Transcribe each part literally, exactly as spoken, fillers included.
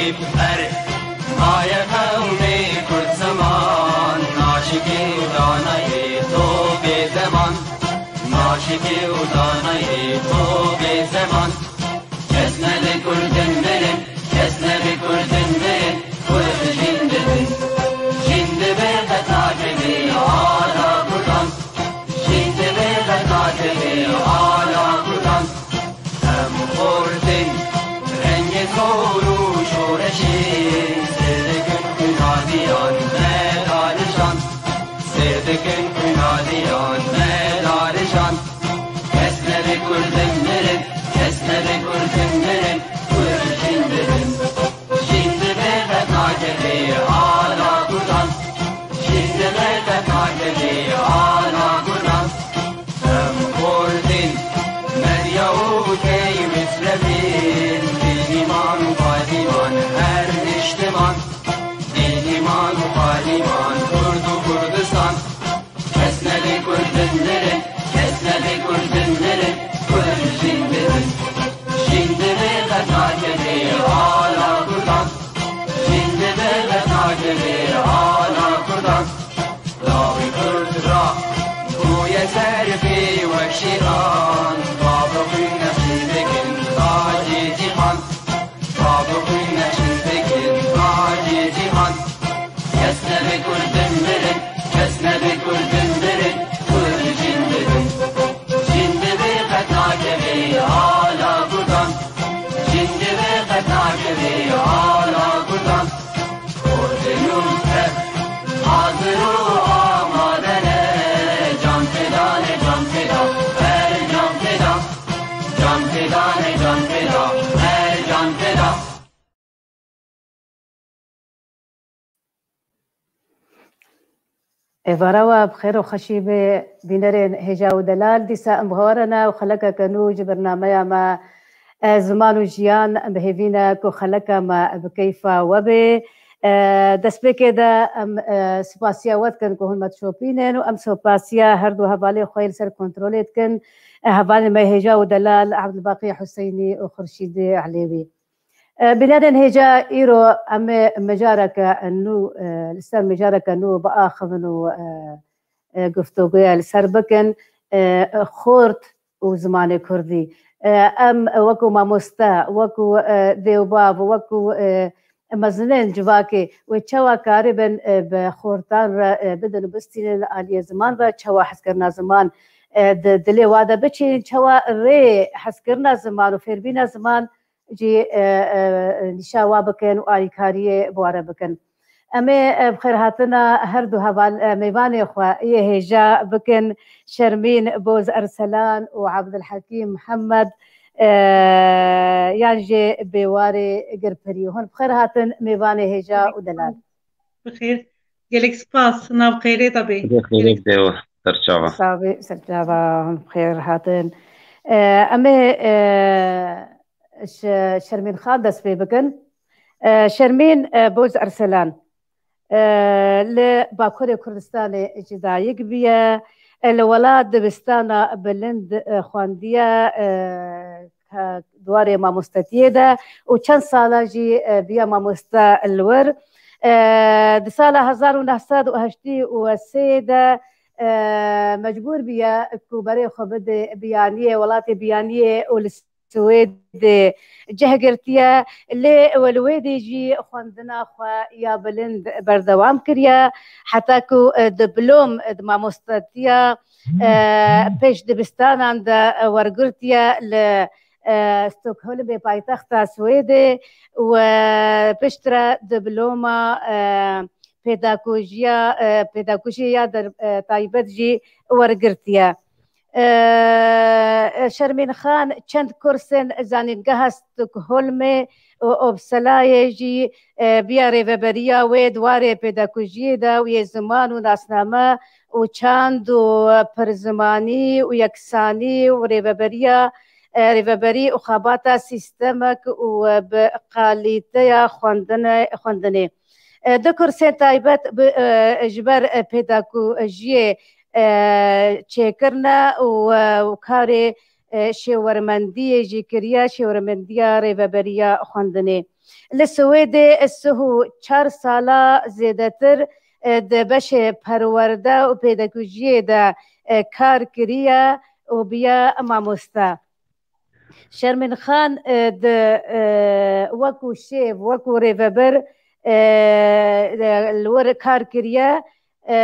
Erê, maye qewmê Kurd ziman, naşikê û danayê to bê zeman, naşikê û danayê to bê zeman. Kes nebe Kurdin mirin, kes nebe Kurdin mirin, Kurd jin dibin. Jin dibe qet nakeve ala Kurdan, jin dibe qet nakeve ala Kurdan. Em xortin rengê zor û şoreşê, sêr dikin xwîna diyan me darijan, sêr dikin xwîna diyan me darijan. Kes nebe Kurdin mirin, kes nebe Kurdin mirin, Kurd jin dibin. Jin dibe qet nakeve ala Kurdan, jin dibe qet nakeve ala Kurdan. Em Kurdin, Medya û Key Misrefîn, Dîniman û Padiman her niştiman, Dîniman û Padiman, Kurd û Kurdistan. Kes nebe Kurdin mirin, kes nebe Kurdin mirin, Kurd jin dibin. Jin dibe qet nakeve ala Kurdan, jin dibe qet nakeve ala Kurdan. Lawê Kurd ra bûye serfê wek şêran, bavê xwîn nexşîn dikin tacê cîhan, bavê xwîn nexşîn dikin tacê cîhan. Kes nebe Kurdin mirin, kes nebe Kurdin mirin, Kurd jin dibin. Jin dibe qet nakeve ala Kurdan, jin dibe qet nakeve ala Kurdan. Kurdin û Kurd hazir û amade ne, can feda ne, can feda, her can feda. Can feda ne, can feda, her can feda. Êvara we bi xêr û xweşî be bînerên hêja û delal. Dîsa em bi hewa re ne û xelekeke nû ji bernameya me, e, Ziman û Jiyan, em bi hêvî ne ku xeleka me bi keyfa we bê. E, destpêkê de em, e, spasiya we dikin ku hûn me dişopînin û em spasiya her du hevalên xwe yê li ser kontrolê dikin. E, hevalên me hêja û delal Ebdulbaqî Huseynî û Xurşîdê Elêwî. E, bînerên hêja, îro em ê mijareke nû, e, li ser mijareke nû biaxivin û, e, e, guftûgoya li ser bikin, e, xort û zimanê kurdî. E, em wekû mamoste, wekû, e, dê û bav, wekû, e, mezinên civakê wê çawa karibin, e, bi xortan re, e, bidin û bistînin li aliyê ziman ve, çawa hezkirina ziman, e, di dilê wa de biçînin, çawa rê hezkirina ziman û fêrbîna ziman jî, e, e, nîşa wa bikin û alîkariyê bi wa re bikin. Em ê, e, bi xêrhatina her du heval, e, mêvanê xwe yê hêja bikin, Şermîn Boz Erselan û Ebdulhekîm Mihemed, e, yan jî Bêwarê Girpirî. Hûn bi xêr hatin mêvanê hêja û delal. Bi xêr. Gelek spas. Nav xêrê de bê. Bi xêrê de we. Serçava. Sabî, serçava, hûn bi xêr hatin. E, em ê, e, Ş-, Şermîn Xan dest pê bikin. E, Şermîn, e, Boz Erselan, e, li Bakurê Kurdistanê ji dayik bûye. E, li welat dibistana bilind, e, xwendiye, e, ke di warê mamostetiyê de û çend sala jî, e, bûye mamoste li wir. E, di sala hezar û neh sed û heştê û sê de, e, mecbûr bûye ku berê xwe bide Biyaniyê, welatê Biyaniyê û li Swêdê cih girtiye. Lê li wê dê jî xwendina xwe ya bilind berdewam kiriye, heta ku, e, diplom di mamostetiya, e, pêş dibistanan de, e, wergirtiye li, e, Stockholmê paytexta Swêdê û, e, piştre diploma, e, pêdagojiya, e, pêdagojiya der-, e, taybet jî wergirtiye. E, Şermîn Xan çend kursên zanîngeha Stockholmê û Uppsala'yê jî, e, biya rêveberiya wê di warê pêdagojiyê de û yê ziman û nasname û çand û pirzimanî û yeksanî û rêveberiya, e, rêveberî û xebata sîstemek û bi kalîteya xwendine-, xwendinê. E, du kursên taybet bi, e, ji ber, e, pêdagojiyê, e, çêkirine û, e, û karê, e, şêwermendiyê jî kiriye, şêwermendiya rêveberiya xwendinê. Li Swêdê sih û çar sala zêdetir, e, di beşê perwerde û pêdagojiyê de, e, kar kiriye û biye mamoste. Şermîn Xan, e, di, e, wekû şêv, wekû rêvebir, e, e, li wir kar kiriye, e,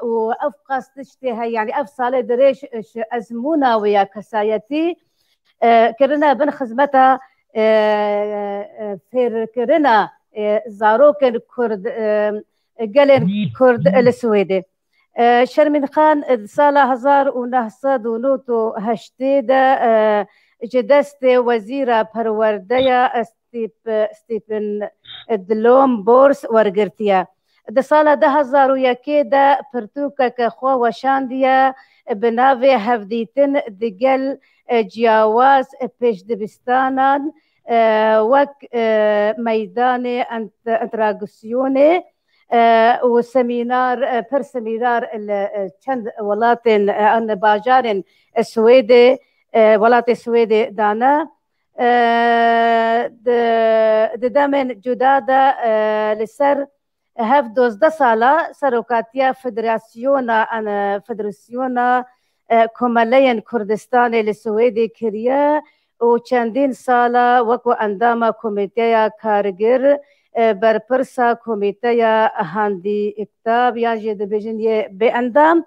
û ev qas tiştê heye, yanî ev salê dirêj, e, ji ezmûna wê ya kesayetî, e, kirine bin xizmeta, e, e, fêrkirina, e, zarokên Kurd, e, gelên Kurd li Swêdê. E, Şermîn Xan, e, di sala hezar û neh sed û nod û heştê de, e, ji destê Wezîra Perwerdeya, e, Stip-, Stephen Delom Bors wergirtiye. Di sala du hezar û yekê de pirtûkeke xwe weşandiye bi navê Hevdîtin digel, e, ciyawaz, e, pêşdibistanan, e, wek, e, meydanê ent-, enteraksiyonê, e, û semînar, e, pir semînar li, e, çend welatên, e, an bajarên, e, Swêdê, e, welatê Swêdê dane. E, di, di demên cuda de, e, li ser hev dozdeh sala serokatiya Federasyona, an, Federasyona, e, Komeleyên Kurdistanê li Swêdê kiriye û çendîn sala wekû endama Komîteya Kargir, e, berpirsa Komîteya Handîktab, yan jî dibêjin yê bêendam.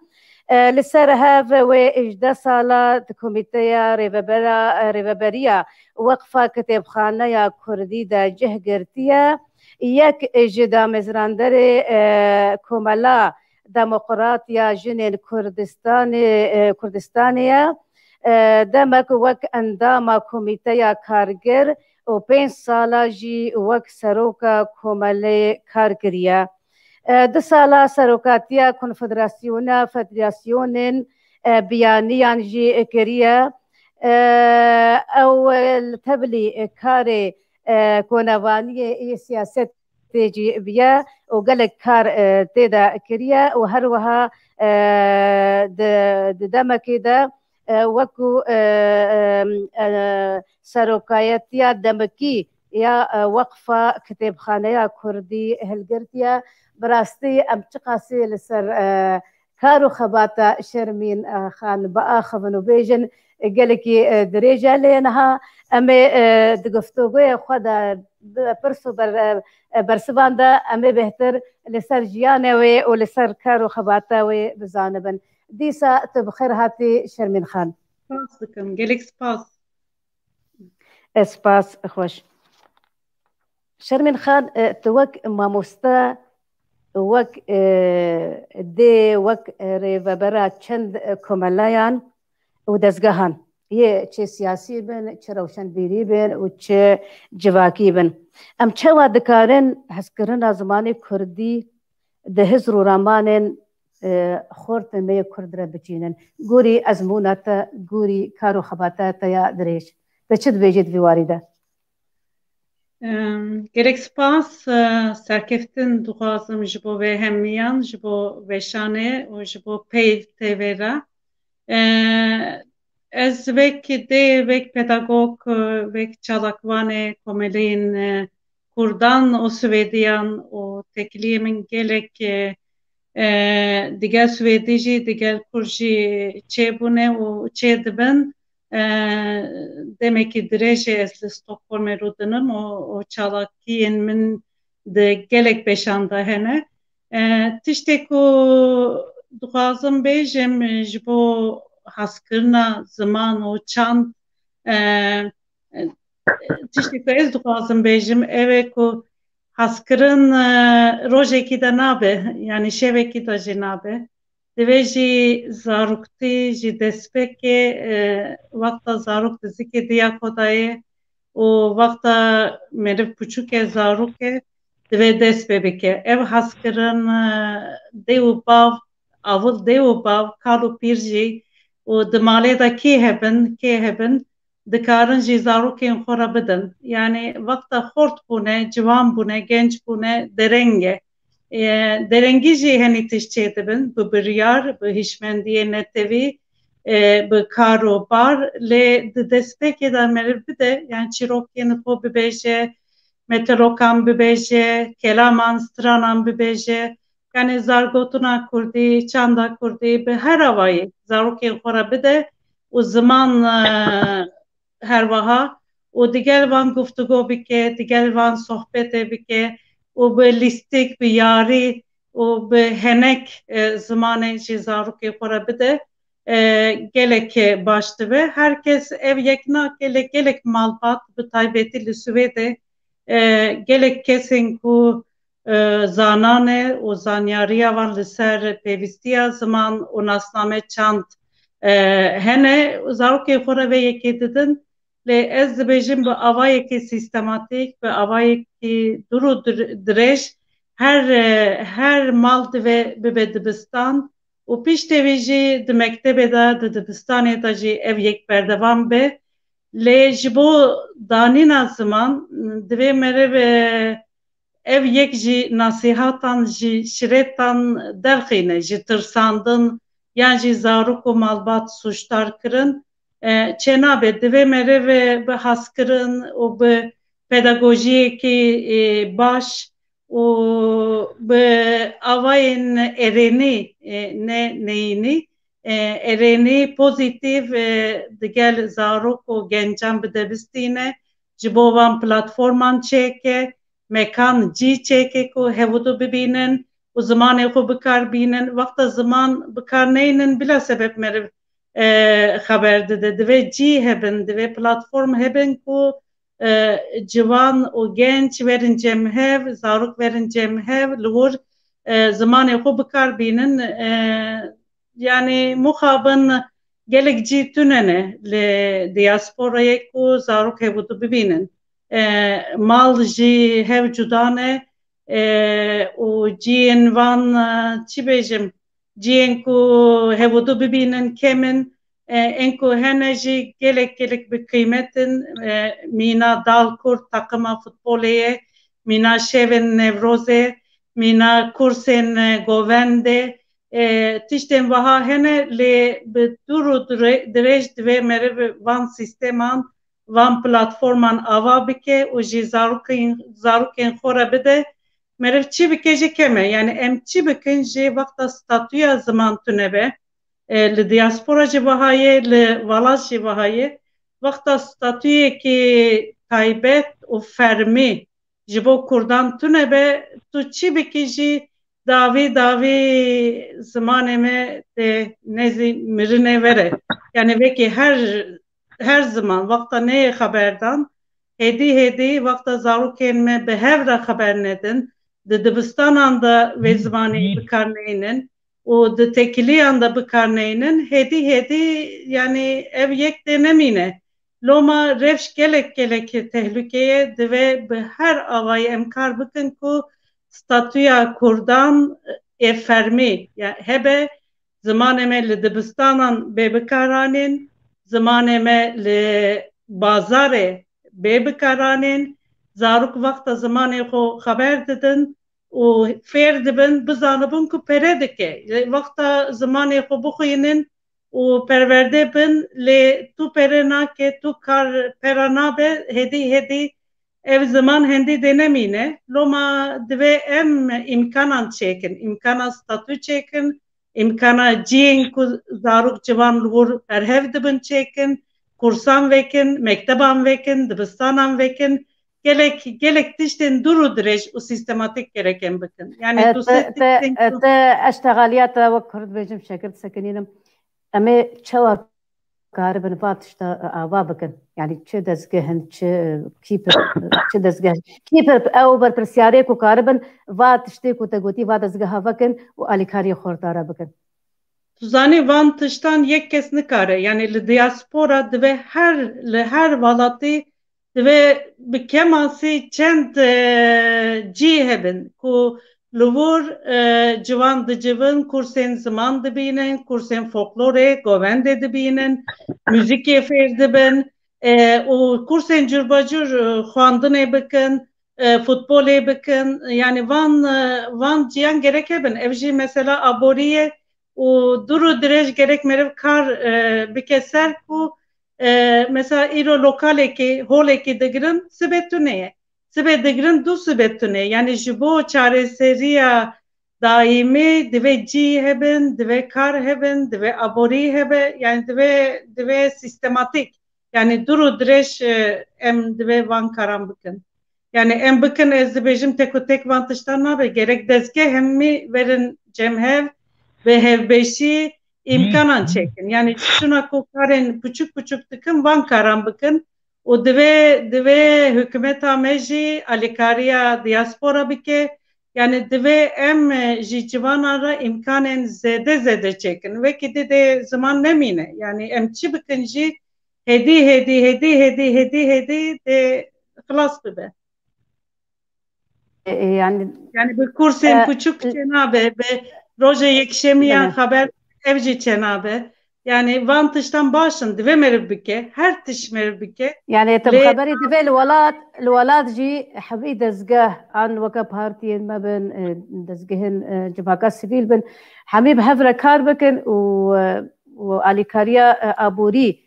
E, li ser hev wê hejdeh sala di Komîteya Rêvebera, Rêveberiya Weqfa Kitêbxaneya Kurdî de cih girtiye. Yek ji damezranderê, e, Komela Demokrat ya Jinên Kurdistanê, e, Kurdistanê ye. E, demek wek endama Komîteya Kargir û pênc sala jî wek seroka komelê kar kiriye. E, du sala serokatiya Konfederasyona Federasyonên, e, Biyaniyan jî kiriye. E, ew, e, li tevlî, e, karê, e, konevaniyê yê siyasetê jî biye û gelek kar, e, tê de kiriye û her wiha, e, di, di demekê de, e, wekû, e, e, e, serokayetiya demikî ya, e, Weqfa Kitêbxaneya Kurdî hilgirtiye. Bi rastî em çiqasî li ser, e, kar û xebata Şermîn, e, Xan biaxivin û bêjin, e, gelekî, e, dirêj e, lê niha em ê, e, di guftûgoyê xwe de bi pirs û ber-, e, e, bersivan de em ê bêhtir li ser jiyanê wê û li ser kar û xebata wê bizanibin. Dîsa tu bi xêr hatî Şermîn Xan. Spas dikim, gelek spas. Ez spas, xweş. Şermîn Xan, e, tu wek mamoste, wek, e, dê, wek, e, rêvebera çend, e, komeleyan û dezgehan yê çi siyasî bin, çi rewşenbîrî bin û çi civakî bin. Em çawa dikarin hezkirina zimanê kurdî di hizr û ramanên, e, xortên me yê kurd re biçînin? Gorî ezmûna te, gorî kar û xebata te ya dirêj, te çi dibêjî di vî warî de? Em, gelek spas, e, serkeftin dixwazim ji bo vê hemiyan, ji bo weşanê û ji bo Peyv T V re. E, ez wek dê, wek pedagog, e, wek çalakvanê komeleyên, e, Kurdan û Swêdiyan û têkiliyê min gelek, e, e, digel Swêdî jî, digel Kurd jî çêbûne û çêdibin. E, demekî dirêj e ez li Stockholmê rûdinim û, û çalakiyên min di gelek beşan de hene. E, tiştê ku dixwazim bêjim, e, ji bo haskirina ziman û çand, e, e, tiştê ku ez dixwazim bêjim, ew e ku haskirin, e, rojekî de nabe, yanî şevekî de jî nabe. Divê jî zaroktî, jî destpêkê, e, wexta zarok di zikê diya xwe de ye û wexta meriv piçûk e, zarok e, divê dest pê bike. Ev hezkirin, e, dê û bav, avil dê û bav, kal û pîr jî û di malê de kê hebin, kê hebin, dikarin jî zarokên xwe re bidin. Yanî wexta xort bûne, ciwan bûne, genc bûne, dereng e. E, derengî jî henî tişt çêdibin, bi biryar, bi hişmendiyê netewî e, bi kar û bar, lê di destpêkê de meriv bide, yani çîrokên xwe bibêje, metalokan bibêje, kelaman, stranan bibêje, yani zargotina kurdî, çanda kurdî bi her awayî zarokên xwe re bide û ziman, e, her wiha û digel van guftûgo bike, digel van sohbetê bike û bi lîstik, bi yarî û bi henek, e, zimanê jî zarokê xwe re bide, e, gelek baş dibe. Her kes ev yek nake, lê gelek malbat, bi taybetî li Swêdê, e, gelek kesên ku, e, zanan e û zanyariya wan li ser pêvistiya ziman û nasname çand, e, hene, zarokê xwe re vê yekê didin. Lê ez dibêjim, bi awayekî sîstematîk, bi awayekî dûr û dir-, dirêj her, e, her mal divê bibe dibistan û piştê wî jî di mektebê de, di dibistanê de jî ev yek berdewam be. Lê ji bo danîna ziman divê meriv, e, ev yek ji nasîhatan, ji şirêtan derxîne, ji tirsandin yan jî zarok û malbat sûcdar kirin, e, çênabe. Divê meriv, e, bi haskirin û bi pedagojiyekî, e, baş û bi awayên erênî, e, ne neyînî, e, erênî pozîtîf, e, digel zarok û gencan bide bistîne, ji bo van platforman çêke, mekan cî çêke ku hevûdu bibînin û zimanê xwe bikar bînin. Wexta ziman bikar neynin, bila sebeb meriv, e, xeber dide. Divê cî hebin, divê platform hebin ku, e, ciwan û genç werin cem hev, zarok werin cem hev, li wir, e, zimanê xwe bikar bînin. E, yani mixabin gelek cî tune ne li diasporayê ku zarok hevûdu bibînin. E, mal jî hev cuda ne, e, û ciyên van, e, çi bêjim, ciyên ku hevûdu bibînin kêm in, e, ên ku hene jî gelek gelek bi qîmet in, e, mîna Dal Kurd taqima futbolê ye, mîna şevên Newrozê, mîna kursên, e, govendê, e, tiştên wiha hene, lê bi dûr û dire-, dirêj divê meriv van sîsteman, van platforman ava bike û jî zarokên, zarokên xwe re bide. Meriv çi bike jî kem e. Yani em çi bikin jî wexta statûya ziman tune be, e, li diaspora jî wiha ye, li welat jî wiha ye. Wexta statûyekî taybet û fermî ji bo kurdan tune be, tu çi bikî jî dawî dawî zimanê me tê nêzî mirinê vere. Yani vekî her, her ziman wexta neyê xeberdan, hêdî hêdî wexta zarokên me bi hev re xeber nedin, di dibistanan de vê zimanê bikar neynin û di têkiliyan de bikar neynin, hêdî hêdî, yani ev yek tê nemîne. Loma rewş gelek gelek tehlûkeye, divê bi her awayî em kar bikin ku statûya kurdan ê fermî ya hebe, zimanê me li dibistanan bê bikaranên, zimanê me li bazarê bê bikaranên, zarok wexta zimanê xwe xeber didin û fêr dibin, bizanibin ku pere dike. Wexta zimanê xwe bixwînin û perwerde bin, lê tu pere nake, tu kar pera nabe, hêdî hêdî ev ziman hendî dê nemîne. Loma divê em îmkanan çêkin, îmkana statû çêkin, îmkana ciyên ku zarok ciwan li wir berhev dibin çêkin, kursan vekin, mekteban vekin, dibistanan vekin, gelek, gelek tiştên dûr û dirêj û sîstematîk gerek em bikin. Yani E, tu te, sê te, tiştên e, ku te, ez texaliya te wek kurd bêjim, şekir sekinînim. Em ê çawa karibin va tişta, e, ava bikin? Yani çi dezgeh in, çi, e, kî pir, çi dezgeh, kî pir ew berpirsiyarê ku karibin va tiştê ku te gotî va dezgeha vekin û alîkariyê xortara bikin? Tu zanî van tiştan yek kes nikare. Yani li diaspora divê her, li her welatî divê bi kemasî çend, e, cî hebin ku li wir, e, ciwan dicivin, kursên ziman dibînin, kursên folklorê, govendê dibînin, muzîkê fêr dibin, e, û kursên curbacur, e, xwendinê bikin, e, futbolê bikin. Yani van, e, van ciyan gerek hebin. Ev jî mesela aborî ye, û dûr û dirêj gerek meriv kar, e, bike ser ku, e, mesela îro lokalekî, holekî digirin, sibê tune ye. Sibê digirin, du sibê tune ye. Yani ji bo çareseriya daîmî divê cî hebin, divê kar hebin, divê aborî hebe, yani divê, divê sîstematîk. Yani dûr û dirêj, e, em divê van karan bikin. Yani em bikin, ez dibêjim tek û tek van tiştan nabe. Gerek dezgeh hemî verin cem hev, bi hevbeşî îmkanan çêkin. Yani şuna ku karên piçûk piçûk dikin, van karan bikin. Û divê, divê hikûmeta me jî alîkariya diaspora bike. Yani divê em, e, ji ciwanan re îmkanên zêde zêde çêkin. Wekî dî dê ziman nemîne. Yani em çi bikin jî hêdî, hêdî, hêdî, hêdî, hêdî, hêdî dê xilas bibe. E, e, yani, Yani bi kursên e, piçûk çênabe, bi rojê yekşemiyan bele. Xeber ev jî çênabe. Yani van tiştan baş in, divê meriv bike, her tişt meriv bike. Yani te bi Lê xeberî divê li welat, li welat jî hemî dezgeh an weke partiyên me bin, e, dezgehên, e, civaka sivîl bin, hemî bi hev re kar bikin û, e, û alîkariya, e, aborî,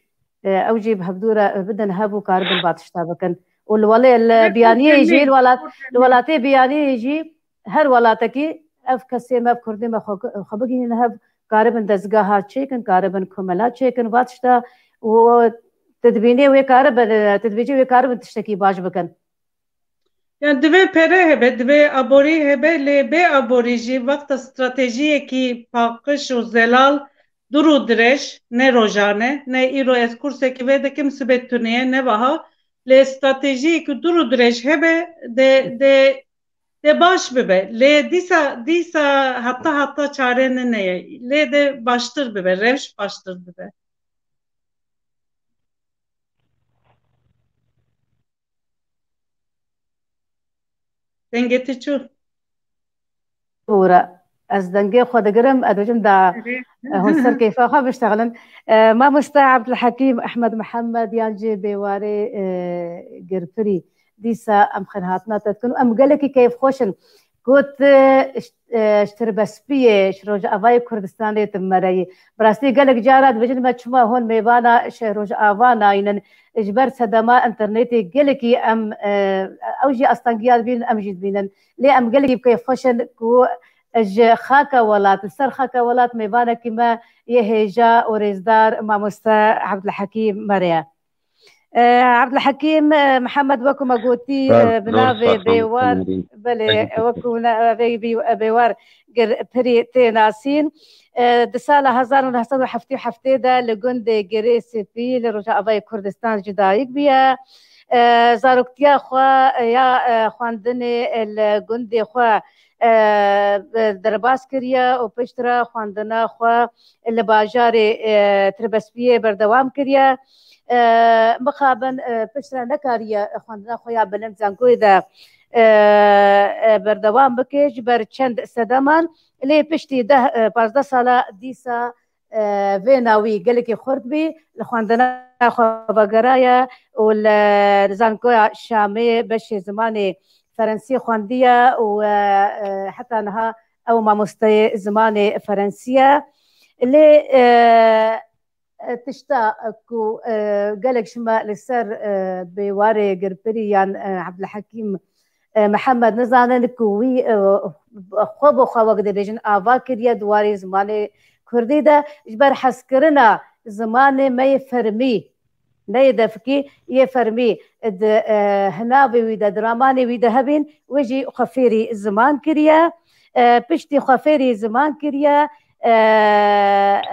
e, ew jî bi hevdû re, e, bidin hev û karibin va tişta bikin. Û li welê, li Biyaniyê jî, li welat, li welatê Biyaniyê jî her welatekî ev kesê me, ev kurdê me xwe, xwe bigihînin hev, karibin dezgeha çêkin, karibin komela çêkin, va tişta û tu dibînê wê karibin, tu dibêjî wê karibin tiştekî baş bikin. Yani divê pere hebe, divê aborî hebe, lê bê aborî jî wexta stratejiyekî paqij û zelal, dûr û dirêj, ne rojan e, ne îro ez kursekî vê dikim, sibê tune ye, ne wiha, lê stratejiyekî dûr û dirêj hebe, de, de, de baş bibe. Lê dîsa, dîsa heta, heta çare nine ye. Lê de baştir bibe, rewş baştir bibe. Dengê tu çû? Bûra. Ez dengê xwe digirim, ez dibêjim da, Erê. e, hûn ser keyfa xwe biştexilin. E, mamoste Abdulhekîm Ehmed Mihemed yan jî Bêwarê, e, Girpirî. Dîsa em xêrhatina te dikin û em gelekî keyfxweş in. Got, e, ş-, e, ji Tirbespiyê, ji Rojavayê Kurdistanê tu mereyî. Bi rastî gelek cara dibêjin me çima hûn mêvana ji Rojava nayînin. Ji ber sedema înternetê gelekî em, e, ew jî astengiya dibînin, em jî dibînin. Lê em gelekî bi keyfxweş in ku ji xaka welat, li ser xaka welat mêvanekî me yê hêja û rêzdar mamoste Abdulhekîm me re ye. E, Abdulhekîm, e, Mihemed, wekû me gotî, Spas, e, bi zor navê spas, Bêwar, Mihemed. Belê, Thank you. Wekû navê bî-, Bêwar Girpirî tê nasîn. E, di sala hezar û neh sed û heftê û heftê de li gundê Girê Spî li Rojavayê Kurdistan ji dayik bûye. E, zaroktiya xwe ya, e, xwendinê, e, li gundê xwe, e, derbas kiriye û piştre xwendina xwe li bajarê, e, Tirbespiyê berdewam kiriye. E, mixabin, e, piştre nekariye xwendina xwe ya bilind zankoyê de, e, e, berdewam bike ji ber çend sedeman. Lê piştî deh, e, pazdeh sala dîsa, e, vêna wî gelekî xurt bî, li xwendina xwe vegeraye û li zankoya Şamê beşê zimanê Ferensî xwendiye û, e, e, heta niha ew mamosteyê zimanê Ferensî ye. Lê, e, e, tişta ku, e, gelek ji me li ser, e, Bêwarê Girpirî yan, e, Ebdulhekîm, e, Mihemed nizanin ku wî, e, xwe bi xwe wek dibêjin ava kiriye di warê zimanê kurdî de ji ber hezkirina zimanê me yê fermî, ne yê defikî, yê fermî di, e, hinavê wî de, di ramanê wî de hebîn, wê jî xwe fêrî ziman kiriye. E, piştî xwe fêrî ziman kiriye, e,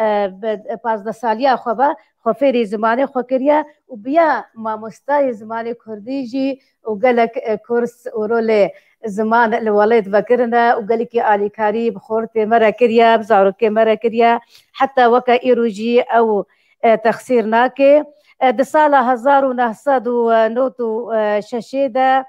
e, bi pazdeh saliya xwe ve xwe fêrî zimanê xwe kiriye û biya mamostayê zimanê kurdî jî û gelek, e, kurs û rolê ziman li welêt vekirine û gelekî alîkarî bi xortê me re kiriye, bi zarokê me re kiriye. Heta weke îro jî ew, e, texsîr nake. E, di sala hezar û neh sed û nod û şeşê de,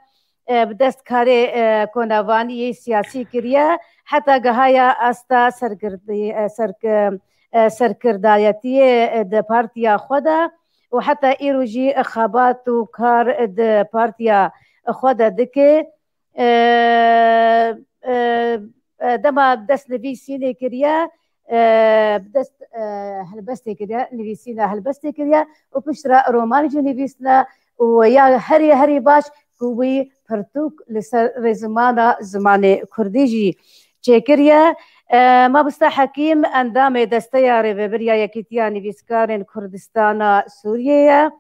e, bi dest karê, e, konevaniyê siyasî kiriye. Heta gihaya asta serkirdî-, e, serk-, e, serkirdayetiyê, e, di partiya xwe de û heta îro jî xebat û kar di partiya xwe de dike. E, e, e, dema dest nivîsînê kiriye, e, bi dest, e, helbestê kiriye, nivîsîna helbestê kiriye û piştre romanê jî nivîsine û ya herî, herî baş ku wî pirtûk li ser rêzimana zimanê kurdî jî çêkiriye. E, Mamoste Hekîm endamê Desteya Rêvebir ya Yekîtiya Nivîskarên Kurdistana Sûriyê ye.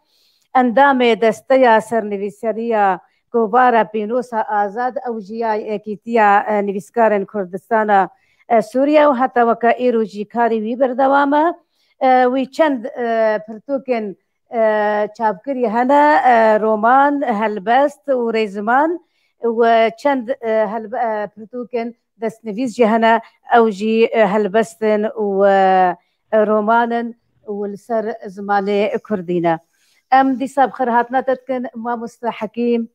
Endamê Desteya Sernivîseriya Kovara Pînosa Azad, ew jî ya Yekîtiya, e, Nivîskarên Kurdistana, e, Sûriye û heta weke îro jî karê wî berdewam e. E, wî çend, e, pirtûkên, e, çapkirî hene, e, roman, helbest û rêziman û, e, çend, e, helbe-, e, pirtûkên destnivîs jî hene, ew jî, e, helbest in û, e, roman in û li ser zimanê kurdî ne. Em dîsa bi xêrhatina te dikin, Mamoste Hekîm.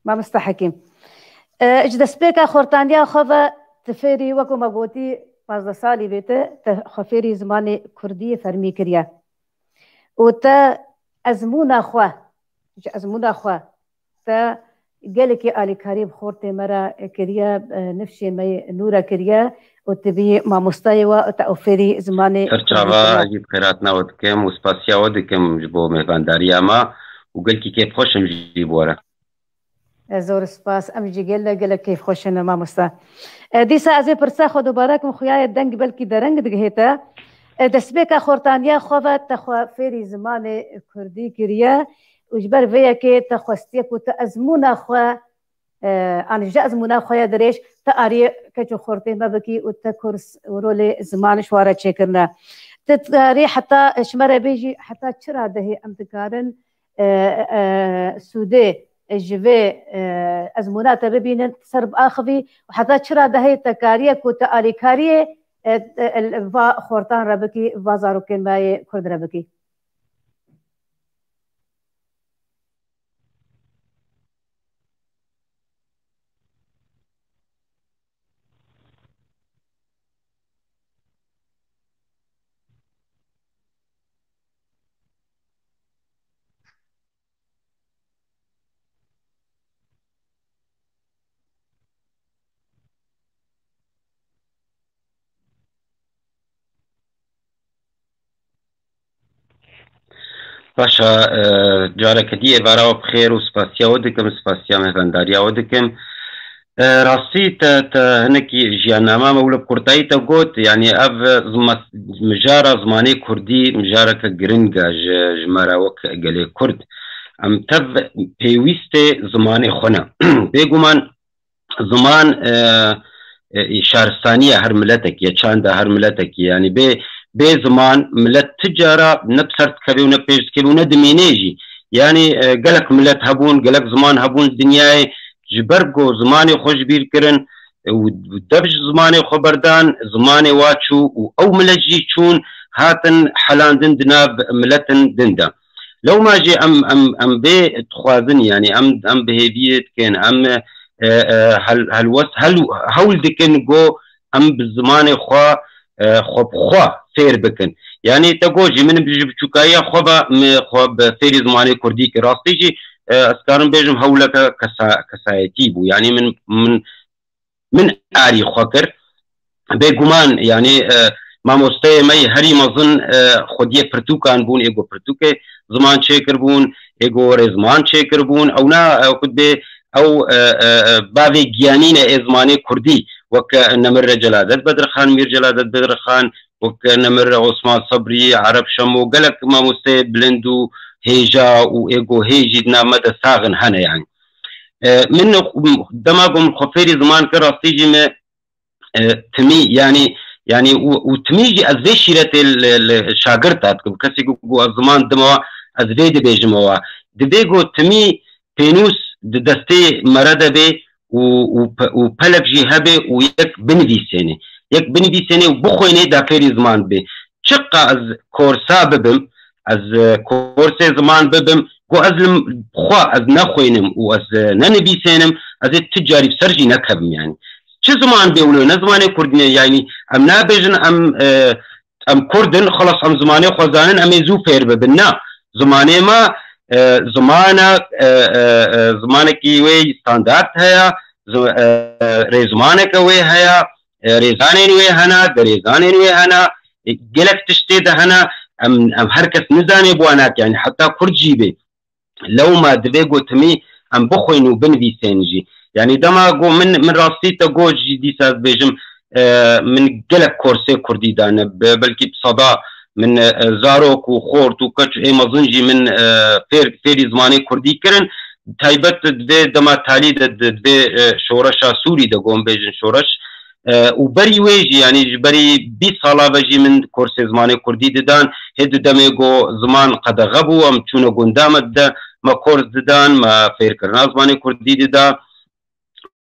Mamoste Hekîm. E, ji destpêka xortaniya xwe ve tu fêrî, wekû me gotî, pazdeh salî bê tu, tu xwe fêrî zimanê kurdî fermî kiriye. Û te ezmûna xwe, ji ezmûna xwe, te gelekî alîkarî bi xortê me re kiriye, e, nifşê me yê nû re kiriye û tu bî mamostayê we û te ew fêrî zimanê Ser kurdî çava kiriye. Ez jî bi xêrhatina we dikim û spasiya we dikim ji bo mêvandariya me û gelkî kêfxweş im jî bi we re. E, zor spas. Em jî gelek, gelek kêfxweş in, mamosta. E, dîsa ez ê pirsa xwe dubare kim, xuya ye deng belkî dereng digihê te. E, destpêka xortaniya xwe ve te xwe fêrî zimanê kurdî kiriye û ji ber vê yekê te xwestiye ku te ezmûna xwe, e, an ji ezmûna xwe ya dirêj te arê keç û xortê me bikî û te kurs û rolê ziman ji wan re çêkirine. Te tarî heta, e, ji me re bêjî heta çi radehê em dikarin e, e, sûdê ji vê, e, ezmûna te bibînin, ser biaxivî û heta çi radehê te kariye ku te alîkariyê, e, e, va xortan re bikî, va zarokên me yê kurd re bikî? Baş e, e, careke dî êvara we bi xêr û spasiya we dikim, spasiya mêvendariya we dikim. E, rastî te, te hinekî jiyannama me wilo bi kurtayî te got, yanî ev, e, zima-, mijara zimanê kurdî mijareke giring e ji, ji me re wek gelê kurd. Em tev pêwîstê zimanê xwe ne. Bêguman ziman, e, e, şaristaniya her miletekî ye, çanda her miletekî ye. Yanî bê, bê ziman milet ti cara ne bi ser dikeve û ne pêş dikeve û ne dimêne jî. Yanî, e, gelek milet hebûn, gelek ziman hebûn dinyayê, ji ber ku zimanê xwe ji bîr kirin, e, û dev ji zimanê xwe berdan, zimanê wa çû û ew milet jî çûn, hatin helandin di nav miletin din de. Lewma jî em, em, em bê dixwazin, yanî em, em bi hêviyê dikin, em, e, e, hel-, helwest, hel-, hewl dikin ku em bi zimanê xwe, e, xwe bi xwe fêr bikin. Yanî te got jî min ji biçûkayiya xwe ve min xwe bi fêrî zimanê kurdî kir. Rastî jî, e, ez karim bêjim hewleke kesa-, kesayetî bû. Yanî min, min min arî xwe kir. Bêguman, yanî, e, mamosteyê me yê herî mezin, e, xwediyê pirtûkan bûn, ê ku pirtûkê ziman çêkirbûn, ê ku rêziman çêkirbûn. Ewna, e, ku dibê ew, e, e, e, bavê giyanî ne ê zimanê kurdî, wek, e, Nemir Celadet Bedirxan, Mîr Celadet Bedirxan, wek, e, Nemir Osman Sebrî, Ereb Şemo, gelek mamosteyê bilind û hêja û ê ku hê jî di nav me de sax in hene, yanî. E, min dema ku min xwe fêrî ziman kir, rastî jî me, e, timî, yanî, yanî û, û timî jî ez vê şîretê li, li şagirt de dikim. Kesê ku, ku ez ziman dime we, ez vê dibêjime we. Divê ku timî pênûs di destê me re de bê û, û pe-, û pelek jî hebe û yek binivîsêne. Yek binivîsêne û bixwêne da fêrî ziman bê. Çiqa ez korsa bibim, ez, e, korsê ziman bibim, ku ez li xwe ez nexwênim û ez, e, nenivîsênim, ez ê ti carî bi ser jî nekevim, yanî. Çi ziman bê wilo, ne zimanê kurdî ne, yanî em nabêjin em, e, em kurd in, xelas em zimanê xwe zanin, em ê zû fêr bibin. Na, zimanê me, e, zimana, e, e, e, zimanekî wê standart heye, zi-, e, rêzmaneke wê heye, e, rêzanên wê hene, derêzanên wê hene, e, gelek tiştê de hene, em, em her kes nizane bi wan nake, yani heta Kurd jî bê. Lewma divê gotimî em bixwîn û binivîsên jî. Yani dema go min, min rastî te go jî dîsa ez bêjim, e, min gelek korsê Kurdî dane, be-, belkî bi seda min, e, zarok û xort û keç û ê mezin jî min, e, fêr, fêrî zimanê Kurdî kirin. Taybet divê dema talî de, di-, divê, e, şoreşa Sûrî de go em bêjin şoreş. E, û berî wê jî, yani ji berî bîst sala ve jî min korsê zimanê Kurdî didan. Hê di demê go ziman qedexe bû, em çûne gunda me dide, me kors didan, me fêrkirina zimanê Kurdî dida.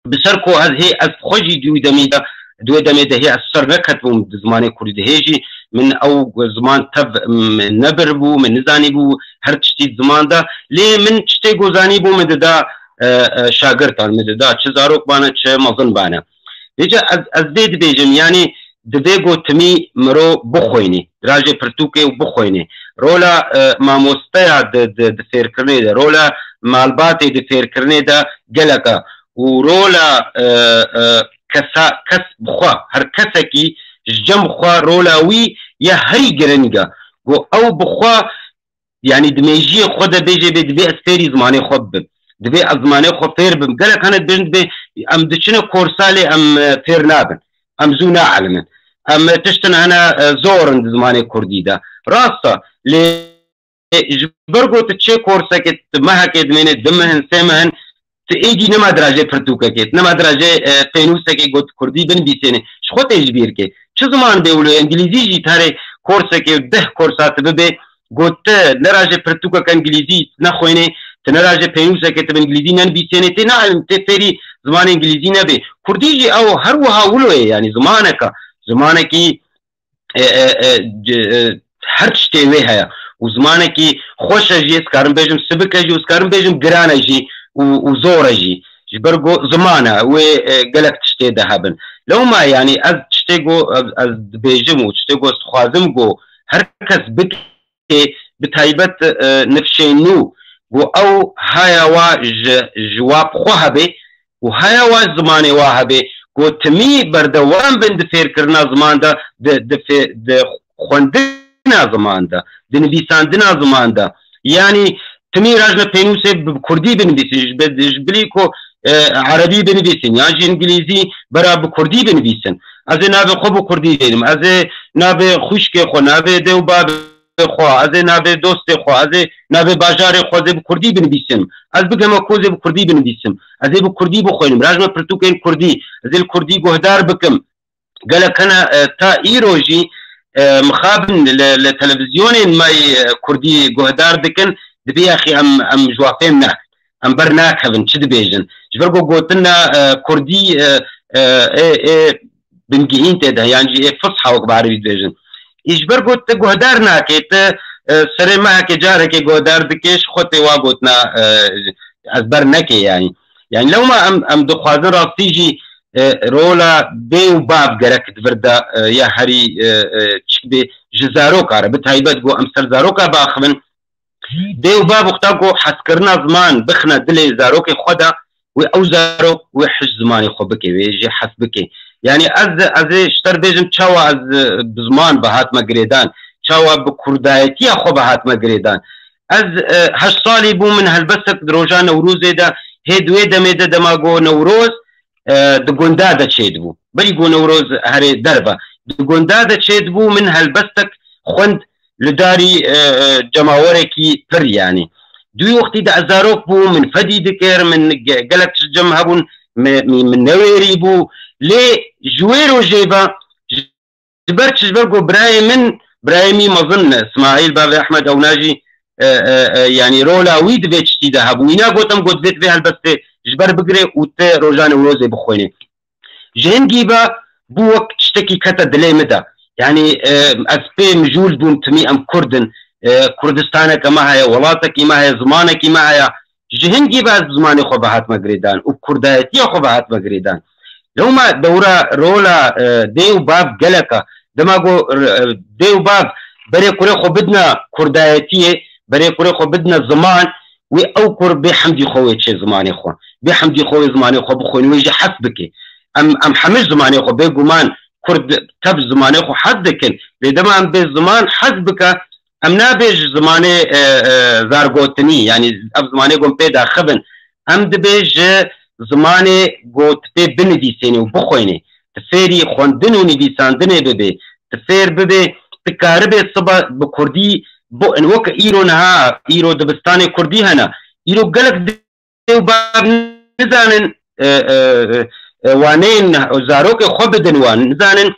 Bi ser ku ez hê, ez xwe jî di wî demî de, di wê demê de hê ez ser neketibûm di zimanê Kurdî de. Hê jî min ew ziman tev, m-, nebiribû, min nizanîbû her tiştî di ziman de. Lê min tiştê ku zanîbû min dida, e, e, şagirtan, min dida çi zarok bane, çi mezin bane. Vêca ez, ez vê dibêjim, yanî divê gotimî mirov bixwînî, dirajê pirtûkê û bixwînî. Rola, e, mamosteya di, di, di fêrkirinê de, rola malbatê di fêrkirinê de gelek e. Û rola, e, e, kesa, kes bi xwe, her kesekî ji cem xwe rola wî ya herî giring e. Ku ew bi xwe, yanî di mêjiyê xwe de bêjê bê, divê ez fêrî zimanê xwe bibim. Divê ez zimanê xwe fêr bim. Gelek hene dibêjin dibê em diçine korsa lê em, e, fêr nabin. Em zû naelimin. Em, e, tiştin hene, e, zor in di zimanê Kurdî de. Rast e. Lê ji ber ku tu çê korsekê, tu mehekê dimêne, du mehin, sê mehin, tu êdî nema dirajê pirtûkekê, tu nema dirajê, e, pênûsekê got Kurdî binivîsêne. Ji xwe tê ji bîr kê. Çi ziman bê wilo, Îngilîzî jî tarê korsekê û deh korsa tu bibê, got tu ne rajê pirtûkeke Îngilîzî nexwênê, tu ne rajê pênûsekê tu bi Îngilîzî nenivîsêne, tê naelim, tê fêrî zimanê Îngilîzî nebê. Kurdî jî ew her wiha wilo ye, yanî zimaneke, zimanekî e, e, e, c-, e, her tiştê wê heye. Û zimanekî xweş e jî, ez karim bêjim sibik e jî, û ez karim bêjim giran e jî û, û zor e jî. Ji ber ku ziman e, wê, e, gelek tiştê de hebin. Lewma, yanî ez tiştê ku ez, ez dibêjim û tiştê ku ez dixwazim ku her kes bike, bi taybet, e, nifşên nû, ku ew haya wa ji, ji wa bi xwe hebe, û haya wa zimanê wa hebe, ku timî berdewam bin di fêrkirina ziman de, di, di fê-, di xwendina ziman de, di nivîsandina ziman de. Yanî timî rajne pênûsê bi kurdî binivîsin, ji be-, ji bilî ku, e, erebî binivîsin, yan jî îngilîzî bera bi kurdî binivîsin. Ez ê navê xwe bi kurdî dênim, ez ê navê xwişkê xwe, navê dê û bavê xwe, ez ê navê dostê xwe, ez ê navê bajarê xwe, ez ê bi kurdî binivîsim. Ez bigeme ku ez ê bi kurdî binivîsim. Ez ê bi kurdî bixwînim. Rajme pirtûkên kurdî. Ez ê li kurdî guhdar bikim. Gelek hene, e, ta îro jî, e, mixabin li, li televîzyonên me yê, e, kurdî guhdar dikin. Dibê yaxî em, em ji wa fêm nakin. Em ber nakevin, çi dibêjin. Ji ber ku gotina, e, kurdî, e, e, ê, ê, bingihîn tê de, yan jî ê fusha wek bi erebî dibêjin. Î ji ber ku tu guhdar nakê, tu, e, serê mehekê carekê guhdar dikê, ji xwe tê wa gotina, e, ez ber nekê yanî. Yanî lewma em, em dixwazin rastî jî, e, rola dê û bav gerek di vir de, e, ya herî, e, e, çik bê ji zaroka re, bi taybet ku em ser zaroka biaxivin, Dê û bav wexta ku hezkirina ziman bixine dilê zarokê xwe de, wê ew zarok wê hişt zimanê xwe bike, wê jê hez bike. Yanî ez, ez ê ji te re bêjim çawa ez, e, bi ziman bi hatime girêdan, çawa bi kurdayetiya xwe bi hatime girêdan. Ez, e, heşt salî bû, min helbestek di roja Newrozê de, hê di wê demê de dema got Newroz, e, di gunda de çêdibû. Berî ku Newroz herê derve. Di gunda de çêdibû, min helbestek xwend li darî, e, e, cemawerekî pir, yanî. Di wî wextî de ez zarok bûm, min fedî dikir, min ge-, gelek tişt cem hebûn, min, min, min newêrî bû. Lê ji wê rojê ve, ji ber çi, ji ber ku birayê min, birayê min mezin, Smaîl, bavê Ehmed, ewna jî, e, e, e, yanî rola wî di vê tiştî de hebû. Wî nagot em got vê, vê helbestê ji ber bigire û ti roja Newrozê bixwînî. Ji hingî ve bû wek tiştekî kete dilê min de. Yanî, e, ez pê mijûl bûm, timî em Kurd in. E, Kurdistaneke me heye, welatekî me heye, zimanekî me heye. Ji hingî ve ez zimanê xwe ve hatime girêdan û kurdayetiya xwe ve hatime girêdan. Lewma dewra rola, e, dê û bav gelek e. Dema ku, e, dê û bav berê kurê xwe bidine kurdayetiyê, berê kurê xwe bidine ziman, wê ew kur bê hemdî xwe wê çê zimanê xwe. Bê hemdî xwe wê zimanê xwe bixwîne, wê jî hes bike. Em, em hemî zimanê xwe bêguman Kurd tev zimanê xwe hez dikin. Lê dema em bê ziman hez bike, em nabê ji zimanê, e, e, zargotinî, yanî ev zimanê ku em pê daxivin. Em dibê ji zimanê ku tu pê binivîsênê û bixwênê. Tu fêrî xwendin û nivîsandinê bibê. Tu fêr bibê, tu karibê siba bi kurdî bo-, wek îro niha, îro dibistanê kurdî hene. Îro gelek dê û bav nizanin, e, e, e, waneyên zarokê xwe bidin wan, nizanin,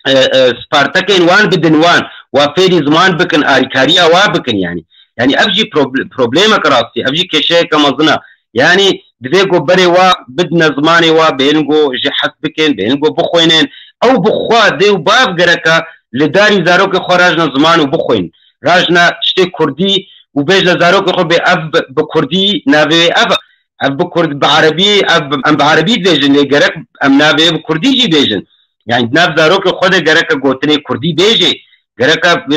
e, e, spartekên wan bidin wan, wa fêrî ziman bikin, alîkariya wa bikin yanî. Yanî ev jî proble-, problemek rastî, ev jî kêşeyeke mezin e. Yanî divê ku berê wa bidine zimanê wa, bêhên ku jê hez bikin, bêhên ku bixwînin. Ew bi xwe dê û bav gereke li darî zarokê xwe rajne ziman û bixwînin. Rajne tiştê kurdî û bêjne zarokê xwe bê ev bi, bi kurdî navê wê ev e. Ev bi kurd, bi erebî, ev bi, em bi erebî dibêjin, lê gerek em navê wê bi kurdî jî bêjin. Yani di nav zarokê xwe de gereke gotinê kurdî bêjê. Gereke bi,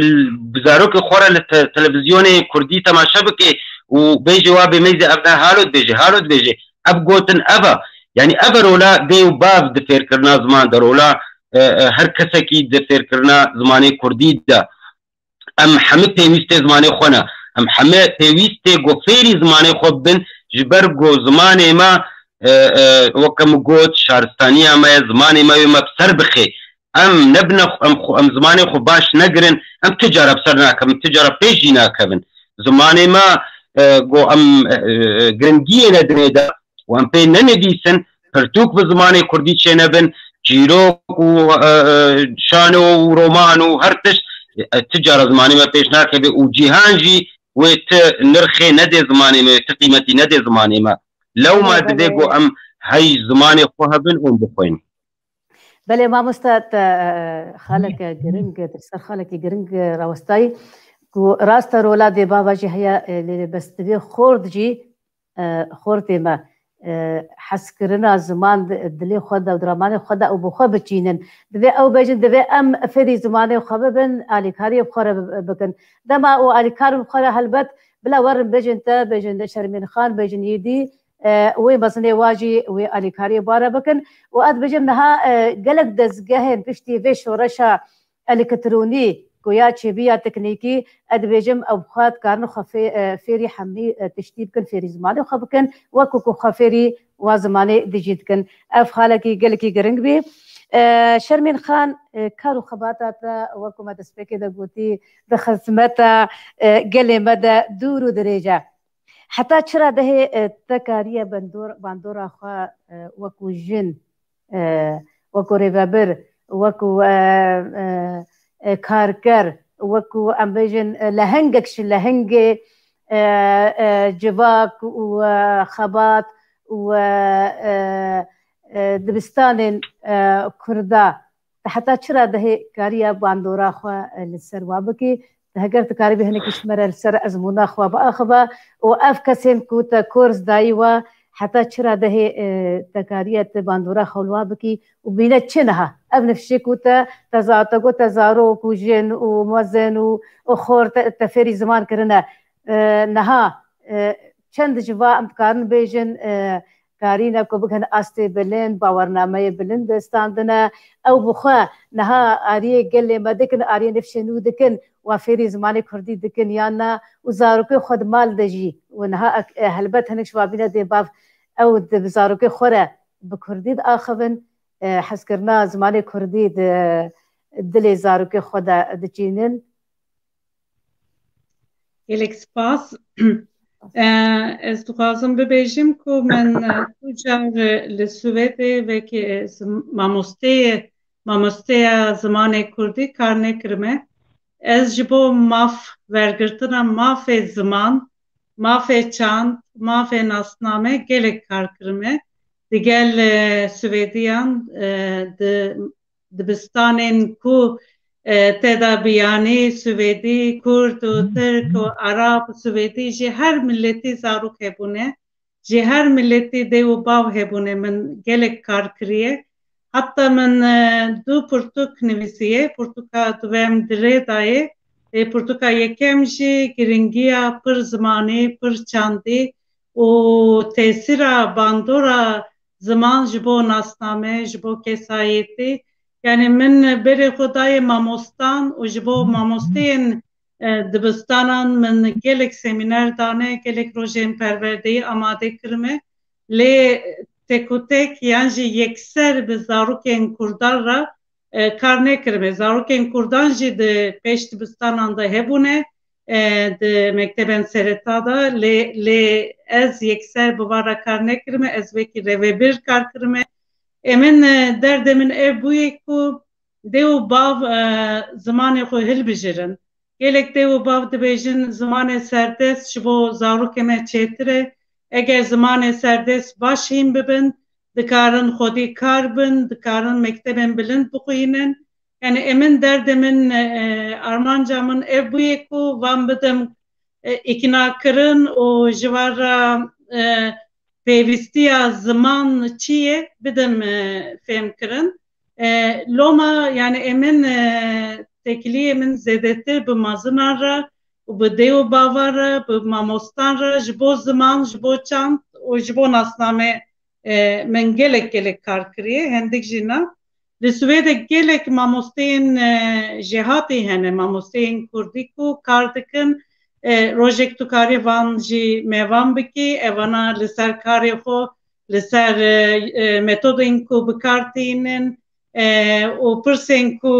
bi zarokê xwe re li te-, televîzyonê kurdî temaşe bike û bêjê wa bê meyzê ev ne halo dibêjê, halo dibêjê. Ev gotin ev e. Yani ev e rola dê û bav di fêrkirina ziman de, rola, e, e, her kesekî di fêrkirina zimanê kurdî de. Em hemî pêwîstê zimanê xwe ne. Em hemî pêwîstê ku fêrî zimanê xwe bibin, ji ber ku zimanê me, e, e, weke min got, şaristaniya me ye, zimanê me wê me bi ser bixê. Em nebine xwe, em xwe, em zimanê xwe baş negirin, em tu cara bi ser nakevin, tu cara pêş jî nakevin. Zimanê me, e, ku em, e, e, giringiyê nedinê de, û em pê nenivîsin, pirtûk bi zimanê kurdî çênebin, çîrok û, e, e, şano û roman û her tişt, e, ti cara zimanê me pêş nakeve û cîhan jî wê ti nirxê nedê zimanê me, ti qîmetî nedê zimanê me. Lewma Belê, divê belê. ku em hey zimanê xwe hebin û em bixwînin. Belê mamoste, te, e, xaleke giring, te ser xalekî giring, e, rawestayî ku rast e rola dê bava jî heye, e, lê bes divê xort jî, e, xortê me, e, hezkirina ziman di, dilê xwe de û di ramanê xwe de û bi xwe biçînin. Divê ew bêjin, divê em fêrî zimanê xwe bibin, alîkariyê bi xwe re bi-, bikin. Dema û alîkar bi xwe re helbet bila werin bêjin te, bêjin Şermîn Xan, bêjin Yêdî, e, wê mezinê wa jî wê alîkariyê bi we re bikin. Û ez dibêjim niha, e, gelek dezgehên piştî vê şoreşa elektronî ku ya çêbî ya teknîkî, ez dibêjim ew bi xwe dikarin xwe fê-, e, fêrî hemî, e, tiştî bikin, fêrî zimanê xwe bikin, wekî ku xwe fêrî wa zimanê dijî dikin. Ev xalekî gelekî giring bî. E, Şermîn Xan, e, kar û xebata te, wekî me destpêkê de gotî, di xizmeta, e, gelê me de dûr û dirêj e. Heta çira dehê, e, te kariye bandor-, bandora xwe, e, wekî jin, e, wekî rêvebir, wekî, e, e, e, karker, wekî em bêjin, e, lehengek ji lehengê, e, e, civak û, e, xebat û, e, e, e, dibistanên, e, Kurda. Te heta çira dehê kariya bandora xwe, e, li ser wa bikî? Te heger dikaribî hinekî ji me re li ser ezmûna xwe biaxive û ev kesên ku te kors dayî we, heta çira dehê, e, te kariye te bandora xwe li wa bikî û bîne çi niha? Ev nifşê ku te, te za-, te got te zarok û jin û mezin û, û xor te, te fêrî ziman kirine. E, niha, e, çend ji va em dikarin bêjin, e, karîne ku bikin astê bilind, bawernameyê bilind standine. Ew bi xwe niha ariyê gelê me dikin, ariyê nifşê nû dikin, wa fêrî zimanê kurdî dikin yan na, û zarokê xwe di mal de jî. Û niha ek-, e, helbet hinek ji wabîne dê bav ew di zarokê xwe re bi kurdî diaxivin, e, hezkirina zimanê kurdî di dilê zarokê xwe de diçînin. Gelek spas. Eh, ez dixwazim bibêjim ku min, eh, tu car, eh, li Swêdê wekî, eh, zim-, mamosteyê, mamosteya zimanê kurdî kar nekirime. Ez ji bo maf, wergirtina mafê ziman, mafê çand, mafê nasname gelek kar kirime. Digel, eh, Swêdiyan, eh, di dibistanên ku, e, te de biyanî Swêdî, Kurd û Tirk û Arab, Swêdî, ji her miletî zarok hebûne, ji her miletî dê û bav hebûne, min gelek kar kiriye. Heta min, e, du pirtûk nivîsiye, pirtûka duyem di rê de ye, Lê pirtûka yekem jî giringiya pir zimanî, pir çandî û tesîra bandora ziman ji bo nasname, ji bo kesayetî. Yanî min berê xwe dayê mamostan û ji bo mamosteyên, e, dibistanan min gelek semîner dane, gelek rojên perwerdeyî amade kirime. Lê tek û tek yan jî yekser bi zarokên kurdan re, e, kar nekirime. Zarokên kurdan jî di pêş dibistanan de hebûne, e, di mektebên sereta de, lê, lê ez yekser bi van re kar nekirime, ez wekî rêvebir kar kirime. Ê min, e, derdê min ev bûye ku dê û bav, e, zimanê xwe hilbijirin. Gelek dê û bav dibêjin zimanê serdest ji bo zarokê me çêtir e. Eger zimanê serdest baş hîn bibin, dikarin xwedî kar bin, dikarin mektebên bilind bixwînin. Yanî ê min derdê min, e, armanca min ev bûye ku van bidim, e, îknakirin û ji van re, e, pêwîstiya ziman çi ye bidim, e, fêhmkirin. E, loma, yanî ê min, e, têkiliyê min zêdetir bi mezinan re û bi dê û bavan re, bi mamostan re, ji bo ziman, ji bo çand û ji bo nasname, e, min gelek gelek kar kiriye, hindik jî na. Li Swêdê gelek mamosteyên, e, jêhatî hene, mamosteyên kurdî ku kar dikin. E, rojek tu karî van jî mêvan bikî, evana li ser karê xwe, li ser, e, e, metodên ku bi kar tînin, e, û pirsên ku,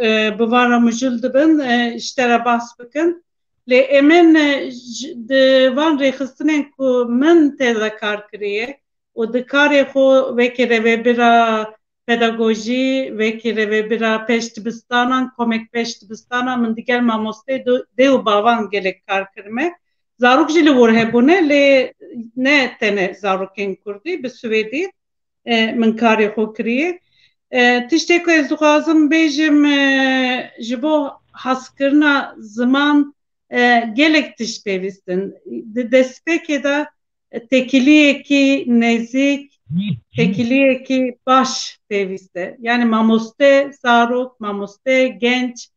e, bi van re mijûl dibin, e, ji te re behs bikin. Lê ê min, e, ji, di van rêxistinên ku min tê de kar kiriye û di karê xwe wekî rêvebira pedagojî, wekî rêvebira pêşdibistanan, komek pêşdibistanan, min digel mamosteyê do-, dê û bavan gelek kar kirime. Zarok jî li wir hebûne, lê ne tenê zarokên kurdî, bi swêdî, e, min karê xwe kiriye. E, tiştê ku ez dixwazim bêjim, e, ji bo haskirina ziman, e, gelek tişt pêwîst in. Di destpêkê de têkiliyekî nêzîk, têkiliyekî baş pêwîst e. Yanî mamoste zarok, mamoste genç,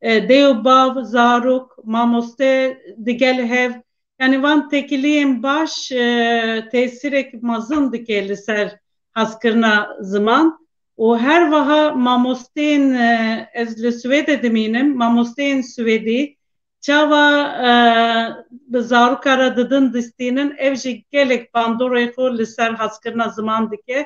e, dê û bav zarok, mamoste digel hev. Yanî van têkiliyên baş, e, tesîrek mezin dike li ser haskirina ziman û her wiha mamosteyên, e, ez li Swêdê dimînim, mamosteyên Swêdî çawa, e, bi zaroka re didin distînin, ev jî gelek bandorê xwe li ser haskirina ziman dike.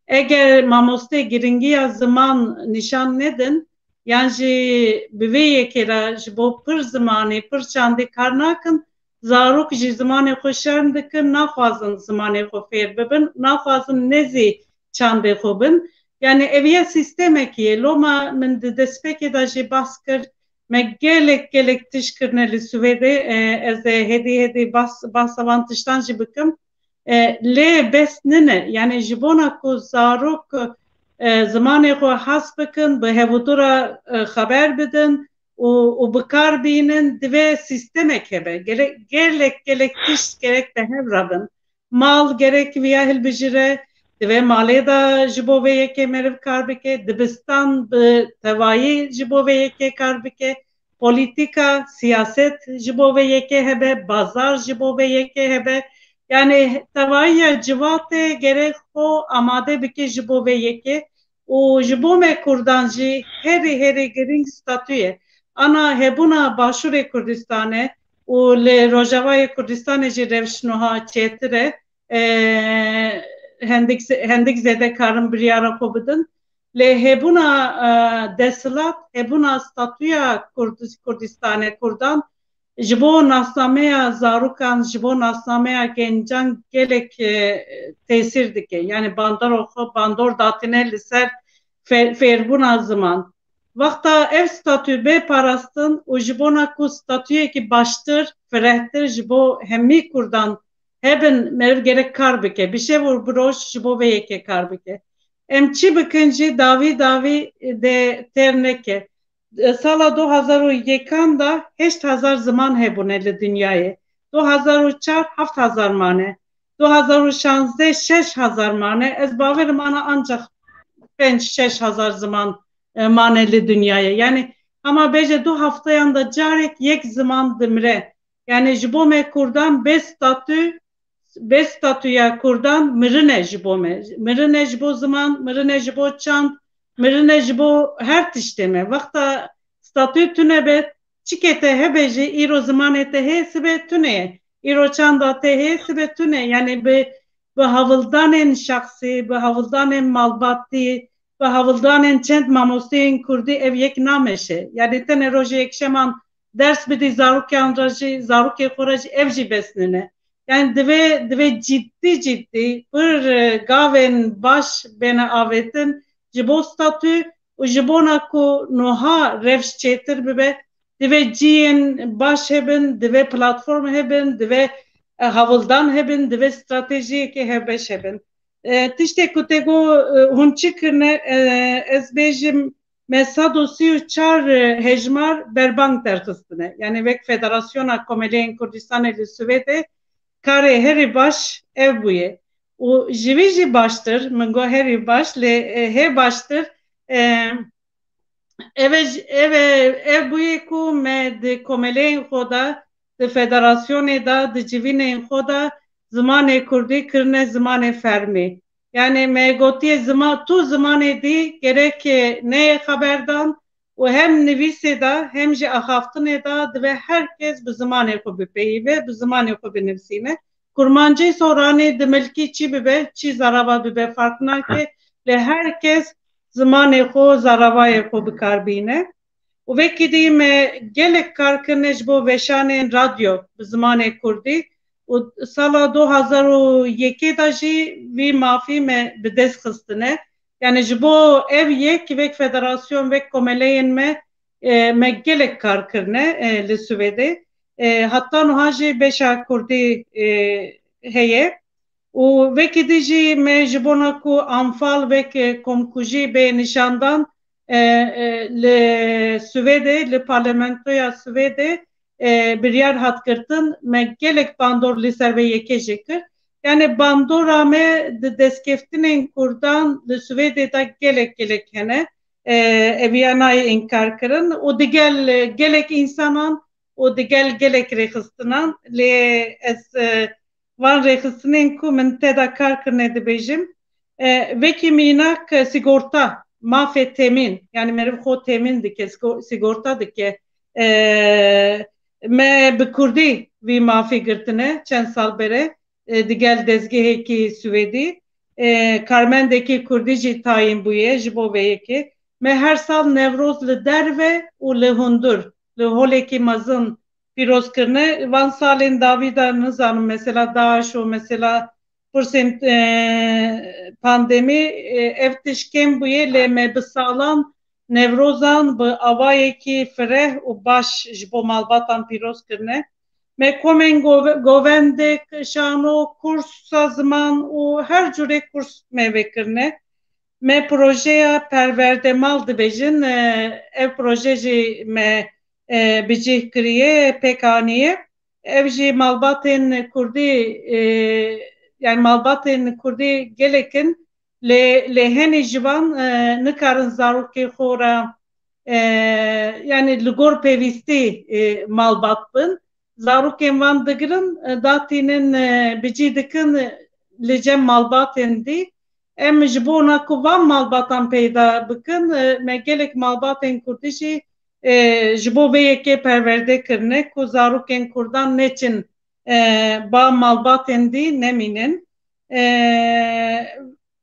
Eger mamostê giringiya ziman nîşan nedin, yan jî bi vê yekê re ji bo pir zimanî, pir çandî kar nakin, zarok jî zimanê xwe şerm dikin, naxwazin zimanê xwe fêr bibin, naxwazin nêzî çandê xwe bin. Yanî ev ya sîstemekî ye. Loma min di destpêkê de jî behs kir, me gelek, gelek tişt kirine li Swêdê. E, ez ê hêdî, hêdî behs, behsa van tiştan jî bikim. E, lê bes nine. Yanî ji bona ku zarok, e, zimanê xwe hez bikin, bi hevûdu re, e, xeber bidin û, û bi kar bînin, divê sîstemek hebe. Gerek, gelek, gelek tişt gerek bi hev re bin. Mal gerek viya hilbijire, divê malê de ji bo vê yekê meriv kar bike, dibistan bi tevayî ji bo vê yekê kar bike, polîtîka, siyaset ji bo vê yekê hebe, bazar ji bo vê yekê hebe. Yanî tevayiya civatê gerek xwe amade bike ji bo vê yekê û ji bo me kurdan jî herî, herî girîng statû ye. Ana hebûna Başûrê Kurdistanê û li Rojavayê Kurdistanê jî rewş nuha çêtir e. E, hendik, hendik zêde karin biryara xwe bidin. Lê hebûna, e, desthilat, hebûna statûya Kurd-, Kurdistanê, Kurdan, ji bo nasnameya zarokan, ji bo nasnameya gencan gelek, e, tesîr dike. Yanî bandora xwe, bandor datîne li ser fe-, fêrbûna ziman. Wexta ev statû bê parastin û ji bona ku statûyekî baştir, firehtir ji bo hemî Kurdan hebin, meriv gerek kar bike. Bi şev û bi roj ji bo vê yekê kar bike. Em çi bikin jî dawî dawî de têr neke. Sala du hazar û yekan de heşt hazar ziman hebûne li dinyayê. Du hazar û çar heft hazar mane. Du hazar û şazdeh şeş hazar mane. Ez bawerim ana ancak pênc şeş hazar ziman, e, mane li dinyayê. Yanî Hema bêje du hefteyan de carek yek ziman dimire. Yani ji bo me Kurdan bê statû, bê statûya Kurdan mirin e ji bo me. Mirin e ji bo ziman, mirin e ji bo çand, mirin e ji bo her tiştê me. Wexta statû tune be, çikê te hebe jî, îro zimanê te hê, sibe tune ye. Îro çanda te hê, sibe tune ye. Yani bi, bi hawildanên şexsî, bi hawildanên malbatî, bi hawildanên çend mamosteyên kurdî ev yek nameşe. Yani tenê rojê yekşeman ders bidî zarokan re jî, zarokê xwe re jî ev jî bes nîne. Yani divê, divê ciddî ciddî pir, e, gavên baş bêne avêtin ji bo statû û ji bona ku nuha rewş çêtir bibe, divê ciyên baş hebin, divê platform hebin, divê, e, hawildan hebin, divê stratejiyekê hevbeş hebin. E, tiştê ku te got, e, hûn çi kirine, e, ez bêjim, me sed û sî û çar hejmar berbang derxistine. Yani wek Federasyona Komeleyên Kurdistanê li Swêdê karê herî baş ev bûye. Û ji vî jî baştir, min got herî baş, lê, e, hê baştir, e, ev e, ev e, ev bûye ku me di komeleyên xwe de, di federasyonê de, di civînên xwe de zimanê kurdî kirine zimanê fermî. Yani me gotiye zima-, tu zimanê dî gerek neyê xeberdan û hem nivîsê de hem jî axaftinê de divê her kes bi zimanê xwe bipeyîve, bi zimanê xwe binivîsîne. Kurmancê soranê di milkî çi bibe, çi zarava bibe fark nake, lê her kes zimanê xwe, zaravayê xwe bi kar bîne. Û vekî dî me gelek kar kirine ji bo weşanên radyo bi zimanê kurdî û sala du hazar û yekê de jî vî mafî me bi dest xistine. Yani ji bo ev yek, wek federasyon, wek komeleyên me, e, me gelek kar kirine, e, li Swêdê. E, heta niha jî beşa kurdî, e, heye. Û vekî dî jî me ji bona ku anfal wek, e, komkujî bê nîşandan, e, e, li Swêdê, li parlamentoya Swêdê, e, biryar hat girtin, me gelek bandor li ser vê yekê jî kir. Yani bandora me di destkeftinên kurdan li Swêdê de gelek gelek hene. E, eviya nayê înkar kirin û digel, e, gelek însanan û digel gelek rêxistinan, lê ez, e, van rêxistinên ku min te de kar kirine dibêjim. E, vekî mînak, e, sigorta, mafê temîn, yani meriv xwe temîn dike, sigo-, sigorta dike. E, me bi kurdî vî mafî girtine çend sal berê, e, digel dezgehekî Swêdî. E, karmendekî kurdî jî tayîn bûye ji bo vê yekê. Me her sal Newroz li derve û li hundir, li holekî mezin pîroz kirine. Van salên dawî de nizanim, mesela DAIŞ û mesela pirsên, e, pandemî, e, ev tişt kêm bûye, lê me bi salan Newrozan bi awayekî fireh û baş ji bo malbatan pîroz kirine. Me komên gove-, govendek, şano, kursa ziman û her cûrê kurs me vekirine. Me projeya Perwerde Mal dibêjin, e, ev proje jî me, e, bi cih kiriye, pêk aniye. Ev jî malbatên kurdî, e, yani malbatên kurdî gelek in, lê, lê henî ji van, e, nikarin zarokê xwe re, e, yani li gor pêwîstî, e, malbat bin. Zarokên van digirin, e, datînin, e, bi cî dikin, e, li cem malbatên dî. Em ji bona ku van malbatan peyda bikin, e, me gelek malbatên kurdî jî, e, ji bo vê yekê perwerde kirine ku zarokên kurdan neçin, e, ba malbatên dî nemînin. E,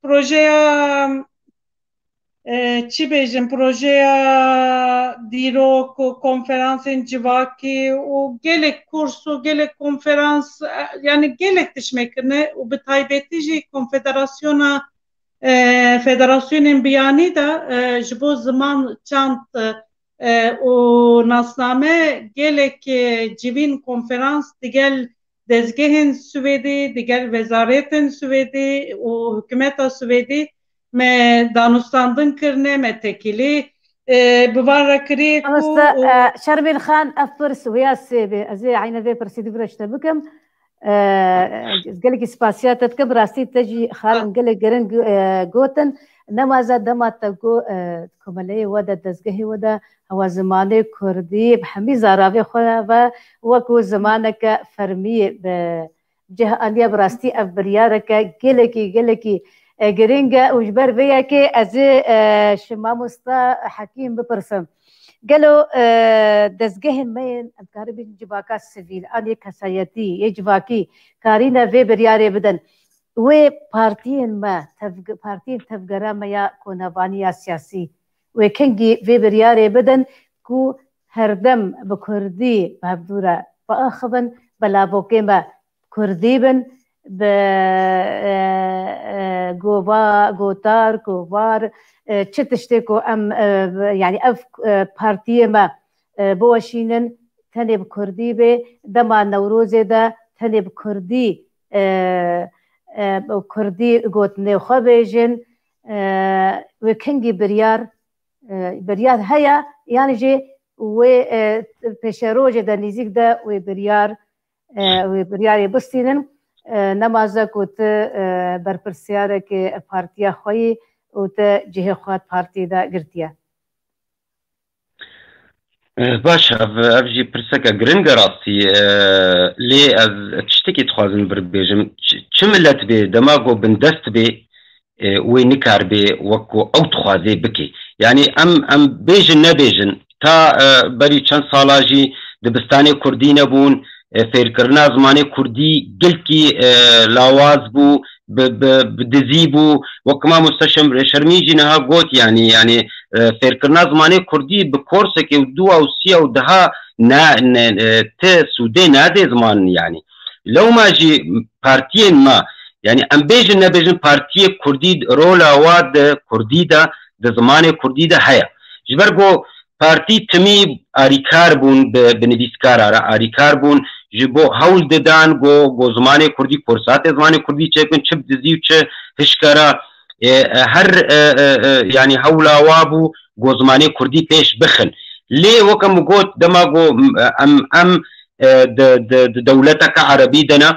projeya, e, çi bêjim, projeya dîrok û konferansên civakî û gelek kurs û gelek konferans, e, yani gelek tişt me kirine û bi taybetî jî konfederasyona, e, federasyonên biyanî de, e, ji bo ziman, çand, e, e, û nasname gelek, e, civîn konferans digel dezgehên Swêdî, digel wezaretên Swêdî û hikûmeta Swêdî me danûstandin kirine, me tekîlî, e, bi van re kiriye ku Mamoste, û e, Şermîn Xan, ev pirs wiya sê be. Ez ê eyne vê pirsî di vira ji te bikim. E, gelekî spasiya te dikim, rastî te jî xalim gelek giring, e, gotin. Nemaze dema te got, e, komeleyê we de, dezgehê we de, hewa zimanê kurdî bi hemî zaravê xwe ve wekû zimaneke fermî bi cih aniye. Bi rastî ev biryareke gelekî, gelekî, e, giring e û ji ber vê yekê ez ê, e, ji mamosta Hekîm bipirsim. Gelo, e, dezgehên me yên, em dikaribin civaka sivîl an yê kesayetî, yê civakî karîne vê biryarê bidin? Wê partiyên me, tevge-, partiyên tevgera me ya konevanî ya siyasî, wê kengî vê biryarê bidin ku herdem bi kurdî bi hevdû re biaxivin, belavokê me kurdî bin, bi, e, e, gova-, gotar, govar, e, çi tiştê ku em, e, bi-, yanî ev, e, partiyê me, e, biweşînin, tenê bi kurdî bê, dema Newrozê de tenê bi kurdî, e, e, bi kurdî gotinê xwe bêjin, e, wê kengî biryar, e, biryar heye, yan jî wê, e, pêşerojê de nîzîk de wê biryar, e, wê biryarê bistînin, e, nemaze ku tu, e, berpirsiyarekê partiya xwe yî û te cihê xwe di partiyê de girtiye. E, baş, ev, ev jî pirseke giring e rastî. E, lê ez tiştekî dixwazim vir bêjim. Çi, çi milet bê, dema ku bindest bê, e, wê nikaribe wek ku ew dixwazê bike. Yanî em, em bêjin nebêjin, ta, e, berî çend sala jî dibistanê kurdî nebûn, e, fêrkirina zimanê kurdî gelkî, e, lawaz bû, bi, bi, bi dizî bû. Wek mamoste Şem-, Şermîn jî niha got, yanî, yanî, e, fêrkirina zimanê kurdî bi korsekê û dû û sî û deha ne, ne, e, ti sûdê nade ziman, yanî. Lewma jî partiyên me, yanî em bêjin nebêjin, partiyê kurdî rola wa di kurdî de, di zimanê kurdî de heye. Ji ber ku partî timî arîkar bûn bi, bi nivîskara re, arîkar bûn, ji bo hewl didan ku, ku zimanê kurdî, kursatê zimanê kurdî çêkin, çi bi dizî û çi hişkara, e, e, her, e, e, e, yanî hewla wa bû ku zimanê kurdî pêş bixin. Lê weke min got, dema ku, e, em, em, e, di, di, di dewleteke erebî de ne,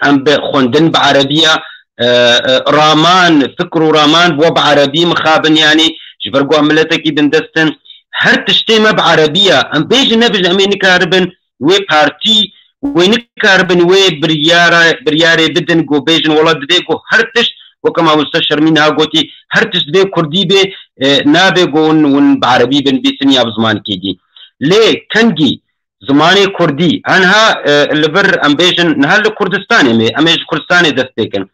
em bi xwendin bi erebiya, e, e, raman, fikr û raman bi we bi erebî mixabin, yanî ji ber ku em miletekî bindest in, her tiştê me bi erebî ye. Em bêjin nebêjin, em ê nikaribin wê partî, wê nikaribin wê biryara, biryarê bidin ku bêjin wela divê ku her tişt, weke mamoste Şermîn niha gotî, her tişt divê kurdî bê, e, nabe ku hûn, hûn bi erebî binivîsin ya bi zimankê dî. Lê kengî zimanê kurdî, aniha, e, li vir em bêjin, niha li Kurdistanê me, em ê ji Kurdistanê dest pê kin.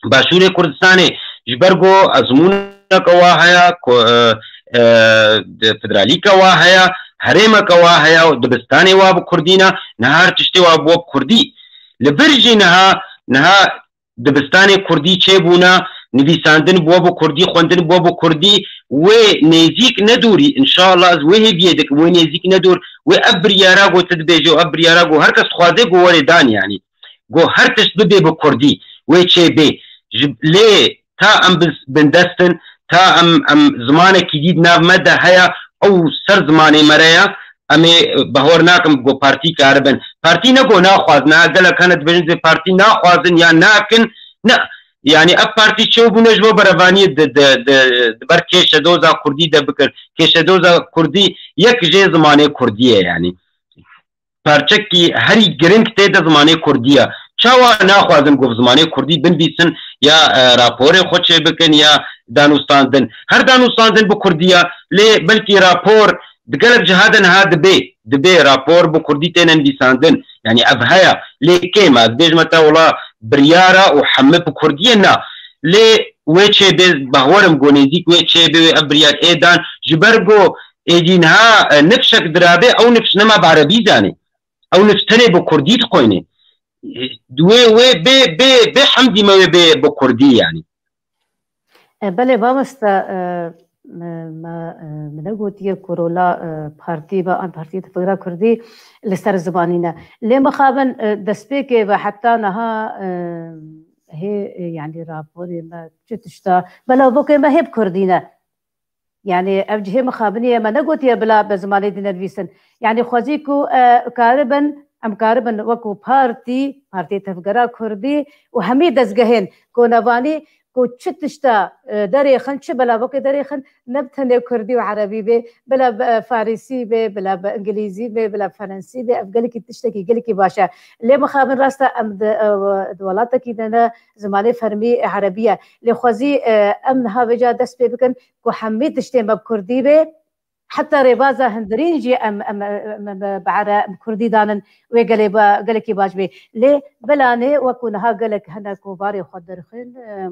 Başûrê Kurdistanê ji ber ku ezmûneke wa heye, ku, e, e, federalîke wa heye, herêmeke wa heye, dibistanê wa bi kurdî ne, niha her tiştê wa bi we bi kurdî. Li vir jî niha, niha dibistanê kurdî çêbûne, nivîsandin bi we bi kurdî, xwendin bi we bi kurdî, wê nêzîk ne dûrî, înşallah ez wê hêviyê dikim, wê nêzîk ne dûr, wê ev biryara ku tu dibêjî û ev biryara ku her kes dixwaze ku werê dan yanî. Ku her tişt bibe bi kurdî, wê çêbê. Ji, lê ta em bi, bindest in, ta em, em zimanekî dî di nav me de heye, ew ser zimanê me re ye, em ê, e, bahwer nakin ku partî karibin. Partî ne ku naxwazin, ha, gelek hene dibêjin vê partî naxwazin ya nakin. Ne, yanî ev partî çêbûne ji bo berevaniyê di, di, di, di ber kêşedoza kurdî de bikir. Kêşedoza kurdî yek jê zimanê kurdî ye yanî. Parçekî herî giring tê de zimanê kurdî ye. Çawa naxwazin ku bi zimanê kurdî binivîsin ya, e, raporê xwe çêbikin ya danûstandin? Her danûstandin bi kurdî ye, lê belkî rapor di gelek ciha de niha dibe, dibe rapor bi kurdî têne nivîsandin. Yanî ev heye, lê kêm e. Ez bêjime te wela biryar e û hemî bi kurdî ye, na. Lê wê çêbe, bahwerim ku nêzîk wê çêbe, wê ev biryar ê dan, ji ber ku êdî niha, e, nifşek dirabe, ew nifş nema bi erebî zanê. Ew nifş tenê bi kurdî dixwîne. E, wê, wê bê, bê, bê hemdî me wê bê bi kurdî yanî. E, belê mamoste, e, me, me, e, min negotiye ku rola, e, partî ve an partiyê tevgera kurdî li ser zimanî ne. Lê mixabin, e, destpêkê ve heta niha, e, hê, e, yanî raporê me çi tişta belavokê me hê bi kurdî ne. Yanî ev cihê mixabinî ye, me negotiye bila bi zimanê dî nedivîsin. Yanî xwezî ku, e, karibin Em karibin wekû partî, Partiyê Tevgera Kurdî û hemî dezgehên konevanî ku çi tişta, e, derêxin, çi belavokê derêxin, ne bi tenê kurdî û erebî bê, bila bi, e, farisî bê, bila bi îngilîzî bê, bila bi ferensî bê, ev gelekî tiştekî gelekî baş e. Lê mixabin rast e, em di, e, di welatekî de ne, zimanê fermî erebî ye. Lê xwezî, e, em niha vêca dest pê bikin ku hemî tiştê me bi kurdî bê, heta rêbaza hundirîn jî em, em, em, em bi ere-, em kurdî danin wê gelê ba-, gelekî baş bê. Lê belanê wekû niha gelek hene ku barê xwe derxin, e,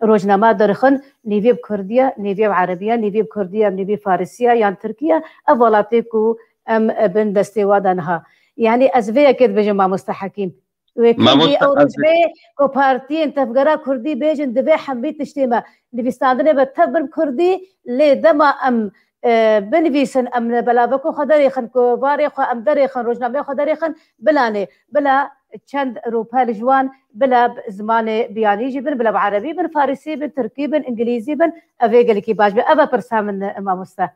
rojnama derxin, nîvê bi kurdî ye, nîvê bi erebî ye, nîvê bi kurdî ye, nîvê farisî ye yan tirkî ye, ev welatê ku em, e, bin destê wa de niha. Yanî ez vê yekê dibêjim mamoste Hekîm. Wê kengî Mamoste ew roj bê ku partiyên tevgera kurdî bêjin divê hemî tiştê me nivîsandinê be tev bin kurdî, lê dema em, e, binivîsin, em belavekû xwe derêxin, ku barê xwe em derêxin, rojnameya xwe derêxin, bilanê, bila çend rûpel ji wan, bila bi zimanê biyanî jî bin, bila bi erebî bin, farisî bin, tirkî bin, îngilîzî bin, ev ê gelekî baş be. Ev e pirsa min, e, mamoste.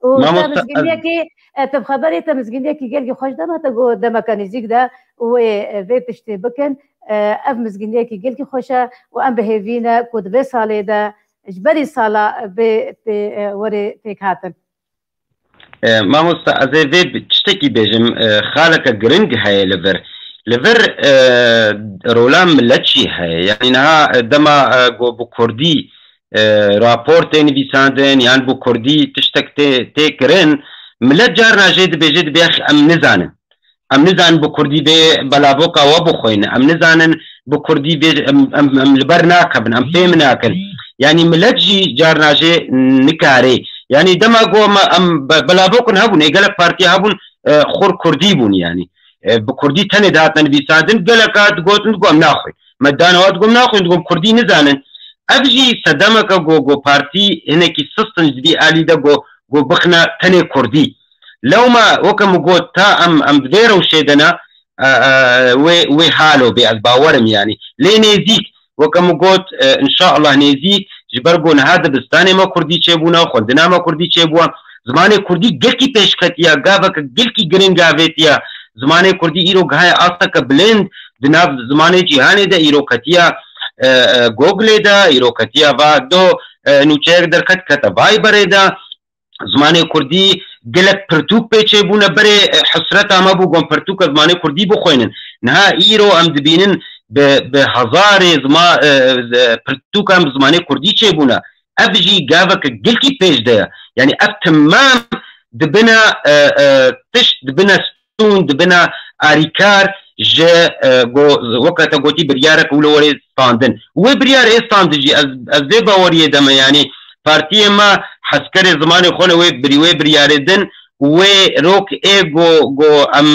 Û te Mamoste, ez mizgîniyekî, e, te bi xeberê te mizgîniyekî gelkî xweş dema te got demeke nêzîk de û wê, e, vê tiştê bikin. E, ev mizgîniyekî gelkî xweş e û em bi hêvî ne ku di vê salê de ji berî sala bê pê, e, werê pêk hatin. E, mamoste, ez ê vê bi-, tiştekî bêjim, e, xaleke giring heye li vir. Li vir, e, rola milet jî heye. Yanî niha, e, dema, e, go bi kurdî, e, rapor tê nivîsandin yan bi kurdî tiştek tê, tê kirin, milet carna jê dibêje, dibê, "Ex, em nizanin. Em nizanin bi kurdî vê belavoka we bixwînin. Em nizanin bi kurdî vê, em, em, em li ber nakevin, em fêm nakin." Yanî milet jî carna jê nikarê. Yanî dema ku em, em be-, belavokun hebûn, ê gelek partiya hebûn, e, xur kurdî bûn yanî. E, bi kurdî tenê dihatin nivîsandin, geleka digotin, digo em naxwin. Me dana wa digo em naxwin, digo em kurdî nizanin. Ev jî sedemeke ku, ku partî hinekî sist in ji vî alî de ku, ku bixine tenê kurdî. Lewma weke min got ta em, em di vê rewşê de ne, e, e, wê, wê halo bê, ez bawer im yanî. Lê nêzîk, weke min got, e, înşallah nêzîk, ji ber ku niha dibistanê me kurdî çêbûne, xwendina me kurdî çêbûye, zimanê kurdî gelkî pêşketiya, gaveke gelkî giring avêtiya. Zimanê kurdî îro gihaye asteke bilind, di nav zimanê cîhanê de îro ketiya, e, e, Google-ê de, îro ketiya va do, e, nûçeyek derket kete Viber-ê de. Zimanê kurdî gelek pirtûk pê çêbûne, berê, e, hesreta me bû, gon pirtûka zimanê kurdî bixwînin. Niha îro em dibînin bi, bi hezarê zima-, e, e, pirtûkan bi zimanê kurdî çêbûne. Ev jî gaveke gelkî pêş de ye. Yanî ev temam dibine, e, e, tişt, dibine stûn, dibine arîkar ji, e, go-, weke te gotî biryarek wilo were standin. Wê biryar ê standin jî ez, ez vê baweriyê de me, yanî partiyê me heskerê zimanê xwe ne wê birî-, wê biryarê din, wê rok ê go, go em,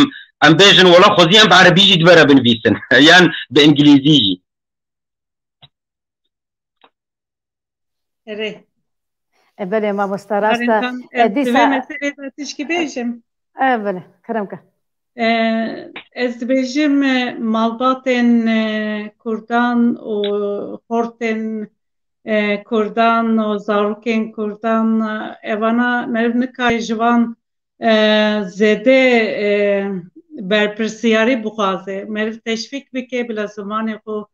em bêjin wela xwezî em bi erebî jî dibere binivîsin, yan bi îngilîzî jî. Erê. E, belê, mamosta, rast e. Barintan, E, ez di vê dîsa meselê de tişkî bêjim. E, belê, kerem ke. E, ez dibêjim, e, malbatên, e, kurdan û xortên, e, kurdan û zarokên kurdan, e, evana meriv nikare ji wan e, zêde, e, berpirsiyarî bixwaze. Meriv teşvîk bike, bila zimanê xwe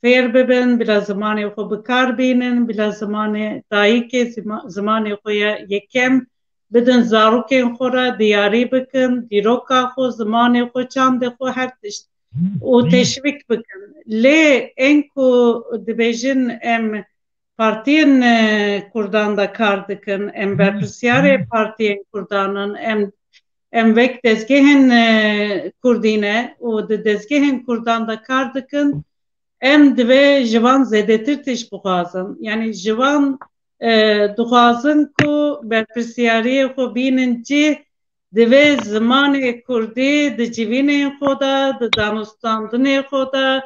fêr bibin, bila zimanê xwe bi kar bînin, bila zimanê dayikê, zima-, zimanê xwe ya yekem bidin zarokên xwe re, diyarî bikin, dîroka xwe, zimanê xwe, çandê xwe, her tişt û teşvîk bikin. Lê ên ku dibêjin em partiyên, e, kurdan de kar dikin, em berpirsiyarê partiyên kurdan in, em, em wek dezgehên, e, kurdî ne û di dezgehên kurdan de kar dikin, em divê ji van zêdetir tişt bixwazin. Yanî ji van, e, dixwazin ku berpirsiyariyê xwe bînin cih, divê zimanê kurdî di civînên xwe de, di danûstandinê xwe de,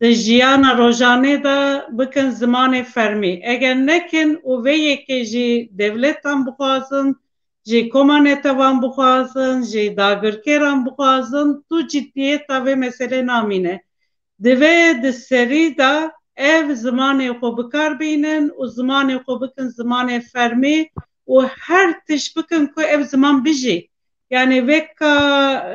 di jiyana rojanê de bikin zimanê fermî. Eger nekin û vê yekê jî dewletan bixwazin, jî koma netevan bixwazin, jî dagirkeran bixwazin, tu ciddiyeta vê meselê namîne. Divê di serî de ev zimanê xwe bi kar bînin û zimanê xwe bikin zimanê fermî û her tişt bikin ku ev ziman bijî. Yani wek ka,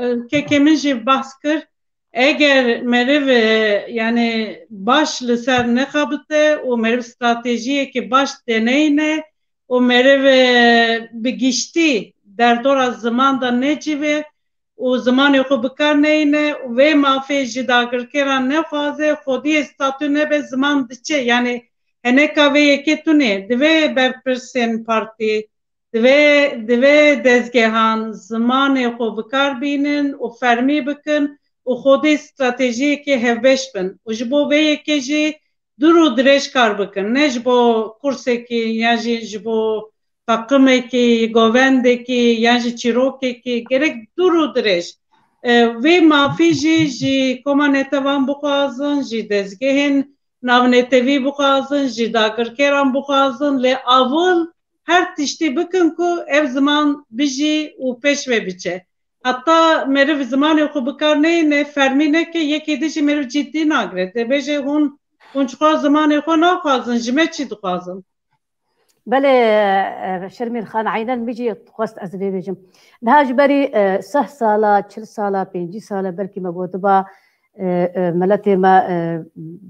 e, kekê min jî behs kir, eger meriv, e, yani baş li ser nexebite û meriv stratejiyekê baş deneyne û meriv, e, bi giştî derdora ziman de necive û zimanê xwe bi kar neyne û vê mafê ji dagirkeran nexwaze, xwediyê statû nebe, ziman diçe. Yani heneka vê yekê tune, divê berpirsên partî, divê, divê dezgehan zimanê xwe bi kar bînin û fermî bikin û xwedî stratejiyekê hevbeş bin û ji bo vê yekê jî dûr û dirêj kar bikin. Ne ji bo kursekî yan jî ji bo teqimekî, govendekî yan jî çîrokekî, gerek dûr û dirêj. E, vê mafî jî ji koma netevan bixwazin, ji dezgehên navnetewî bixwazin, ji dagirkeran bixwazin, lê awil her tiştî bikin ku ev ziman bijî û pêş ve biçe. Heta meriv zimanê xwe bi kar neyne, fermî neke, yekê din jî meriv cidî nagire. Dibêje hûn, hûn çiqas zimanê xwe naxwazin, ji me çi dixwazin? Belê, e, Şermîn Xan, eynen min jî xwest ez vê bêjim. Niha ji berî, e, seh sala, çil sala, pêncî sala belkî me gotiba, e, e, miletê me, e,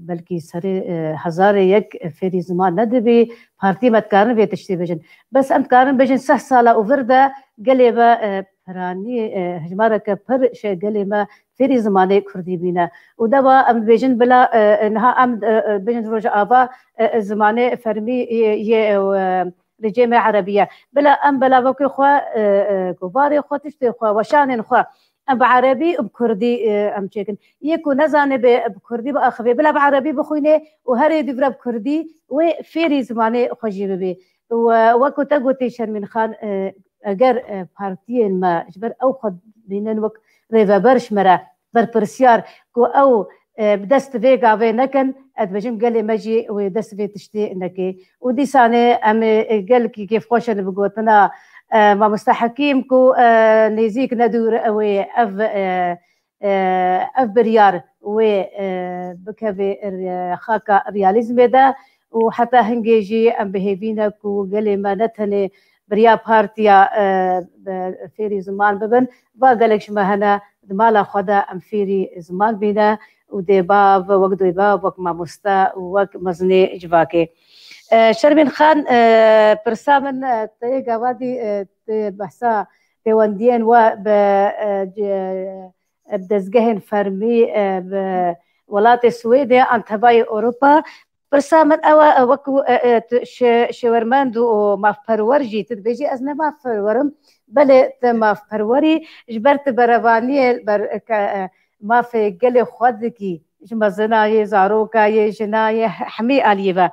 belkî serê, e, hezarê yek fêrî ziman nedibî, partî me dikarin vê tiştê bêjin. Bes em dikarin bêjin seh sala û vir de gelê me, e, piranî, e, hejmareke pir ji gelê me fêrî zimanê kurdî bîne. Û dema em dibêjin bila, e, e, niha em, e, e, bêjin Rojava, e, e, zimanê fermî yê, yê, e, li cem me erebî ye. Bila em belavokê xwe, e, e, govarê xwe, tiştê xwe, weşanên xwe em bi erebî û bi kurdî, e, em çêkin. Yê ku nezanibe bi kurdî biaxivê, bila bi erebî bixwîne û herê dûvre bi kurdî wê fêrî zimanê xwe jî bibê. Û, e, wek ku te gotî Şermîn Xan, e, eger, e, partiyên me ji ber ew xwe bînin wek rêveber ji me re, berpirsiyar, ku ew, e, bi dest vê gavê nekin, ez dibêjim gelê me jî wê dest vê tiştê neke. Û dîsanê em ê, e, gelkî kêfxweş in bi gotina, e, mamoste Hekîm ku, e, nêzîk ne dûr ew ê ev, e, e, ev biryar wê, e, bikeve, e, xaka realîzmê de û heta hingê jî em bi hêvî ne ku gelê me ne tenê bi riya partiya, e, bi fêrî ziman bibin. Va gelek ji me hene di mala xwe de em fêrî ziman bîne û dê bav, wek dê bav, wek mamoste û wek mezinê civakê. E, Şermîn Xan, e, pirsa min, e, te yê gava dî, e, te behsa pêwendiyên we bi, e, ce-, e, bi dezgehên fermî, e, bi welatê Swêdê an tevayê Ewropa. Pirsa min ew e, e, wekî, e, e, tu şe-, şêwermend û mafperwer jî, tu dibêjî ez ne mafperwer im, belê tu mafperwer î, ji ber tu berevaniyê ber, e, ke, e, mafê gelê xwe dikî, ji mezina yê, zaroka yê, jina yê, he-, hemî aliyê ve.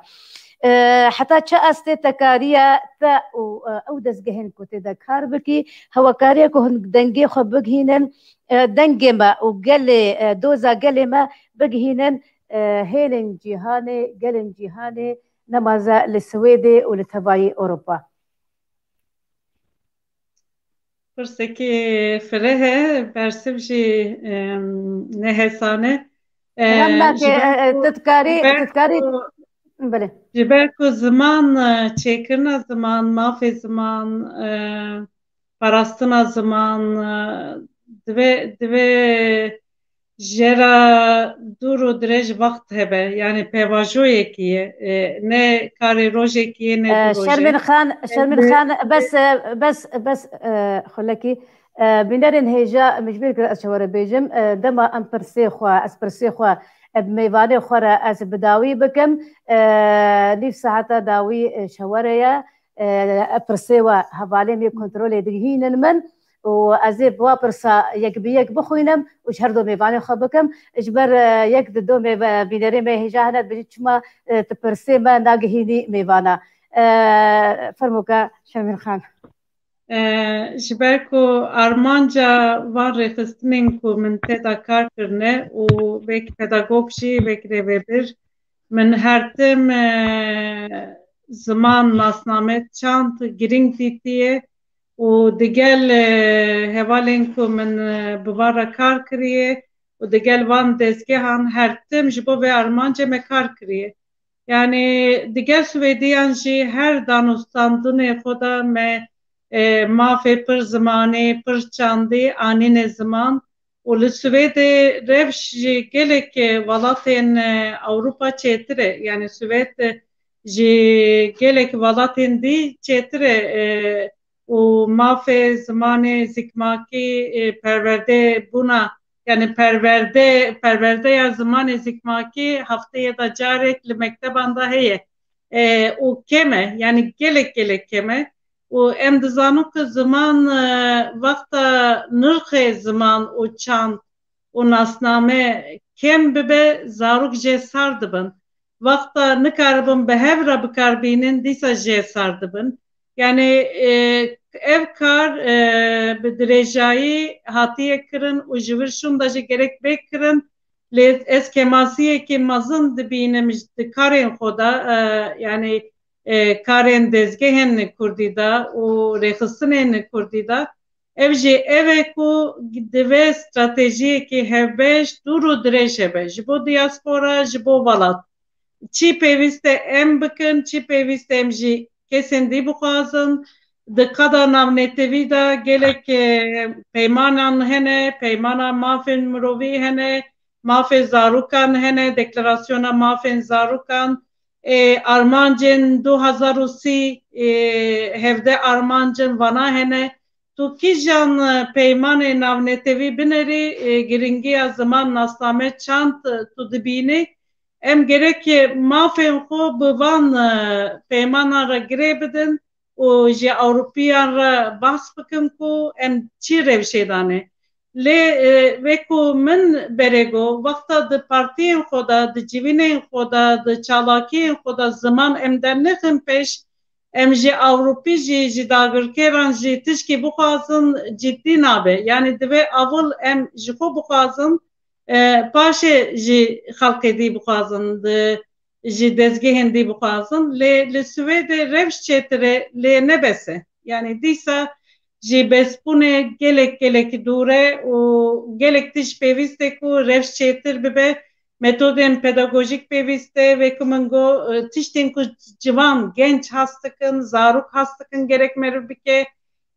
E, heta çi astê te kariye te û, e, ew dezgehên ku tê de kar bikî, hewekariye ku hûn dengê xwe bigihînin, e, dengê me û gelê, e, doza gelê me bigihînin, e, hêlên cîhanê, gelên cîhanê, nemaze li Swêdê û li tevayî Ewropa? Pirsekî fireh e, bersiv jî, em, ne hesan e. E, Hemnakê, ji ber e, e, ku, tu dikarî, ji ber tu dikarî, ku, belê. Ji ber ku ziman, e, çêkirina ziman, mafê ziman, e, parastina ziman, e, divê, divê jê re dûr û dirêj wext hebe. Yani pêvajoyekî ye. E, ne karê rojekî ye, ne E, du rojê. Şermîn Xan, E, Şermîn bi- Xan, bes, e, bes, bes, e, xulekî, e, bînerên hêja min ji bîr kir ez ji we re bêjim. E, dema em pirsê xwe, ez pirsê xwe, e, bi mêvanê xwe re ez bi dawî bikim. E, nîv saeta dawî, e, ji we re ye. E, pirsê we hevalên yê kontrolê digihînin min û ez ê bi wa pirsa yek bi yek bixwînim û ji her du mêvanê xwe bikim. Ji ber, e, yek di du mêve-, bînerê me hêja hene dibêjin çima, e, tu pirsê me nagihînî mêvana. E, fermo ke Şermîn Xan. E, ji ber ku armanca van rêxistinên ku min tê de kar kirine û wek pedagog jî, wek rêvebir, min her tim, e, ziman, nasname, çand girîng dîtiye û digel, e, hevalên ku min, e, bi van re kar kiriye û digel van dezgehan her tim ji bo vê armancê me kar kiriye. Yani digel Swêdiyan jî her danûstandinê xwe de me e, mafê pir zimanê, pir çandî anîne ziman. Û li Swêdê rewş ji gelek, e, welatên, e, Ewropa çêtir e. Yani Swêd, e, ji gelek welatên dî çêtir e, e, û mafê zimanê zikmakî, e, perwerde bûna, yani perwerde, perwerdeya zimanê zikmakî hefteyê de carek li mekteban de heye. E, û kêm e, yani gelek gelek kêm e. Û em dizanin ku ziman, e, wexta nirxê ziman û çand û nasname kêm bibe, zarok jê sar dibin. Wexta nikaribin bi hev re bikar bînin, dîsa jê sar dibin. Yani, e, ev kar, e, bi dirêjayî hatiye kirin û ji vir şûnda jî gerek bê kirin. Lê ez kêmasiyekî mezin dibînim ji, di karên xwe de, e, yani, e, karên dezgehên kurdî de û rêxistinên kurdî de. Ev jî ev e ku divê stratejiyekî hevbeş, dûr û dirêj hebe ji bo diaspora, ji bo welat. Çi pêwîst e em bikin, çi pêwîst e em ji kesên dî bixwazin. Di qada navnetewî de gelek, e, peymanan hene, peymana mafên mirovî hene, mafê zarokan hene, deklarasyona mafên zarokan, e, armancên du hazar û sî, e, hevdeh armancên vana hene. Tu kîjan, e, peymanê navnetewî binerî, e, giringiya ziman, nasname, çand, e, tu dibînî? Em gerek, e, mafên xwe bi van, e, peymanan re girê bidin û ji Ewropiyan re behs bikin ku em çi rewşê dane. Lê, e, wek ku min berê got, wexta di partiyên xwe de, di civînên xwe de, di çalakiyên xwe de ziman em dernexin pêş, em ji Ewropî jî, ji dagirkeran jî tişkî bixwazin, cidî nabe. Yani divê ewil em ji xwe bixwazin, e, paşê ji xelkê dî bixwazin, di, ji dezgehên dî bixwazin. Lê li Swêdê rewş çêtir e, lê ne bes e. Yani dîsa ji bestbûnê gelek, gelek dûr e û gelek tişt pêwîst e ku rewş çêtir bibe. Metodên pedagojîk pêwîst e, wek min got, e, tiştên ku ciwan, genç has dikin, zarok has dikin gerek meriv bike,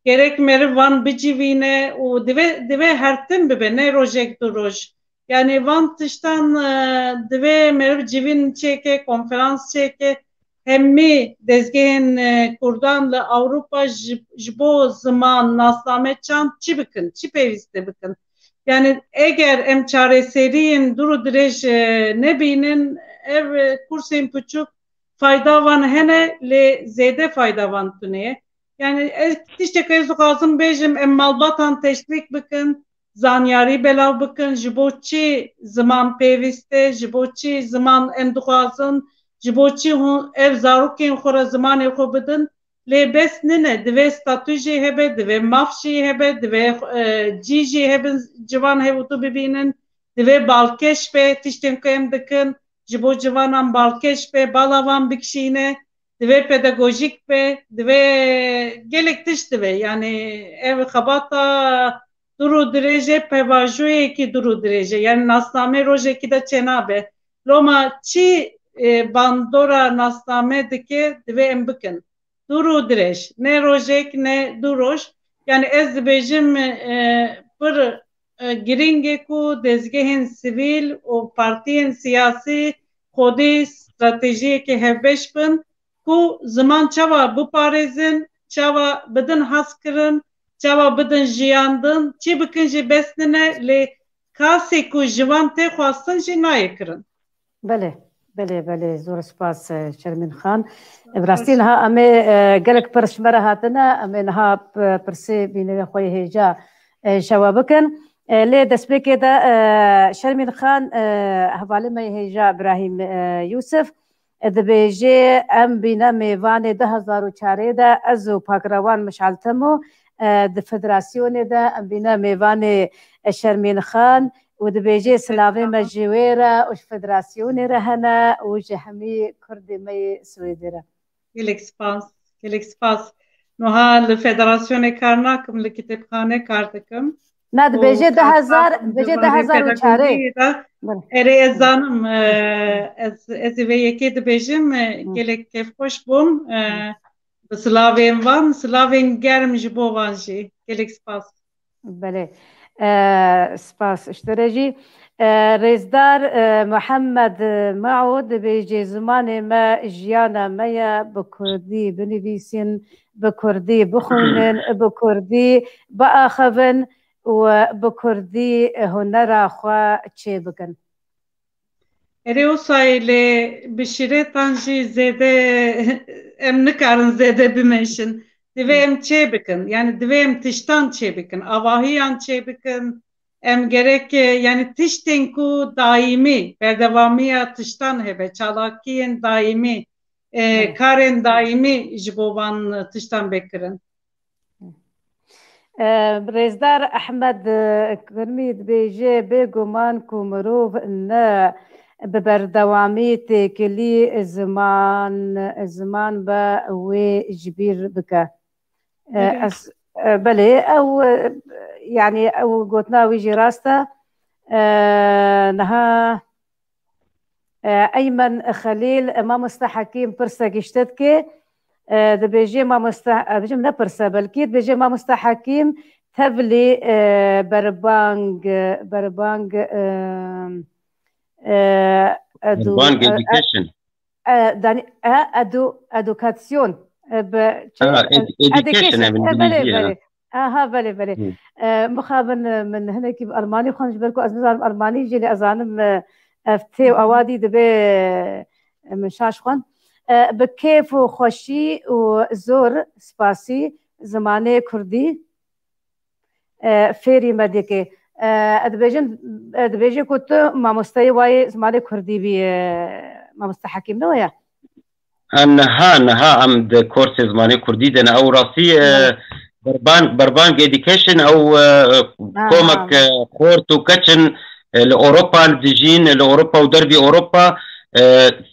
gerek meriv van bicivîne û divê, divê her tim bibe, ne rojek du roj. Yani van tiştan, e, divê meriv civîn çêke, konferans çêke, hemî dezgehên, e, kurdan li Ewropa ji, ji bo ziman, nasname, çand çi bikin, çi pêwîst e bikin. Yani eger em çareseriyên dûr û dirêj, e, nebînin, ev, e, kursên piçûk fayda van hene, lê zêde fayda van tune ye. Yani ez tiştek ez dixwazim bêjim, em malbatan teşwîk bikin, zanyarî belav bikin, ji bo çi ziman pêwîst e, ji bo çi ziman em dixwazin, ji bo çi hûn ev zarokên xwe re zimanê xwe bidin. Lê bes nine, divê statû jî hebe, divê maf jî hebe, divê, e, cî jî hebin, ciwan hev û du bibînin, divê balkêş be, tiştên ku em dikin, ji bo ciwanan balkêş be, bala wan bikişîne, divê pedagojîk be, divê gelek tişt divê. Yani ev xebata dûr û dirêj e, pevajoyekî dûr û dirêj e. Yani nasname rojekî de çênabe. Loma çi, e, bandora nasname dike, divê em bikin. Dûr û dirêj. Ne rojek, ne du roj. Yani ez dibêjim, e, pir, e, giring e ku dezgehên sivîl û partiyên siyasî xwedî stratejiyeke hevbeş bin ku ziman çawa biparêzin, çawa bidin hezkirin, çawa bidin jiyandin, çi bikin jî bes nine, lê kasê ku ji wan tê xwestin jî nayê kirin. Belê, belê, belê, zor spas, e, Şermîn Xan. E, bi rastî niha em ê, e, gelek pirs ji me re hatine, em ê niha p-, pirsê bînerê xwe yê hêja, e, şewa bikin. E, lê destpêkê de, e, Şermîn Xan, e, hevalê me yê hêja Birahîm, e, Yûsif, e, dibêje, em bîne mêvanê du hezar û çarê de ez û Pakrewan Mişal Temo, e, di federasyonê de em bîne mêvanê, e, Şermîn Xan û dibêje silavê me ji wê re û ji federasyonê re hene û ji hemî kurdê me yê Swêdê re. Gelek spas, gelek spas. Niha li federasyonê kar nakim, li kitêbxane kar dikim. Na, û dibêje du hezar, dibêje du hezar û çarê. Erê, ez zanim, e, ez, ez ê vê yekê dibêjim, e, gelek kêfxweş bûm, e, Silavên van, silavên germ ji bo van jî. Gelek spas. Belê. E, spas ji te re jî. E, Rêzdar, e, Mihemed Mao dibêje, zimanê me jiyana me ye, bi kurdî binivîsin, bi kurdî bixwînin, bi kurdî biaxivin û bi kurdî hunera xwe çêbikin. Erê, wisa ye, lê bi şîretan jî zêde em nikarin zêde bimeşin. Divê em çê bikin, yani divê em tiştan çê bikin, avahiyan çê bikin. Em gerek, e, yani tiştên ku daîmî, berdewamiya tiştan hebe, çalakiyên daîmî, e, Evet. karên daîmî ji bo van tiştan bê kirin. E, Rêzdar Ehmed, e, Kurmî dibêje, bêguman ku mirov ne bi berdewamî têkilî ziman, ziman be wê ji bîr bike. E, Evet. ez, e, belê, ew, e, yani ew gotina wî jî rast e. E, niha E, Eymen Xelîl, e, mamoste Hekîm pirsek ji te dike. E, dibêje mamoste, e, dibêjim ne pirse, belkî dibêje mamoste Hekîm tevlî, e, berbang, e, berbang, e, e, edu-, Urban e, e, Education. e, dani-, e, edu-, edukasyon, e, bi, çi, Ha, e, ed-, education, education, em e, belê, belê. Aha, belê, belê. Hı. E, mixabin, e, min hinekî bi Almanî xwend, ji ber ku ez nizanim Almanî jî, lê ez zanim, e, ev tê û ewa dî dibe, e, min şaş xwend. E, bi kêf û xweşî û zor spasî zimanê kurdî, e, fêrî me dike. E, e, dibêjin, e, dibêje ku tu mamosteyê wayê zimanê kurdî bî, e, mamoste Hekîm, ne waya? Ha, niha, niha em di korsê zimanê kurdî de ne. Ew rastî, e, Belê. Berban, Berban Education, ew, e, Ha, komek, ha. e, xort û keç in, e, li Ewropa dijîn, li Ewropa û dervî Ewropa, e,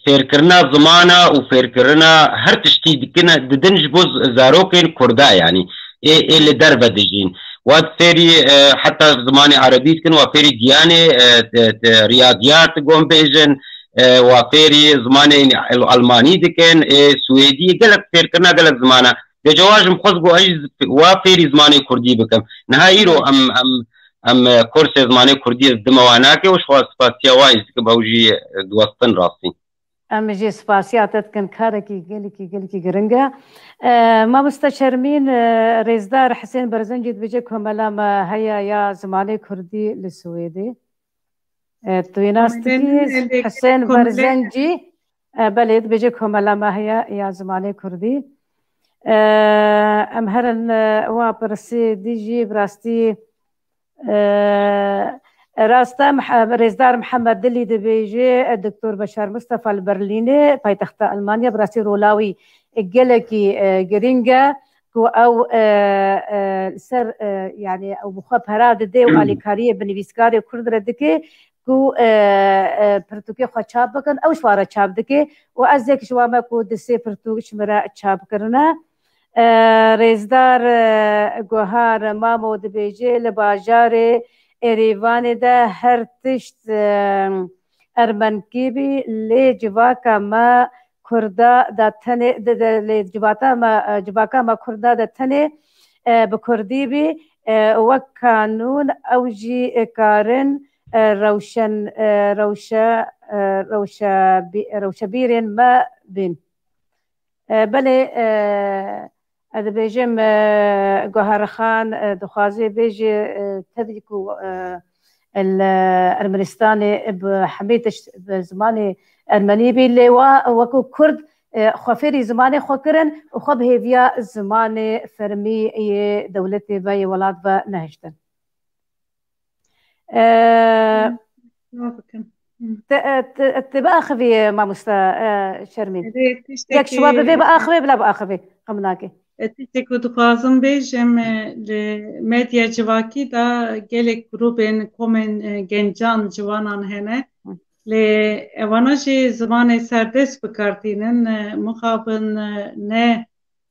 fêrkirina zimana û fêrkirina her tiştî dikine, didin ji bo z-, zarokên kurda, yanî ê, ê li derve dijîn. Wat fêrî, e, heta zimanê erebî dikin, wa fêrî giyanê, e, e, e, riyadiyat gom bêjin, e, wa fêrî zimanê al-, almanî dikin, ê swêdî, gelek fêrkirina gelek zimana. Vêca wa jim xwest got ez jî wa fêrî zimanê kurdî bikim. Niha îro em, em, em, e, kursê zimanê kurdî ez dime wa nake û ji xwe spasiya wa jî dikim, ew jî, e, diwestin rastî. Em jî spasiya te dikin, karekî gelekî, gelekî giring e. E, mamoste Şermîn, e, Rêzdar Hisên Berzencî dibêje komela me heye ya zimanê kurdî li Swêdê. E, tu wî nas Komele dikî, ne, lê Hisên komelê Berzencî, e, belê, dibêje komela me heye ya zimanê kurdî. E, em herin, e, wa pirsê dî jî bi rastî, e, rast e, Mih-, Rêzdar Mihemed Dilî dibêje, e, Doktor Beşar Mustafa li Berlînê, paytexta Almanya, bi rastî rola wî gelekî, e, giring e. ku ew, e, e, li ser, e, yani ew bi xwe pera dide û alîkariyê bi nivîskarê kurd re dike ku, e, e, pirtûkê xwe çap bikin, ew ji wan re çap dike û ez yek ji wan me ku di sê pirtûk ji min re çap kirine. E, Rêzdar, e, Guhar Mamo dibêje, li bajarê Erêvanê de her tişt, e, ermenkî bî, lê civaka me Kurda de tenê, de, de, lê civata me, e, civaka me Kurda de tenê, e, bi Kurdî bî, e, wek kanûn ew jî, e, karin, e, rewşen, e, rewşe, e, rewşebî-, rewşebîrên me bin. E, belê, e, ez dibêjim, e, Guharxan, e, dixwaze bêje, e, tevî ku, e, li Ermenistanê bi hemî tişt bi zimanê ermenî bî, lê wa wekû kurd, e, xwe fêrî zimanê xwe kirin û xwe bi hêviya zimanê fermî yê dewletê ve, yê welat ve nehiştin. E, Dua bikin. Hı. Te, e, te, te biaxivî, mamoste, e, Şermîn. Erê, Yek tiştekî şiwa bivê biaxivê, bila biaxivê. Xem nake. E, tiştekî ku dixwazim bêjim, e, li medya civakî de gelek grûbên, komên, e, gencan, ciwanan hene. Hı. Lê evana jî zimanê serdest bi kar tînin, e, mixabin, e, ne,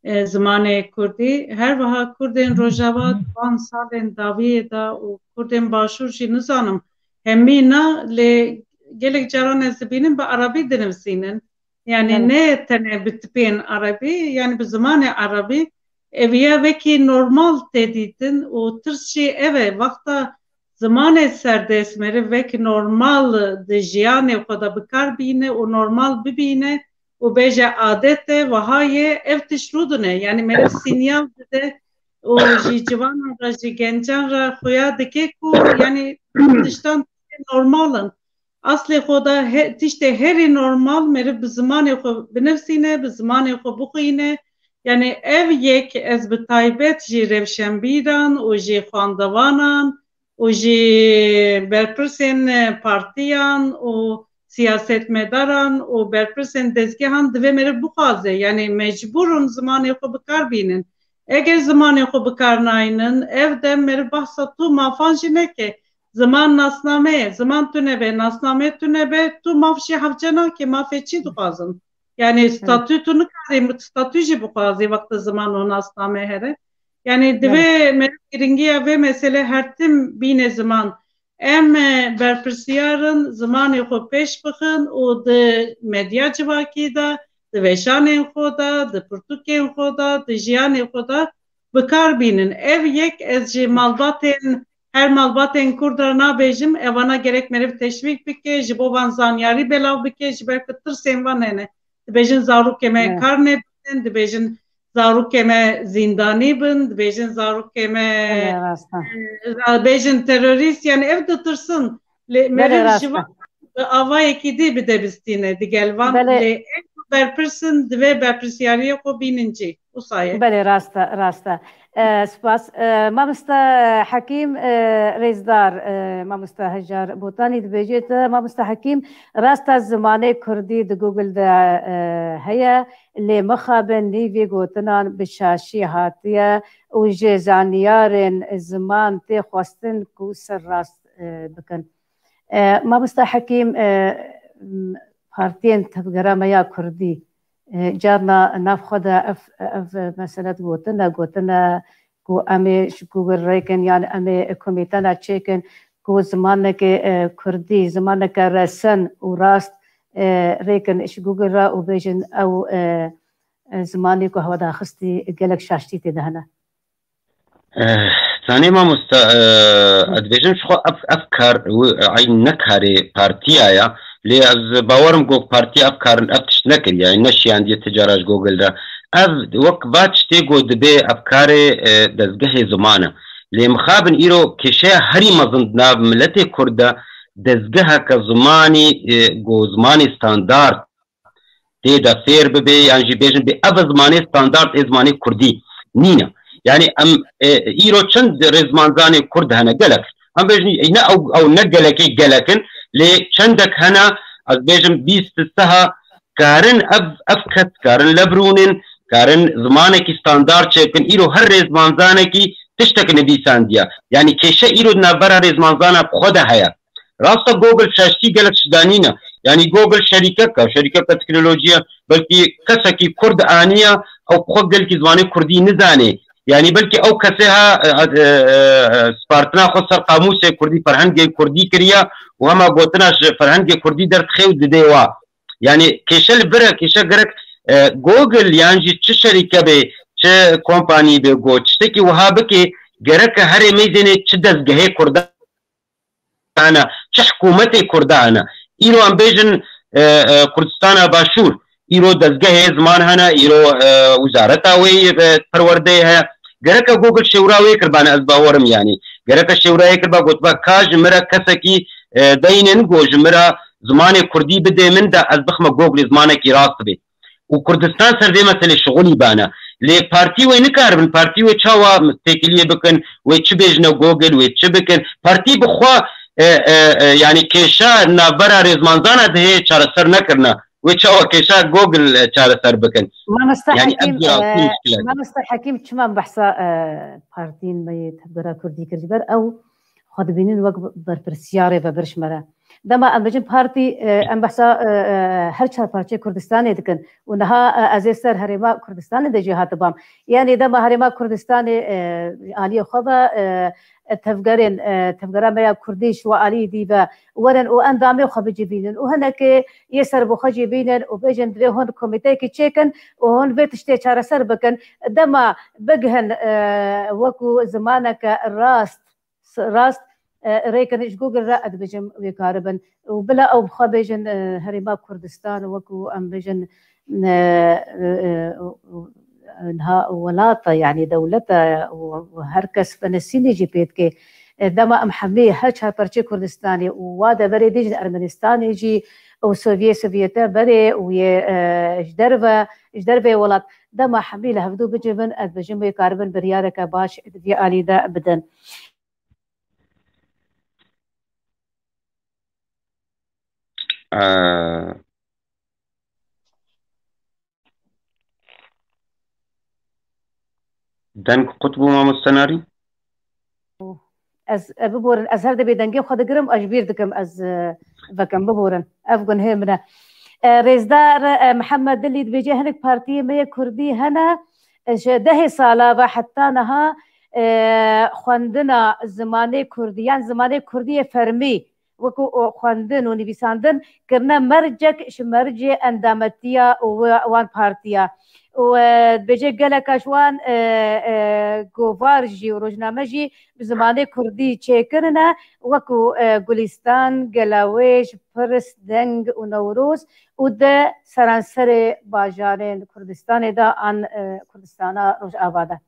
e, zimanê kurdî. Her wiha kurdên Rojava di van salên dawiyê de û kurdên Başûr jî nizanim hemî na, lê gelek caran ez dibînim bi erebî dinivîsînin. Yani ne tenê bi tipên erebî, yani bi zimanê erebî eviya wekî normal tê dîtin û tirs jî ev e. Wexta zimanê serdest meriv wekî normal di jiyanê xwe de bi kar bîne û normal bibîne û bêje adet e, wiha ye, ev tişt rûdine. Yani meriv sînyal dide û ji ciwanan re, ji gencan re xuya dike ku yani tiştan normal in. Aslê xwe de he-, tiştê herî normal meriv bi zimanê xwe binivsîne, bi zimanê xwe bixwîne. Yani ev yek ez bi taybet jî rewşenbîran û jî xwendevanan û jî berpirsên partiyan û siyasetmedaran û berpirsên dezgehan divê meriv bixwaze. Yani mecbûr in zimanê xwe bi kar bînin. Eger zimanê xwe bi kar naynin, ev dem meriv behsa tu mafan jî neke. Ziman nasname ye. Ziman tune be, nasname tune be, tu maf jî hevce nake, mafê çi dixwazin? Yani statû tu nikarî, statû jî bixwazî wexta ziman û nasname here. Yani divê meriv giringiya vê mesele her tim bîne ziman. Em, e, berpirsiyar in zimanê xwe pêş bixin û di medya civakî de, di weşanên xwe de, di pirtûkên xwe de, di jiyanê xwe de bi kar bînin. Ev yek ez ji malbatên, her malbatên Kurd re nabêjim, evana gerek meriv teşwîk bike, ji bo van zanyarî belav bike, ji ber ku tirsên van hene. Dibêjin zarokê me kar nebînin, dibêjin zarokê me zîndanî bin, dibêjin zarokê me, Belê, rast e. e, bêjin terorîst, yani ev ditirsin. Lê Belê, meriv rast ji e. van bi avayekî dî bide bistîne digel van. Belê. Lê ev berpirsin divê berpirsiyariyê xwe bînin cî. Wisa ye. Belê, rast e, rast e. E, spas. E, Mamosta Hekîm, e, Rêzdar, e, Mamosta Hejar Botanî dibêjêt, e, Mamosta Hekîm, rast e, zimanê Kurdî di Google de, e, heye, lê mixabin nîvê gotinan bi şaşî hatiye û ji zanyarên ziman tê xwestin ku ser rast, e, bikin. E, Mamosta Hekîm, e, m, partiyên tevgera me ya Kurdî, e, carna nav xwe de ev, ev mesele digotine, gotine ku em ê ji Google rêkin, yan em ê komîtena çêkin ku zimaneke, e, Kurdî, zimaneke resen û rast, e, rêkin ji Google re û bêjin ew, e, e, zimanê ku hewa daxistî gelek şaştî tê de hene. Eh, Zanê mamosta, eh, ez dibêjim ji xwe ev, ev kar, wi-, eyn ne karê partiya ya. Lê ez bawerim ku partiya ev kar, ev tişt nekiriye, eyn neşiyandiye ti cara ji Google re. Ev wek va tiştê ku dibê ev karê, eh, dezgehê ziman e. Lê mixabin îro kêşeya herî mezin di nav miletê Kurd de dezgeheke zimanî, eh, ku zimanê standard tê de fêr bibe, yan jî bêjin bê ev zimanê standard ê zimanê Kurdî nîne. Yani em, e, îro çend rêzmanzanê Kurd hene, gelek. Em bêjin ne ew, ew ne gelekê gelek in, lê çendek hene, ez bêjim bîst seha karin ev, ev kes karin lebrûnin, karin zimanekî standard çêkin. Îro her rêzmanzanekî tiştek nivîsandiye. Yani kêşe îro di navbera rêzmanzana bi xwe de heye. Rasta Google şaştî gelek şidanî ne. Yani Google şerîkek e, şerîkeke teknolojî ye. Belkî kesekî Kurd aniye, ew xwe gelkî zimanê Kurdî nizanê. Yani belkî ew kesê ha, e, e, e, spartina xwe ser qamûsê Kurdî, ferhengê Kurdî kiriye û hema gotina ji ferhengê Kurdî derdixe û didê wa. Yani kêşe li vir e, kêşe gerek, e, Google yan jî çi şerîke bê, çi kompanî bê, go tiştekî wiha bike, gereke herê meyzênê çi dezgehê Kurda hene, çi hikûmetê Kurda hene. Îro em bêjin, e, e, Kurdistana Başûr, îro dezgehê ziman hene, îro, e, wizareta wê, e, perwerdeyê heye. Gereke Google şêwra wê kiribane, ez bawerim yanî. Gereke şêwra wê kiriba, gotiba ka ji min re kesekî, e, deynin, go ji min re zimanê Kurdî bidê min de ez bixme Google zimanekî rast bê. Û Kurdistan ser vê meselê şixulî bane. Lê partî wê nikaribin, partî wê çawa têkiliyê bikin, wê çi bêjine Google, wê çi bikin. Partî bi xwe, e, e, e, yani kêşa navbera rêzmanzana dihê çareser nekirine. Wê çawa kêşa Google, e, çareser bikin. Mamosta Yani ev Hekîm, jî rastî e, mişkil e. Mamosta Hekîm, çima behsa, e, partiyên me yê Tevgera Kurdî kir? Ji ber ew xwe dibînin wek berpirsiyarê vebir ji me re. Dema em bijin partî, e, em behsa, e, e, her çar parçeyê Kurdistanê dikin û niha, e, ez ê ser Herêma Kurdistanê de jî hatibam. Yanî dema Herêma Kurdistanê, e, aliyê xwe ve, e, e, tevgerên, e, tevgera me ya Kurdî ji we alî dî ve werin û endamê xwe bicivînin û hinekê yê serbixwe jî bînin û bêjin divê hûn komîteyekî çêkin û hûn vê tiştê çareser bikin. Dema bigihin, e, wekû zimaneke rast, s-, rast, e, rêkin ji Google re ez dibêjim wê karibin. Û bila ew bi xwe bêjin, e, Herêma Kurdistan, wekû em bêjin, e, e, e, niha welata, yanî dewleta û, û her kes fenesînê jî pê dike. E, dema em hemî her çar parçeyê Kurdistanê û wa deverê dî jî Ermenistanê jî û Sovyê, Sovyete berê û yê, e, ji derve, ji dervê welat, dema hemî li hevdû bicivin, ez dibêjim wê karibin biryareke baş di vî alî de bidin. Ee, deng qut bû mamoste Narîn? Ez, e, biborin, ez her dibê dengê xwe digirim, ez ji bîr dikim, ez, e, vekim, biborin. Ev gunhê min e. E, Rêzdar, e, Mihemed Dilî dibêje, hinek partiyê me yê Kurdî hene, e, ji dehê sala ve heta niha, e, xwendina zimanê Kurdî, yan zimanê Kurdî yê fermî, wekû o xwendin û nivîsandin kirine mercek ji mercê endametiya û wi-, wan partiya. Û, e, dibêje geleka ji wan, e, e, govar jî û rojname jî bi zimanê kurdî çêkirine, wekû, e, Gulîstan, Gelawêj, Pirs, Deng û Newroz û di seranserê bajarên Kurdistanê de an, e, Kurdistana Rojava de.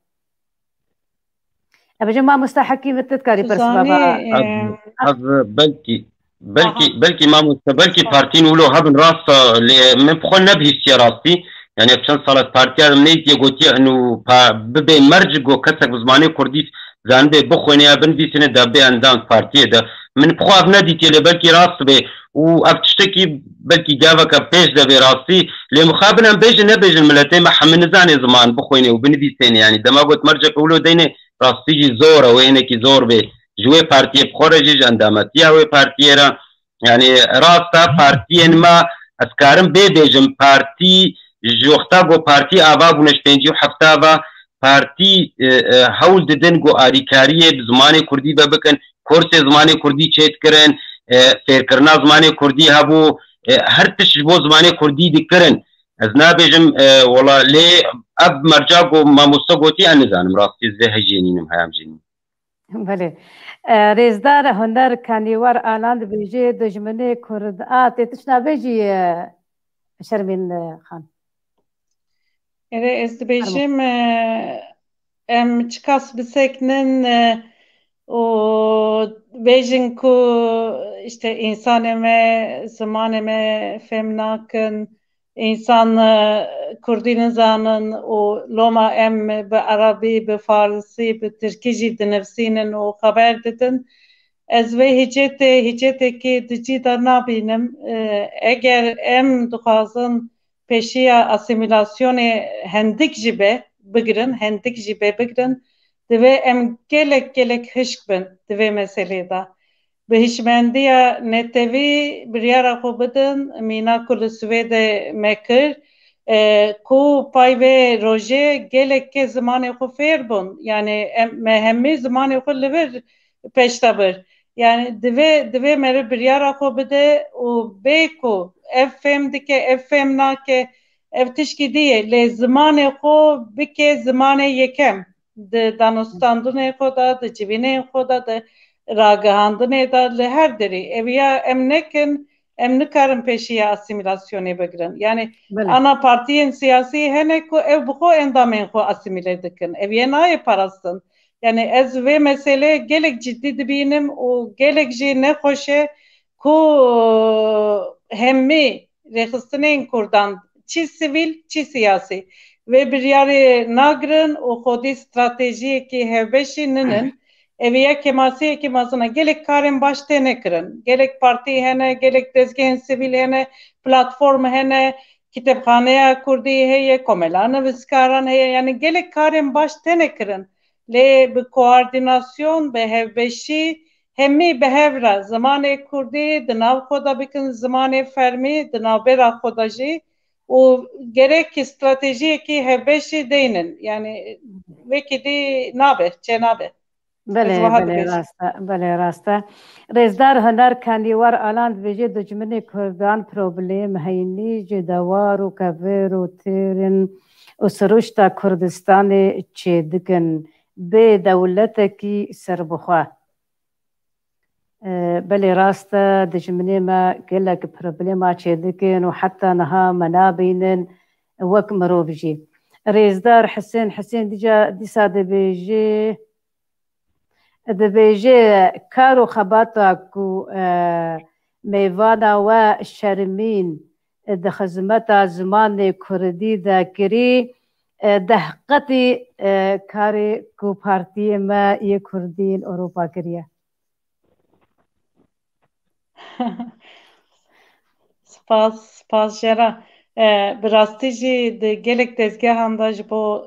Ebêje mamoste Hekîm, tu dikarî pirs Zanî, baba. Ez, em, ez belkî, belkî, aha, belkî mamoste, belkî aha, partiyên wilo hebin rast e, lê min bi xwe nebihîstiye rastî. Yani ev çend sal ez partiya de neytiye gotiye inu pa, bibe merc go kesek bi zimanê kurdî zanibe bixwêne ya binivîsine de bê endam partiyê de. Min bi xwe ev nedîtiye lê belkî rast be. Û ev tiştekî belkî gaveke pêş de bê rastî. Lê mixabin em bêjin nebêjin miletê me hemî nizane ziman bixwêne û binivîsêne. Yani dema got merceke wilo deyne rastî jî zor e, wê hinekî zor bê. Ji wê partiyê bi xwe re jî, ji endametiya wê partiyê re. Yani rast e, partiyên me, ez karim bê bêjim, partî ji wexta ku partî ava bûne, ji pêncî û hefta ve partî, e, e, hewl didin ku alîkariyê bi zimanê kurdî ve bikin, kursê zimanê kurdî çêdikirin, e, fêrkirina zimanê kurdî hebû, e, her tişt ji bo zimanê kurdî dikirin. Ez nabêjim, e, wela lê ev merca ku mamoste gotî, ez nizanim rastî, ez vê hejê nînim, heyam jê nînim. Belê. E, Rêzdar Huner Kanîwar Alan dibêje, dijminê Kurd a, tê tişt nabêjî, e, Şermîn, e, Xan? Erê, ez dibêjim, e, em çiqas biseknin, e, û bêjin ku işte însanê me, zimanê me fêm nakin, însan, e, kurdî nizanin û loma em bi erebî, bi farisî, bi tirkî jî dinivsînin û xeber didin. Ez vê hicetê, hicetêkê di cî de nabînim. E, eger em dixwazin pêşiya asîmîlasyonê hendik jî be bigirin, hendik jî be bigirin, divê em gelek, gelek hişk bin di vê meselê de. Bi hişmendiya netewî biryara xwe bidin, mîna ku li Swêdê me kir, e, ku pay vê rojê gelek kes zimanê xwe fêr bûn. Yani em, me hemî zimanê xwe li vir pêş de bir. Yani divê, divê meriv biryara xwe bide û bê ku ev fêm dike, ev fêm nake, ev tişkî dî ye. Lê zimanê xwe bike zimanê yekem. Di danûstandinê xwe de, di civînê xwe de, di ragihandinê de, li her derî. Ev ya em nekin, em nikarin pêşiya asîmîlasyonê bigirin. Yani Belê. ana partiyên siyasî hene ku ev bi xwe endamên xwe asîmîle dikin. Ev yê nayê parastin. Yani ez vê meselê gelek cidî dibînim û gelek jî nexweş e ku hemî rêxistinên Kurdan, çi sivîl, çi siyasî, vê biryarê nagirin û xwedî stratejiyekî hevbeşî ninin. Ev ya kêmasiyekî mezin e. Gelek karên baş têne kirin. Gelek partî hene, gelek dezgehên sivîl hene, platform hene, kitêbxaneya kurdî heye, komela nivîskaran heye. Yani gelek karên baş têne kirin. Lê bi koordînasyon, bi hevbeşî, hemî bi hev re zimanê kurdî di nav xwe de bikin zimanê fermî, di navbera xwe de jî, û gerek stratejiyekî hevbeş jî deynin. Yani wekî dî nabe, çênabe. Belê, belê, rast e, belê, rast e. Rêzdar Huner Kendîwar Alan dibêje, dijminê Kurdan problêm heynî ji dewar û kevir û têrin û siruşta Kurdistanê çêdikin bê dewletekî serbixwe. E, belê rast e, dijminê me gelek problema çêdikin û heta niha me nabînin wek mirov jî. Rêzdar Hisên Hisên dîca dîsa dibêje, dibêje, kar û xebata ku, e, mêvana we Şermîn, e, di xizmeta zimanê kurdî de kirî, e, deh qetî, e, karê ku partiyê me yê kurdî li Ewropa kiriye. Spas, spas jera. E, bi rastî jî di gelek dezgehan de ji bo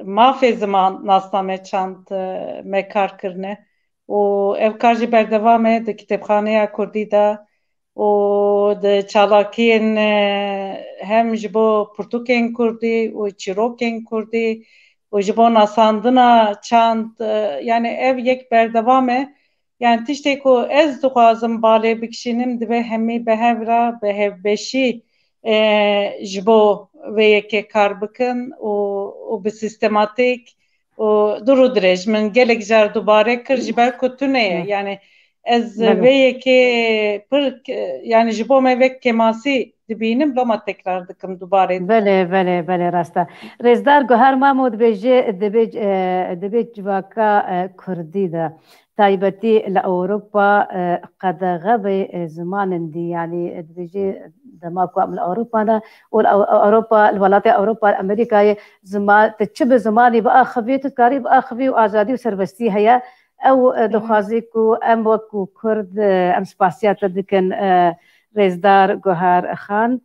mafê ziman nasname çand, e, me kar kirine û ev kar jî berdewam e di kitêbxaneya kurdî de û di çalakiyên, e, hem ji bo pirtûkên kurdî û çîrokên kurdî û ji bo nasandina çand, e, yani ev yek berdewam e. Yani tiştê ku ez dixwazim balê bikişînim, divê hemî bi hev re, bi hevbeşî, e, ji bo vê yekê kar bikin û, û bi sîstematîk û dûr û dirêj. Min gelek car dubare kir, ji ber ku tune ye. Yani ez vê yekê pir, yani ji bo me wek kêmasî dibînim, loma tekrar dikim dubare. Belê, belê, belê, rast e. Rêzdar Guher Mamo dibêje, dibê, e, dibê civaka, e, kurdî de, taybetî li Ewropa, e, qedexe bê, e, zimanên dî, yanî, e, dibêje dema ku em li Ewropa ne û li Ew-, Ewropa, li welatê Ewropa, li Amerîkayê zima-, tu çi bi zimanî biaxivî, tu dikarî biaxivî û azadî û serbestî heye. Ew, e, dixwazî ku em wekû Kurd, e, em spasiya te dikin, e, Rêzdar Guher Xan.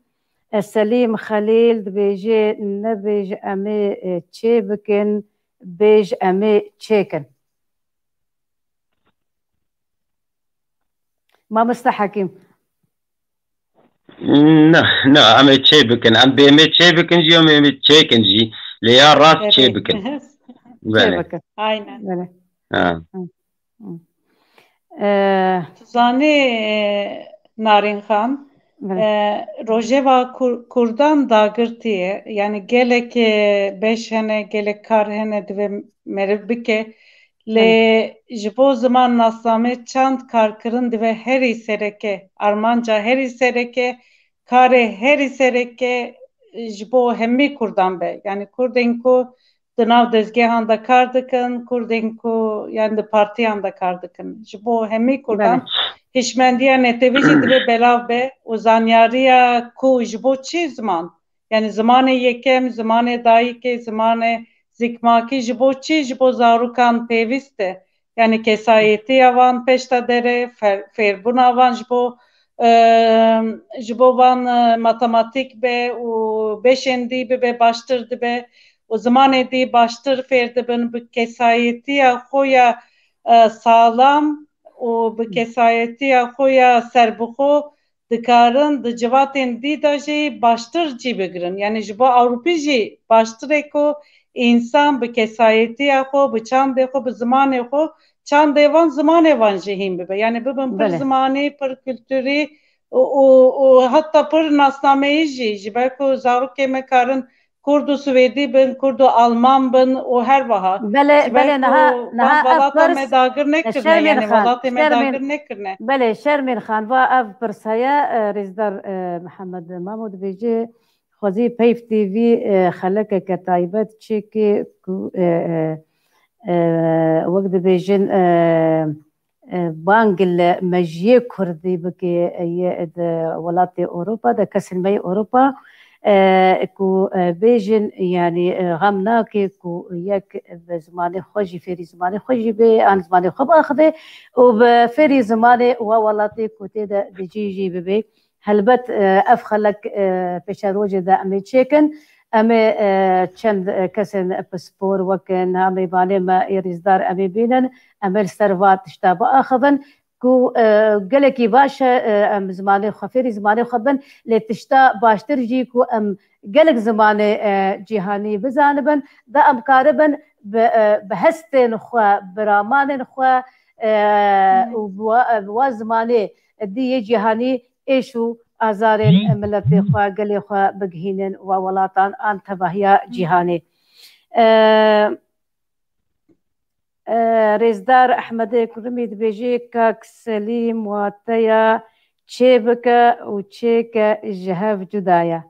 E, Selîm Xelîl dibêje, nebêj em ê, e, çê bikin, bêj em ê çêkin. Mamoste Hekîm. Na, na, em ê çê bikin. Em bê em ê çê bikin jî, em ê çêkin jî. Lê ya rast çê bikin. Belê. Çê bikin. Aynen. Belê. Ha. Hı. Hı. Ee, Tu zanî, e, Narîn Xan, Belê. E, rojeva Kur-, Kurdan dagirtî ye. Yani gelek, e, beş hene, gelek kar hene divê meriv bike. Lê Belê. Ji bo ziman nasname çand karkirin divê herî sereke, armanca herî sereke, karê herî sereke ji bo hemî Kurdan be. Yani Kurdên ku di nav dezgehan de kar dikin, Kurdên ku, yani di partiyan de kar dikin. Ji bo hemî Kurdan Belê. Hişmendiya netewî jî divê belav be û zanyariya ku ji bo çi ziman, yani zimanê yekem, zimanê dayikê, zimanê zikmakî ji bo çi ji bo zarokan pêwîst e? Yani kesayetiya van pêşta dere, fer-, fêrbûna van ji bo, e, ji bo van, e, matematîk be û beşên dî bibe baştir dibe û zimanê dî baştir fêr dibin, bi kesayetiya xwe ya, e, salam û bi kesayetiya xwe ya serbixwe dikarin di civatên dî de jî baştir cî bigirin. Yani ji bo Ewropî jî baştir e ku însan bi kesayetiya xwe, bi çandê xwe, bi zimanê xwe, çandê van, zimanê van jî hîn bibe. Yani bibin pir Belê. Zimanî, pir kulturî û, û, û heta pir nasnameyî jî, ji ber ku zarokê me karin Kurd û Swêdî bin, Kurd û Alman bin û her wiha. Belê, Ji ber belê, ku niha, van niha ev welata pirs, me dagir nekirine, Şermîn yani Xan, welatê me Şermîn, dagir nekirine. Belê, Şermîn Xan, va ev pirs heye, e, Rêzdar, e, Mihemed Mamo dibêje, xwezî Peyv T V, e, xelekeke taybet çêke ku, e, e, e, wek dibêjin, e, e, bang li mejiyê Kurdî bike, e, yê di welatê Ewropa de, kesên me yê Ewropa, e, ku, e, bêjin, yanî, e, xem nake ku yek bi zimanê xwe jî, fêrî zimanê xwe jî bê, an zimanê xwe biaxive û bi fêrî zimanê wa welatê ku tê de dijî jî bibe. Helbet, e, ev xelek, e, pêşerojê de em ê çêkin. Em ê, e, çend, e, kesên pispor weke niha mêvanê me ê rîzdar em ê bînin. Em ê li ser va tişta biaxivin. ku, e, gelekî baş e, e, em zimanê xwe, fêrî zimanê xwe bin, lê tişta baştir jî ku em gelek zimanê, e, cîhanî bizanibin, da em karibin bi, e, bi hestên xwe, bi ramanên xwe, e, û bi wa, bi wa zimanê di yê cîhanî êş û azarên miletê xwe, gelê xwe bigihînin wa welatan an tevahiya cîhanê. E, e, Rêzdar Ehmedê Kurimî dibêje, Kak Selîm, wateya çê bike û çêke ji hev cuda ye.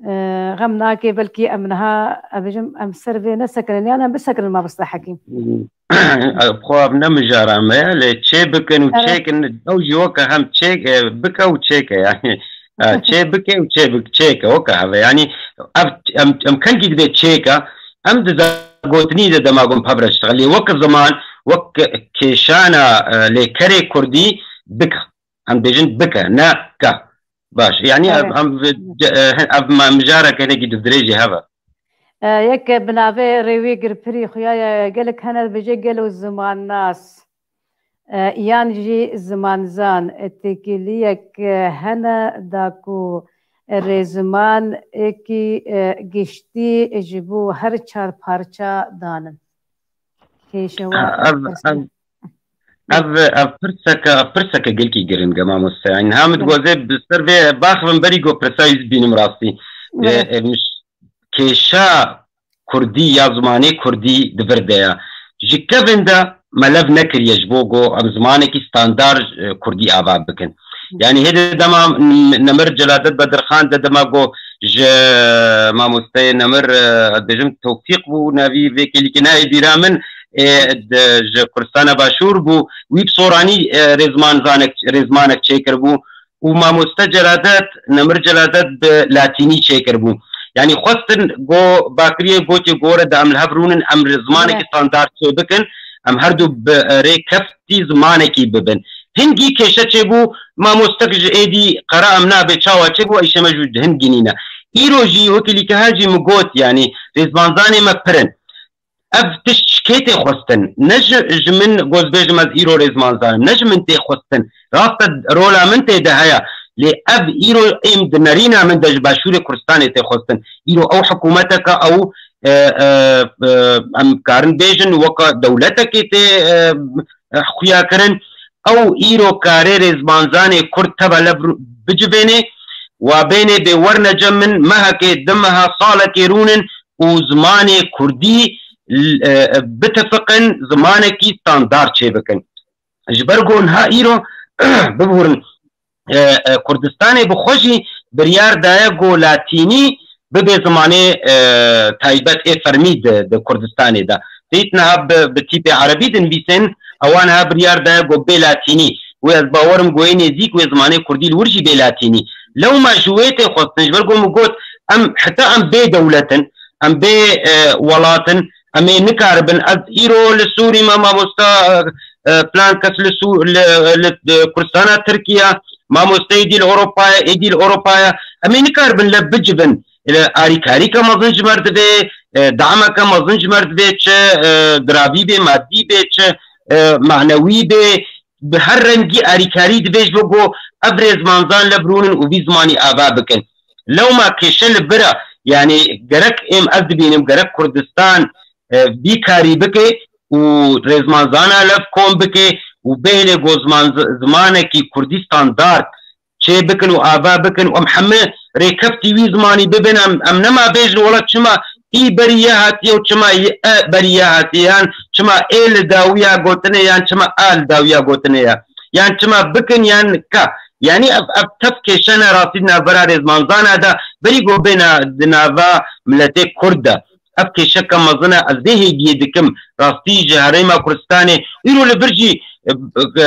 E, xem nake, belkî em niha, em bêjim, em ser vê nesekinin, yan em bisekinin, mamoste Hekîm? Xwe ev ne mijara me ye, lê çê bikin û Evet. çêkin, ew jî weke hem çêk, e, bike û çêke, yani. E, çê bike û çê bik-, çêke, weke ev e. Yani, ev, em, em kengî dibê çêke, em di gotinî de dema gon pevre diştixin. Lê weke ziman, wek kêşana, e, lê kerê kurdî bike. Em dibêjin bike, ne ke. Baş. Yani, ev, Evet. em, e, ev ma-, mijareke hinekî dûvdirêjî heve. E, yek bi navê Rêwî Girpirî xuya ye, gelek hene dibêje gelo zimannas, e, yan jî zimanzan, e, têkiliyek, e, hene da ku, e, rêziman êkî, e, giştî ji bo her çar parça danin. Kêşewa Ha, ev, ev, ev, ev pirseke, ev pirseke gelkî giring e, mamoste. Yani, ha min Evet. dixwaze bi ser vê baxivim berî ku pirsa wî bînim rastî. E, Evet. e, miş-, kêşa kurdî ya zimanê kurdî di vir de ye. Ji kevin de me lev nekiriye ji bo ku em zimanekî standard, e, kurdî ava bikin. Yani hêdî dema Nemir Celadet Bedirxan de dema ku ji mamosteyê Nemir, e, ez dibêjim Tewfîq bû, navî vê kêlîkê nayê bîra min, e, de, ji Kurdistana Başûr bû, wî bi soranî, e, rêzman zanek, rêzmanek çêkiribû. û mamoste Celadet, Nemir Celadet bi latînî çêkiribû. Yanî xwestin go bakiriyê gotê gore de em li hev rûnin, em zimanekî Evet. standard çê bikin, em her du bi rêkeftî zimanekî bibin. Hingî kêşe çêbû, mamostek ji êdî qera em nabê çawa çêbû, îşe me jû hingî nîne. Îro jî wekî lîkehan jî min got, yanî rêzmanzanê me pir in. Ev tişt ji kê tê xwestin? Ne ji, ji min, goz bêjim ez îro rêzmanzan im, ne ji min tê xwestin. Rast e, rola min tê de heye. Lê ev îro êm di nerîna min de ji Başûrê Kurdistanê tê xwestin. Îro ew hikûmeteke ew, e, e, e, em karin bêjin weke dewletekê tê, e, e, xuya kirin. Ew îro karê rêzmanzanê Kurd teva lev ru-, bicivênê, wa bênê bê werne cem min, mehekê, du meha, salekê rûnin û zimanê kurdî, e, bitifiqin, zimanekî standard çêbikin. Ji ber ku niha îro, bibûrin, e, e, Kurdistanê bi xwe jî biryar daye ku latînî bibe zimanê, e, taybet ê fermî di, di Kurdistanê de. Dît niha bi, bi tîpê erebî dinivîsin, ewan niha biryar daye ku bê latînî. Wê ez bawerim ku ê nêzîk wê zimanê kurdî li wir jî bê latînî. Lewma ji wê tê xwestin, ji ber ku min got, em heta em bê dewlet in, em bê, e, welat in, em ê nikaribin. Ez îro li Sûrî me mamosta, e, e, plan kes li Sû-, li, li, li Kurdistana Tirkiye, mamoste êdî li Ewropa ye, êdî li Ewropa ye. Em ê nikaribin lev bicivin. E, alîkarîka mezin ji me re divê, e, dameke mezin ji me re divê, çi, e, diravî bê, madî bê, çi, e, manewî bê, bi her rengî alîkarî divê ji bo ku ev rêzmanzan lev rûnin û vî zimanî ava bikin. Lewma kêşe li vir e, yanî gerek êm ez dibînim, gerek Kurdistan, e, vî karî bike û rêzmanzana lev kom bike û bêhne ku ziman-, zimanekî kurdî standard çê bikin û ava bikin û em heme rêkeftî wî zimanî bibin, em, em nema bêjin wela çima î berî ye hatiye û çima î e berî ye hatiye, yan çima ê li dawiya gotinê yan çima a li dawiya gotinê ye, yan çima bikin yan ka. Yanî ev, ev tev kêşe ne rastî di navbera rêzmanzana de, berî ku bêne di nava miletê Kurd de. Ev kêşeke mezin e, ez vê hêviyê dikim. Rastî ji Herêma Kurdistanê îro li vir jî, e, e,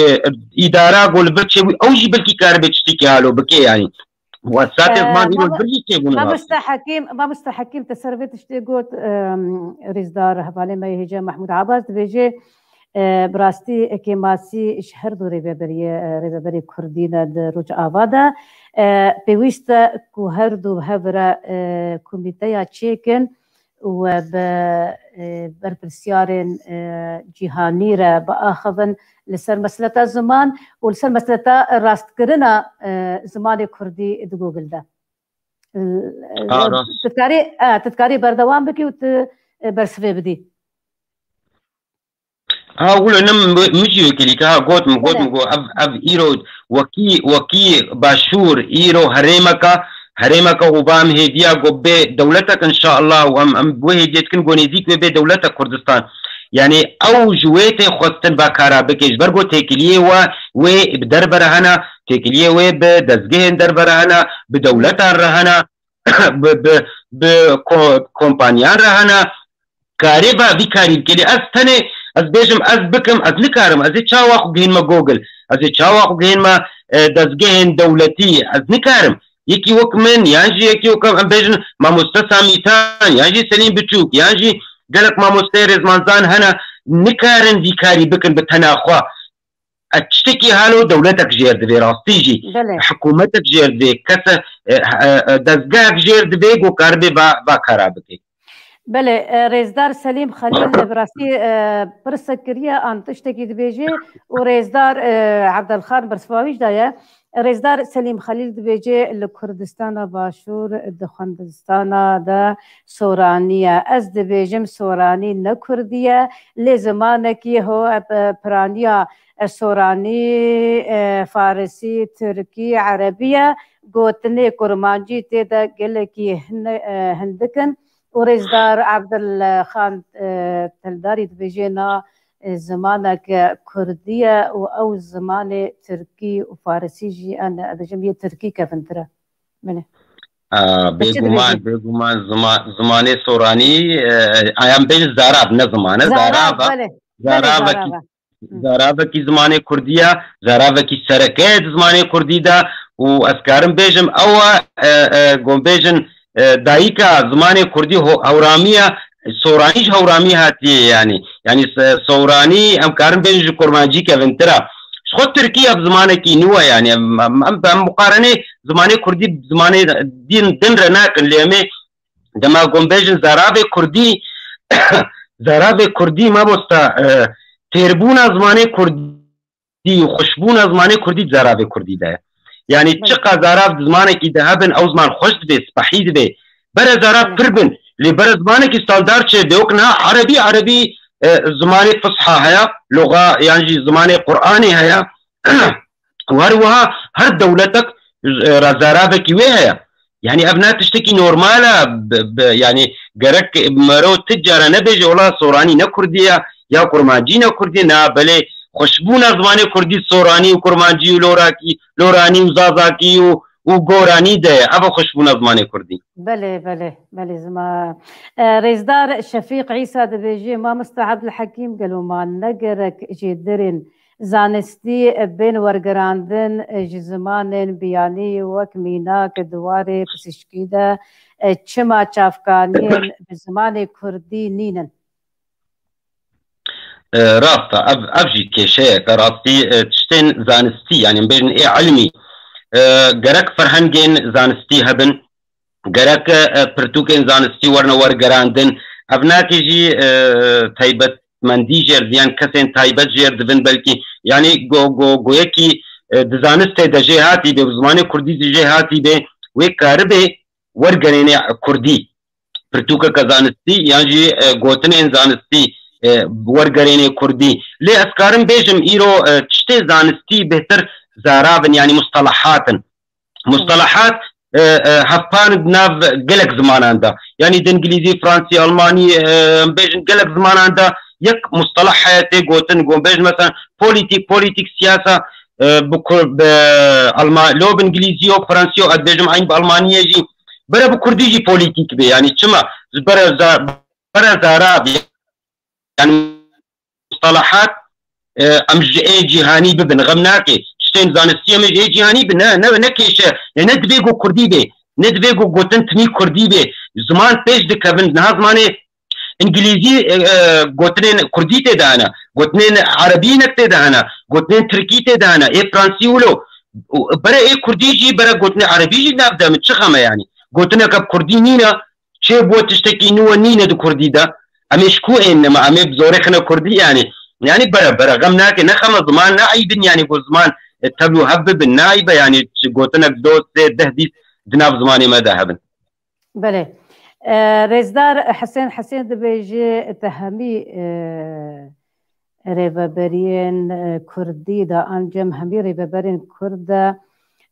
e, e, îdara ku li vir çêbû, ew jî belkî karibe tiştekî halo bike, yanî. Wesatê E, ziman îro li vir jî çêbûne rastî. Mamoste Hekîm, Mamoste Hekîm, te ser vê tiştê got, e, rêzdar hevalê me yê hêja Mehmûd Abbas dibêje, e, bi rastî kêmasî ji her du rêveberiyê, e, rêveberê Kurdî de di Rojava de. E, pêwîst e ku her du bi hev re, e, komîteya çêkin û bi, e, berpirsyarên, e, cîhanî re biaxivin li ser meseleta ziman û li ser meseleta rastkirina, e, zimanê kurdî di Google de. E, Ha, rast. Tu dikarî, e, tu dikarî berdewam bikî û tu, e, bersivê bidî. Ha, wilo ne mi, mi jî wekî dîka, ha, got min, got Belê. min, got ev, ev îro wekî, wekî başûr, îro herêmeka, herêmeka û ba em hêviya got bê dewletek inşallah û em, em wê hêviyê dikin got nêzîk wê bê dewletek Kurdistan. Yani ew ji wê tê xwestin ba kara bike, ji ber got têkiliyê we, wê bi derve re hene, têkiliyê wê bi dezgehên derve re hene, bi dewletan re hene, bi, bi, bi ko-, kompaniyan re hene, karê ba vî karî bike. Lê ez tenê, ez bêjim, ez bikim, ez nikarim, ez ê çawa xwe gihînme Google, ez ê çawa xwe gihînme, e, dezgehên dewletî, ez nikarim. Yekî wek min, yan jî yekî wek em bêjin mamoste Samîtan, yan jî Selîm Biçûk, yan jî gelek mamosteyê rêzmanzan hene, nikarin vî karî bikin bi tena xwe. E, tiştekî halo dewletek jêr divê, rastî jî. Belê. Hikûmetek jêr divê, kese, e, e, e, dezgehek jêr divê ku karibê va, va kara bike. Belê, e, rêzdar Selîm Xelîl, e, bi rastî, e, pirsek kiriye, an tiştekî dibêje û rêzdar, e, Evdalxan bersiva wî jî daye. Rêzdar Selîm Xelîl dibêje, li Kurdistana Başûr di xwendistana de soranî ye. Ez dibêjim soranî ne kurdî ye, lê zimanekî ho, e, piraniya, e, soranî, e, farisî, tirkî, erebî ye. Gotinê kurmancî tê de gelekî hin-, e, hindik in. Û rêzdar Evdil Xan, e, Teldarî dibêje na, e, zimanek kurdî ye û ew zimanê tirkî û farisî jî, en, ez dibêjim yê tirkî kevintir e. Belê. A, Te çi bêguman, dibêjî? Bêguman zima-, zimanê soranî, e, em bêjin zarav, ne ziman e, Zarav, zarav e. Belê. Belê, Zaravekî zarav e. Zaravekî zimanê kurdî ye, zaravekî sereke ye di zimanê kurdî de û ez karim bêjim ew e, e, e, gon bêjin, e, dayika zimanê kurdî ho-, hewramî ye, soranî ji hewramî hatiye yani. Yani se-, soranî em karin bêjin ji kurmancî kevintir e. Ji xwe tirkî ev zimanekî nû ye yani. Em, em, em, em muqarenê zimanê kurdî bi zimanê din, din re nakin lê em ê dema gon bêjin zaravê kurdî, zaravê kurdî mamosta, e, têrbûna zimanê kurdî û xweşbûna zimanê kurdî di zaravê kurdî de ye. Yani Belê. Çiqa zarav di zimanekî de hebin, ew ziman xweş dibe, spehî dibe. Bere zarav Belê. pir bin, lê bere zimanekî standard çê de, wek niha erebî, erebî, e, zimanê fisha heye, loga yan jî zimanê Qur'anê heye. Û her wiha her dewletek, e, re zaravekî wê heye. Yani ev ne tiştekî normal e, bi, bi, yani gerek mero ti cara nebêje, wela soranî ne kurdî ye, ya kurmancî ne kurdî ye, na belê xweşbûna zimanê kurdî soranî û kurmancî û lorakî, loranî û zazakî û, û goranî de ye. Ev e xweşbûna zimanê kurdî. Belê, belê, belê zima. E, rêzdar Şefîq Îsa dibêje, Mamosta Evdilhekîm, gelo ma ne gerek jêderên zanistî bên wergerandin ji zimanên biyanî wek mînak di warê pisîşkî de, e, çima çavkaniyên bi zimanê kurdî nînin? E, rast e, ev, ev jî kêşeyek e, rastî, e, tiştên zanistî, yani em bêjin ê ilmî, e, gerek ferhengên zanistî hebin, gerek, e, pirtûkên zanistî werine wergerandin. Ev nake jî, e, taybetmendî jêr diyan kesên taybet jêr dibin belkî. Yani go, go, goyekî, e, di zanistê de jê hatî bê, bi zimanê kurdî jî jê hatî bê, wê karibê wergerênê kurdî. Pirtûkeke zanistî yan jî, e, gotinên zanistî, e, wergerênê kurdî. Lê ez karim bêjim îro, e, tiştê zanistî bêhtir zarav in, yani mustalahat in. Mustalahat, e, e, hevpan di nav gelek zimanan de. Yani di îngilîzî, fransî, almanî, e, em bêjin gelek zimanan de yek mustalah heye tê gotin. Gon bêjin mesela polîtîk, polîtîk, siyasa, e, bi kur-, bi alma-, lo bi îngilîzî yo, fransî yo, ez dibêjim eyn bi almanî ye jî. Bere bi kurdî jî polîtîk bê. Yani çima? Ji bere za-, bere zara bê. Yani mustalahat, e, em ji ê cîhanî bibin, xem nake. Tiştên zanistî em ê ji ê cîhanî bin, ne, ne, ne kêşe, ne, ne divê ku kurdî bê, ne divê ku gotin timî kurdî bê. Ziman pêş dikevin, niha zimanê îngilîzî, e, e, gotinên kurdî tê de hene, gotinên erebî nek tê de hene, gotinên tirkî tê de hene, ê fransî wilo. Û bere ê kurdî jî, bere gotinê erebî jî nav de min çi xem e yani? Gotineke bi kurdî nîne, çê bû tiştekî nû nîne di kurdî de. Em ê ji ku ên nema, em ê bi zorê xine kurdî, yanî. Yanî bere, bere, xem nake, ne xema ziman, ne eyb in, yanî ku ziman, e, tevlû hev bibin, ne eyb e, yanî gotinek do, sê, deh, bîst di nav zimanê me de hebin. Belê. E, Rêzdar Hisên Hisên dibêje, te hemî, e, rêveberiyên, e, kurdî de, an cem hemî rêveberên kurd de,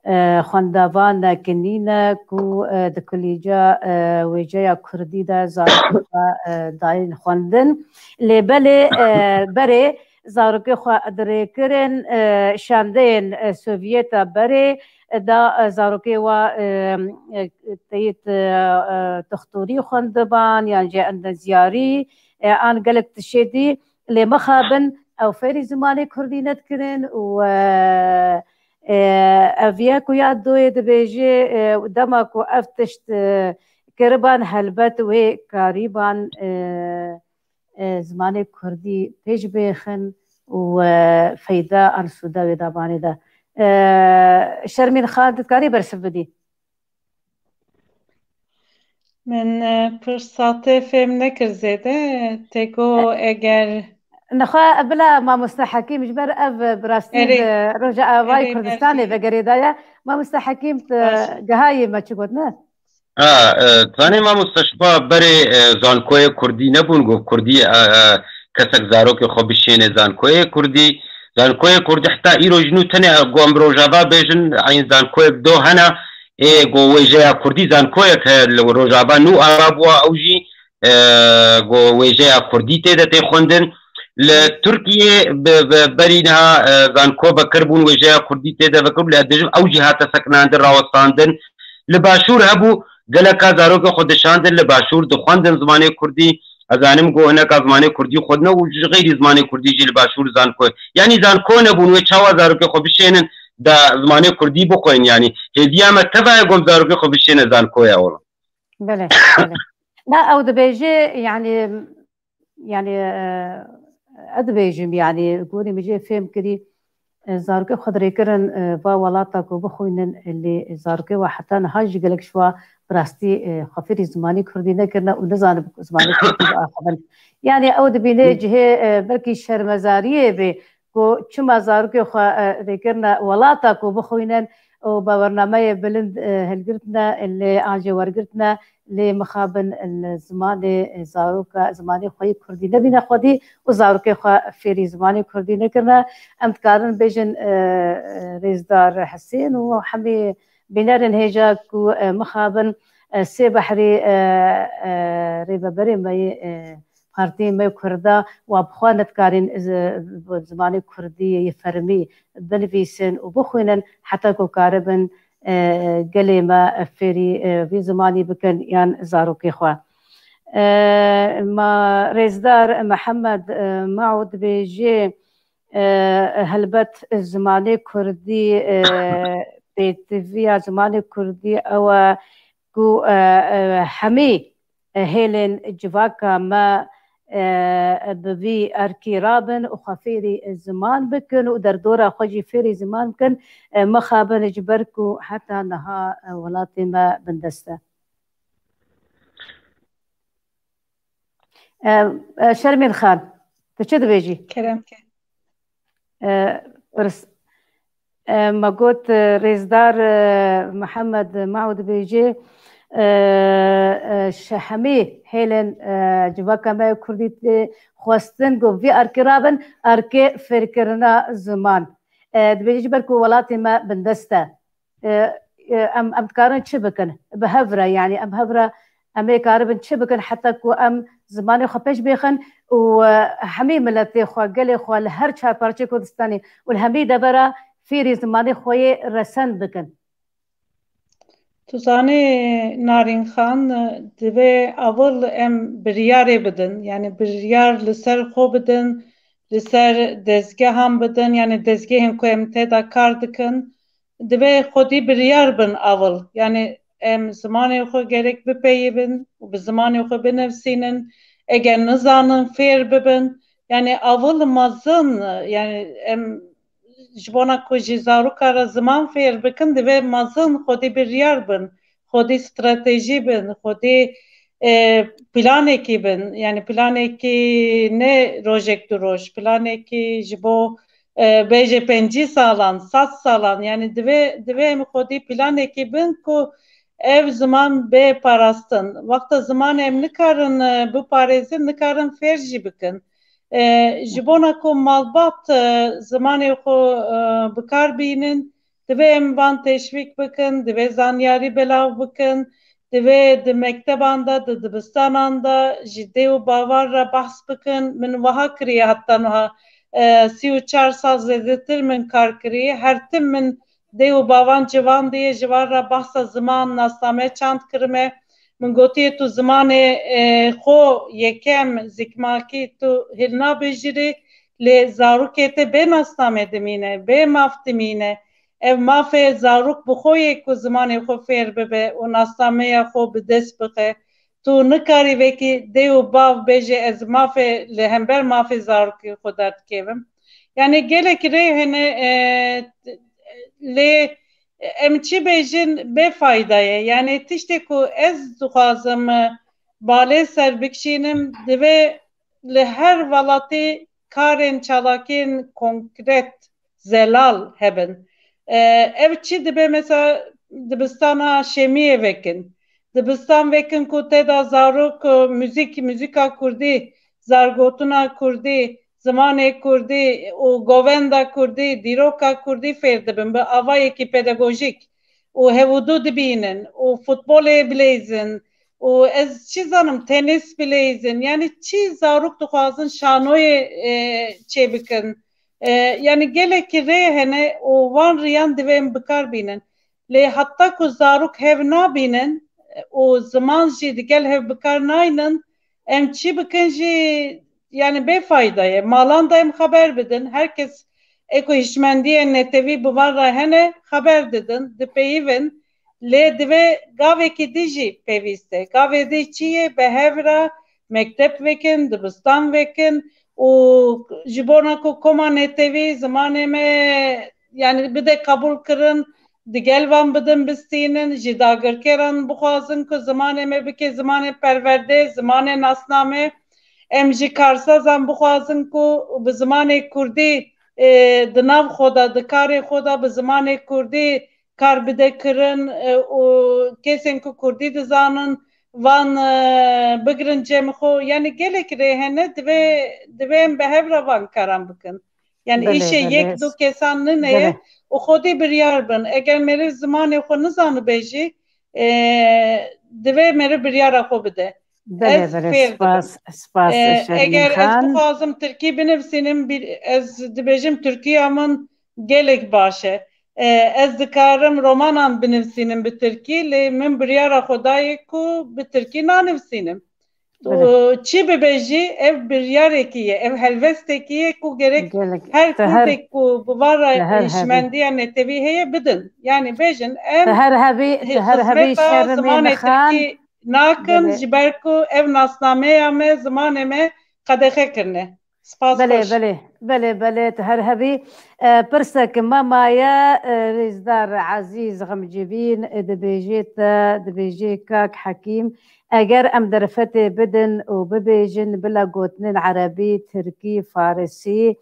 e, xwendevanek nîne ku, e, di kulîca, e, wêjeya kurdî de zarokê xwe, e, dayîn xwendin. Lê belê, e, berê zarokê xwe dirêkirin, e, şandeyên, e, Sovyeta berê, e, da, e, zarokê we, e, e, teyit, e, e, dixtorî xwendiban yan jî endezyarî, e, an gelek tişê dî. Lê mixabin ew fêrî zimanê kurdî nedikirin û, e, e, ev ye ku ya doyê dibêje, e, dema ku ev tişt, e, kiriban, helbet wê karîban, e, e, zimanê kurdî pêş bêxin û, e, feyda an sûda wê dabanê de. E, Şermîn Xan, tu dikarî bersiv bidî? Min, e, pirsa te fêm nekir zêde. Te got eger Nexwe bila mamoste Hekîm ji ber ev bi rastî Erê. bi Rojavayê Erê, Kurdistanê mersi. vegerê daye. Mamoste Hekîm, tu Baş. gihayê me çi got, ne? Ha, e, zanê mamoste, ji xwe berê, e, zankoyê kurdî nebûn, got kurdî, e, e, kesek zarokê xwe bişêne zankoyê kurdî. Zankoyê kurdî heta îro ji nû tenê, e, got em bi Rojava bêjin, eyn zankoyek do hene, ê, got wêjeya kurdî zankoyek heye li Rojava nû ava bûwa, ew jî, e, got wêjeya kurdî tê de tê xwendin. Li Tirkiyê bi, bi berî niha, e, zanko vekir bûn, wêjeya kurdî tê de vekir bû, lê ez dibêjim ew jî hate sekinandin, rawestandin. Li Başûr hebû, geleka zarokê xwe dişandin, li Başûr dixwendin zimanê kurdî. Ez zanim ku hineka zimanê kurdî xwendine û ji xeyrî zimanê kurdî jî li Başûr zanko. Yanî zanko nebûn, wê çawa zarokê xwe bişênin da zimanê kurdî bixwin, yanî hêviya me teva ye ku em zarokê xwe bişêne zankoya ola. Belê, belê. Na ew dibêje, yanî, yanî, e, ez dibêjim, yanî, gorî min jê fêm kirî, e, zarokê xwe dirêkirin, e, va welata ku bixwînin, e, lê zarokê we heta niha jî gelek ji wa bi rastî, e, xwe fêrî zimanê kurdî nekirine û nizanin zimanê kurdî biaxivin. Yanî ew dibîne cihê, e, belkî şermezariyê bê ku çima zarokê xwe, e, rêkirine welata ku bixwînin û bi bernameyê bilind, e, hilgirtine, lê an jê wergirtine, lê mixabin li zimanê, e, zaroka, zimanê xwe yê kurdî nebîne xwedî û zarokê xwe fêrî zimanê kurdî nekirine. Em dikarin bêjin, e, e, Rêzdar Hisên û hemî bînerên hêja ku, e, mixabin, e, sê behrî, e, e, rêveberê me yê, e, partiyê me Kurda wa bi xwe nedikarîn zi-, zimanê kurdî yê fermî binivîsin û bixwînin heta ku karibin, e, gelê me fêrî, e, vî zimanî bikin yan zarokê xwe. E, ma Rêzdar Mihemed, e, Mao dibêje, e, helbet zimanê kurdî, e, pêdiviya zimanê kurdî ew e ku, e, e, hemî, e, hêlên civaka me, e, bi vî erkî rabin û xwe fêrî ziman bikin û derdora xwe jî fêrî ziman bikin, e, mixabin ji ber ku heta niha, e, welatê me bindest e. E, e, Şermîn Xan, tu çi dibêjî? Kerem ke. E, pirs-, e, me got, e, Rêzdar, e, Mihemed Mao dibêje, e, e, ji hemî hêlên, e, civaka me kurdî tê xwestin ku vî erkê rabin, erkê fêrkirina ziman. E, dibêje ji ber ku welatê me bindest e. E, e, em, em dikarin çi bikin? Bi hev re, yanî em hev re, em ê karibin çi bikin heta ku em zimanê xwe pêş bêxin û, e, hemî miletê xwe, gelê xwe li her çar parçeyê Kurdistanê û li hemî devera fêrî zimanê xwe yê resen bikin? Tu zanî Narîn Xan, divê ewil em biryarê bidin, yanî biryar li ser xwe bidin, li ser dezgehan bidin, yanî dezgehên ku em tê de kar dikin, divê xwedî biryar bin ewil. Yanî em zimanê xwe gerek bipeyivin û bi zimanê xwe binivîsînin. Eger nizanin fêr bibin, yanî ewil mezin, yanî em ji bona ku ji zaroka re ziman fêr bikin, divê mezin xwedî biryar bin, xwedî stratejî bin, xwedî e, planekî bin, yani planekî ne rojek du roj, planekî ji bo, e, bêje pêncî salan, sed salan, yani divê, divê em xwedî planekî bin ku ev ziman bê parastin. Wexta zimanê em nikarin, e, biparêzin, nikarin fêr jî bikin. E, ji bona ku malbat, e, zimanê xwe, e, bi kar bînin, divê em van teşvîk bikin, divê zanyarî belav bikin, divê di mekteban de, di dibistanan de ji dê û bavan re behs bikin. Min wiha kiriye heta niha, e, sî û çar sal zêdetir min kar kiriye. Her tim min dê û bavan ciwan diye, ji van re behsa ziman, nasname çand kirime. Min gotiye, tu zimanê, e, xwe yekem zikmakî tu hilnabijêrî, lê zarokê te bê nasname dimîne, bê maf dimîne. Ev mafê zarok bi xwe ye ku zimanê xwe fêr bibe û nasnameya xwe bi dest bixe. Tu nikarî vekî dê û bav bêje, ez mafê, li hember mafê zarokê xwe derdikevim. Yani gelek rê hene, e, lê em çi bêjin bê fayda ye. Yani tiştê ku ez dixwazim, e, balê ser bikişînim, divê li her welatî karên çalakiyên konkret, zelal hebin. E, ev çi dibe, mesela dibistana Şêmiyê vekin. Dibistan vekin ku tê de zarok, e, muzîk, muzîka kurdî, zargotina kurdî, zimanê kurdî û govenda kurdî, dîroka kurdî fêr dibin bi avayekî pedagojîk û hevûdu dibînin û futbolê bileyzin û ez çi zanim tenîs bileyzin. Yani çi zarok dixwazin şanoyê, e, çêbikin. E, yani gelekî rê hene û van riyan divê em bi kar bînin. Lê heta ku zarok hev nabînin û ziman jî digel hev bi kar naynin, em çi bikin jî, yani bê fayda ye. Malan de em xeber bidin. Her kes ê ku hişmendiyên netewî bi van re hene, xeber didin, dipeyivin. Lê divê gavekî dî jî pêwîst e. Gavê dî çi ye? Bi hev re mekteb vekin, dibistan vekin û ji bona ku koma netewî zimanê me, yani bide qebûl kirin, digel van bidin bistînin, ji dagirkeran bixwazin ku zimanê me bike zimanê perwerdê, zimanê nasname. Em ji karsazan bixwazin ku bi zimanê kurdî, e, di nav xwe de, di karê xwe de bi zimanê kurdî kar bide kirin, e, û kesên ku kurdî dizanin, van, e, bigirin cem xwe. Yani gelek rê hene, divê, divê em bi hev re van karan bikin. Yani Belê, îşê belê. yek du kesan nine ye Belê. û xwedî biryar bin. Eger meriv zimanê xwe nizanibe jî, e, divê meriv biryara xwe bide. Belê, Ez belê, fêr spas, dibim. spas, E, Şermîn eger ez Xan. bixwazim tirkî binivîsînim, bir, ez dibêjim tirkiya min gelek baş e. E, ez dikarim romanan binivîsînim bi tirkî, lê min biryara xwe dayê ku bi tirkî nanivîsînim. Belê. Û çi bibe jî, ev biryarekî ye, ev helwestekî ye ku gerek Gelek, her te her, kurdek ku bi van re te her hebî. hişmendiya netewî heye bidin. Yani bêjin, em Te her hebî, te her hebî xizmeta Şermîn zimanê Xan. tirkî nakin, Belê. ji ber ku ev nasnameya me, zimanê me qedexe kirine. Spas Belê, xweş. belê, belê, belê, tu her hebî. E, pirsek me maye, e, rêzdar Ezîz Xemcivîn, e, dibêjê te, dibêjê kak Hekîm, eger em derfetê bidin û bibêjin bila gotinên erebî, tirkî, farisî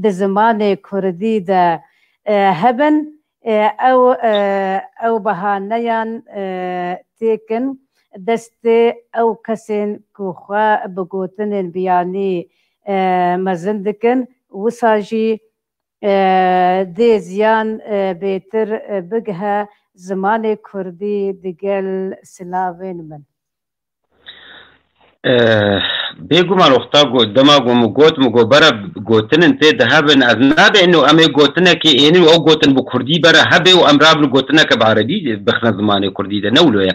di zimanê kurdî de, e, hebin, e, ew, e, ew behaneyan, e, têkin destê ew kesên ku xwe bi gotinên biyanî, e, mezin dikin, wisa jî, e, dê ziyan, e, bêtir, e, bigihe zimanê kurdî digel silavên min. Eh, Bêguman wexta go-, dema go min got, min got, bera gotinên tê de hebin, ez nabe ino em ê gotinekê ênin û ew gotin bi kurdî bera hebe û em rabin gotineke bi erebî bixne zimanê kurdî de, ne wilo ye.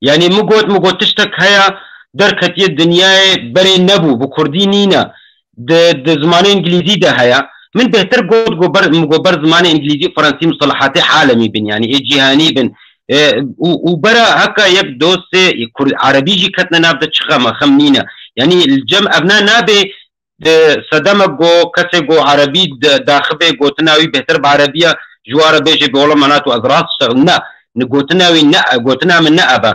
Yani min got, min got tiştek heya derketiye dinyayê berê nebû, bi kurdî nîne, di, di zimanê îngilîzî de heya. Min bêhtir got, got ber, min got ber zimanê îngilîzî, fransî, mustalahatê alemî bin, yani ê cîhanî bin. E, û, û bera heka yek dostê Kurd, erebî jî ketine nav de çi xema xem nîne. Yani li cem ev ne nabe, e, sedemek go kesê go erebî de, daxibe gotina wî bêhtir bi erebiya ji wara bêje bi ola mana tu ez rast şexil. Ne, ni gotina wî ne, gotina min ne eve.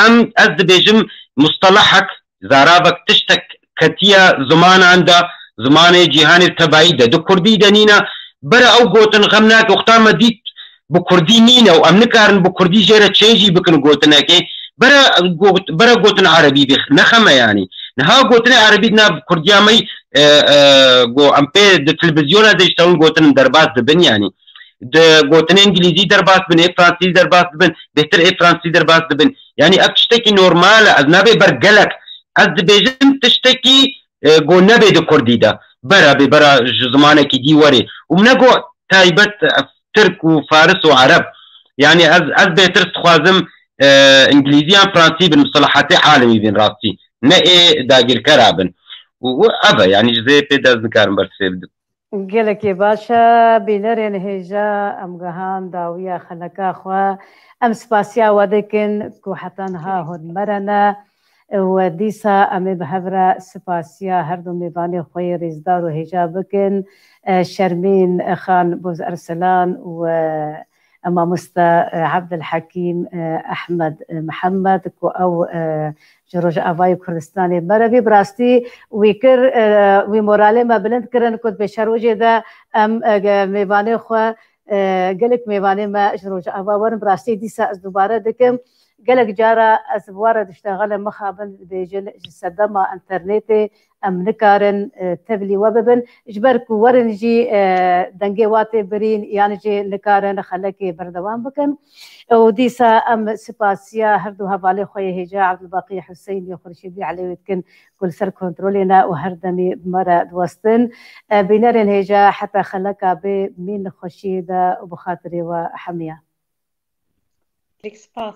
Em, ez dibêjim, mustelahek, zaravek, tiştek ketiye zimanan de, zimanê cîhanê tebayî de, di kurdî de nîne. Bere ew gotin xem nake, wexta me dît bi kurdî nîne û em nikarin bi kurdî jê re çê jî bikin gotinekê, bere got-, bere gotin erebî bê, ne xem e yanî. Niha gotinê erebî di nav kurdiya me, e, e, go em pê di televîzyona de ji tewin gotin derbas dibin yanî. Di gotinê îngilîzî derbas dibin, ê fransî derbas dibin, bêhtir ê fransî derbas dibin. Yanî ev tiştekî normal e, ez nabê ber gelek. Ez dibêjim tiştekî, e, go nebê di kurdî de. Bera bê, bera ji zimanekî dî werê. Û min got taybet, e, tirk û faris û ereb. Yanî ez, ez bêhtir dixwazim, e, îngilîzî yan fransî bin, mistilehatê alemî bin rastî. Ne ê dagirkera bin. Û, û ev e, yanî ji vê pê dest nikarim bersivê bidim. Gelekî baş e, bînerên hêja, em gihan dawiya xeleka xwe. Em spasiya we dikin ku heta niha hûn me re ne. Û dîsa em ê bi hev re spasiya her du mêvanê xwe yê rêzdar û hêja bikin. E, Şermîn, e, Xan Boz Erselan û, e, Mamoste, e, Evdilhekîm, e, Ehmed, e, Mihemed, ku ew, e, ji Rojavayê Kurdistanê me re bî. Bi rastî wî kir, e, wî moralê me bilind kirin ku di pêşerojê de em, e, ge-, mêvanê xwe, e, gelek mêvanê me ji Rojava werin. Bi rastî dîsa ez dubare dikim. Gelek cara ez bi we re diştexelim, mixabin dibêjin ji sedema înternetê em nikarin, e, tevlî we bibin. Ji ber ku werin jî, e, dengê we tê birîn, yan jî nikarin xelekê berdewam bikin. Û dîsa em spasiya her du hevalê xwe yê hêja Evdilbaqî Huseyinî Xurşîdî Elewî dikin ku li ser kontrolê ne û her demî bi me re diwestin. E, bînerên hêja heta xeleka bê mîn xweşiyê de û bi xatirê we hemiya. Gelek spas.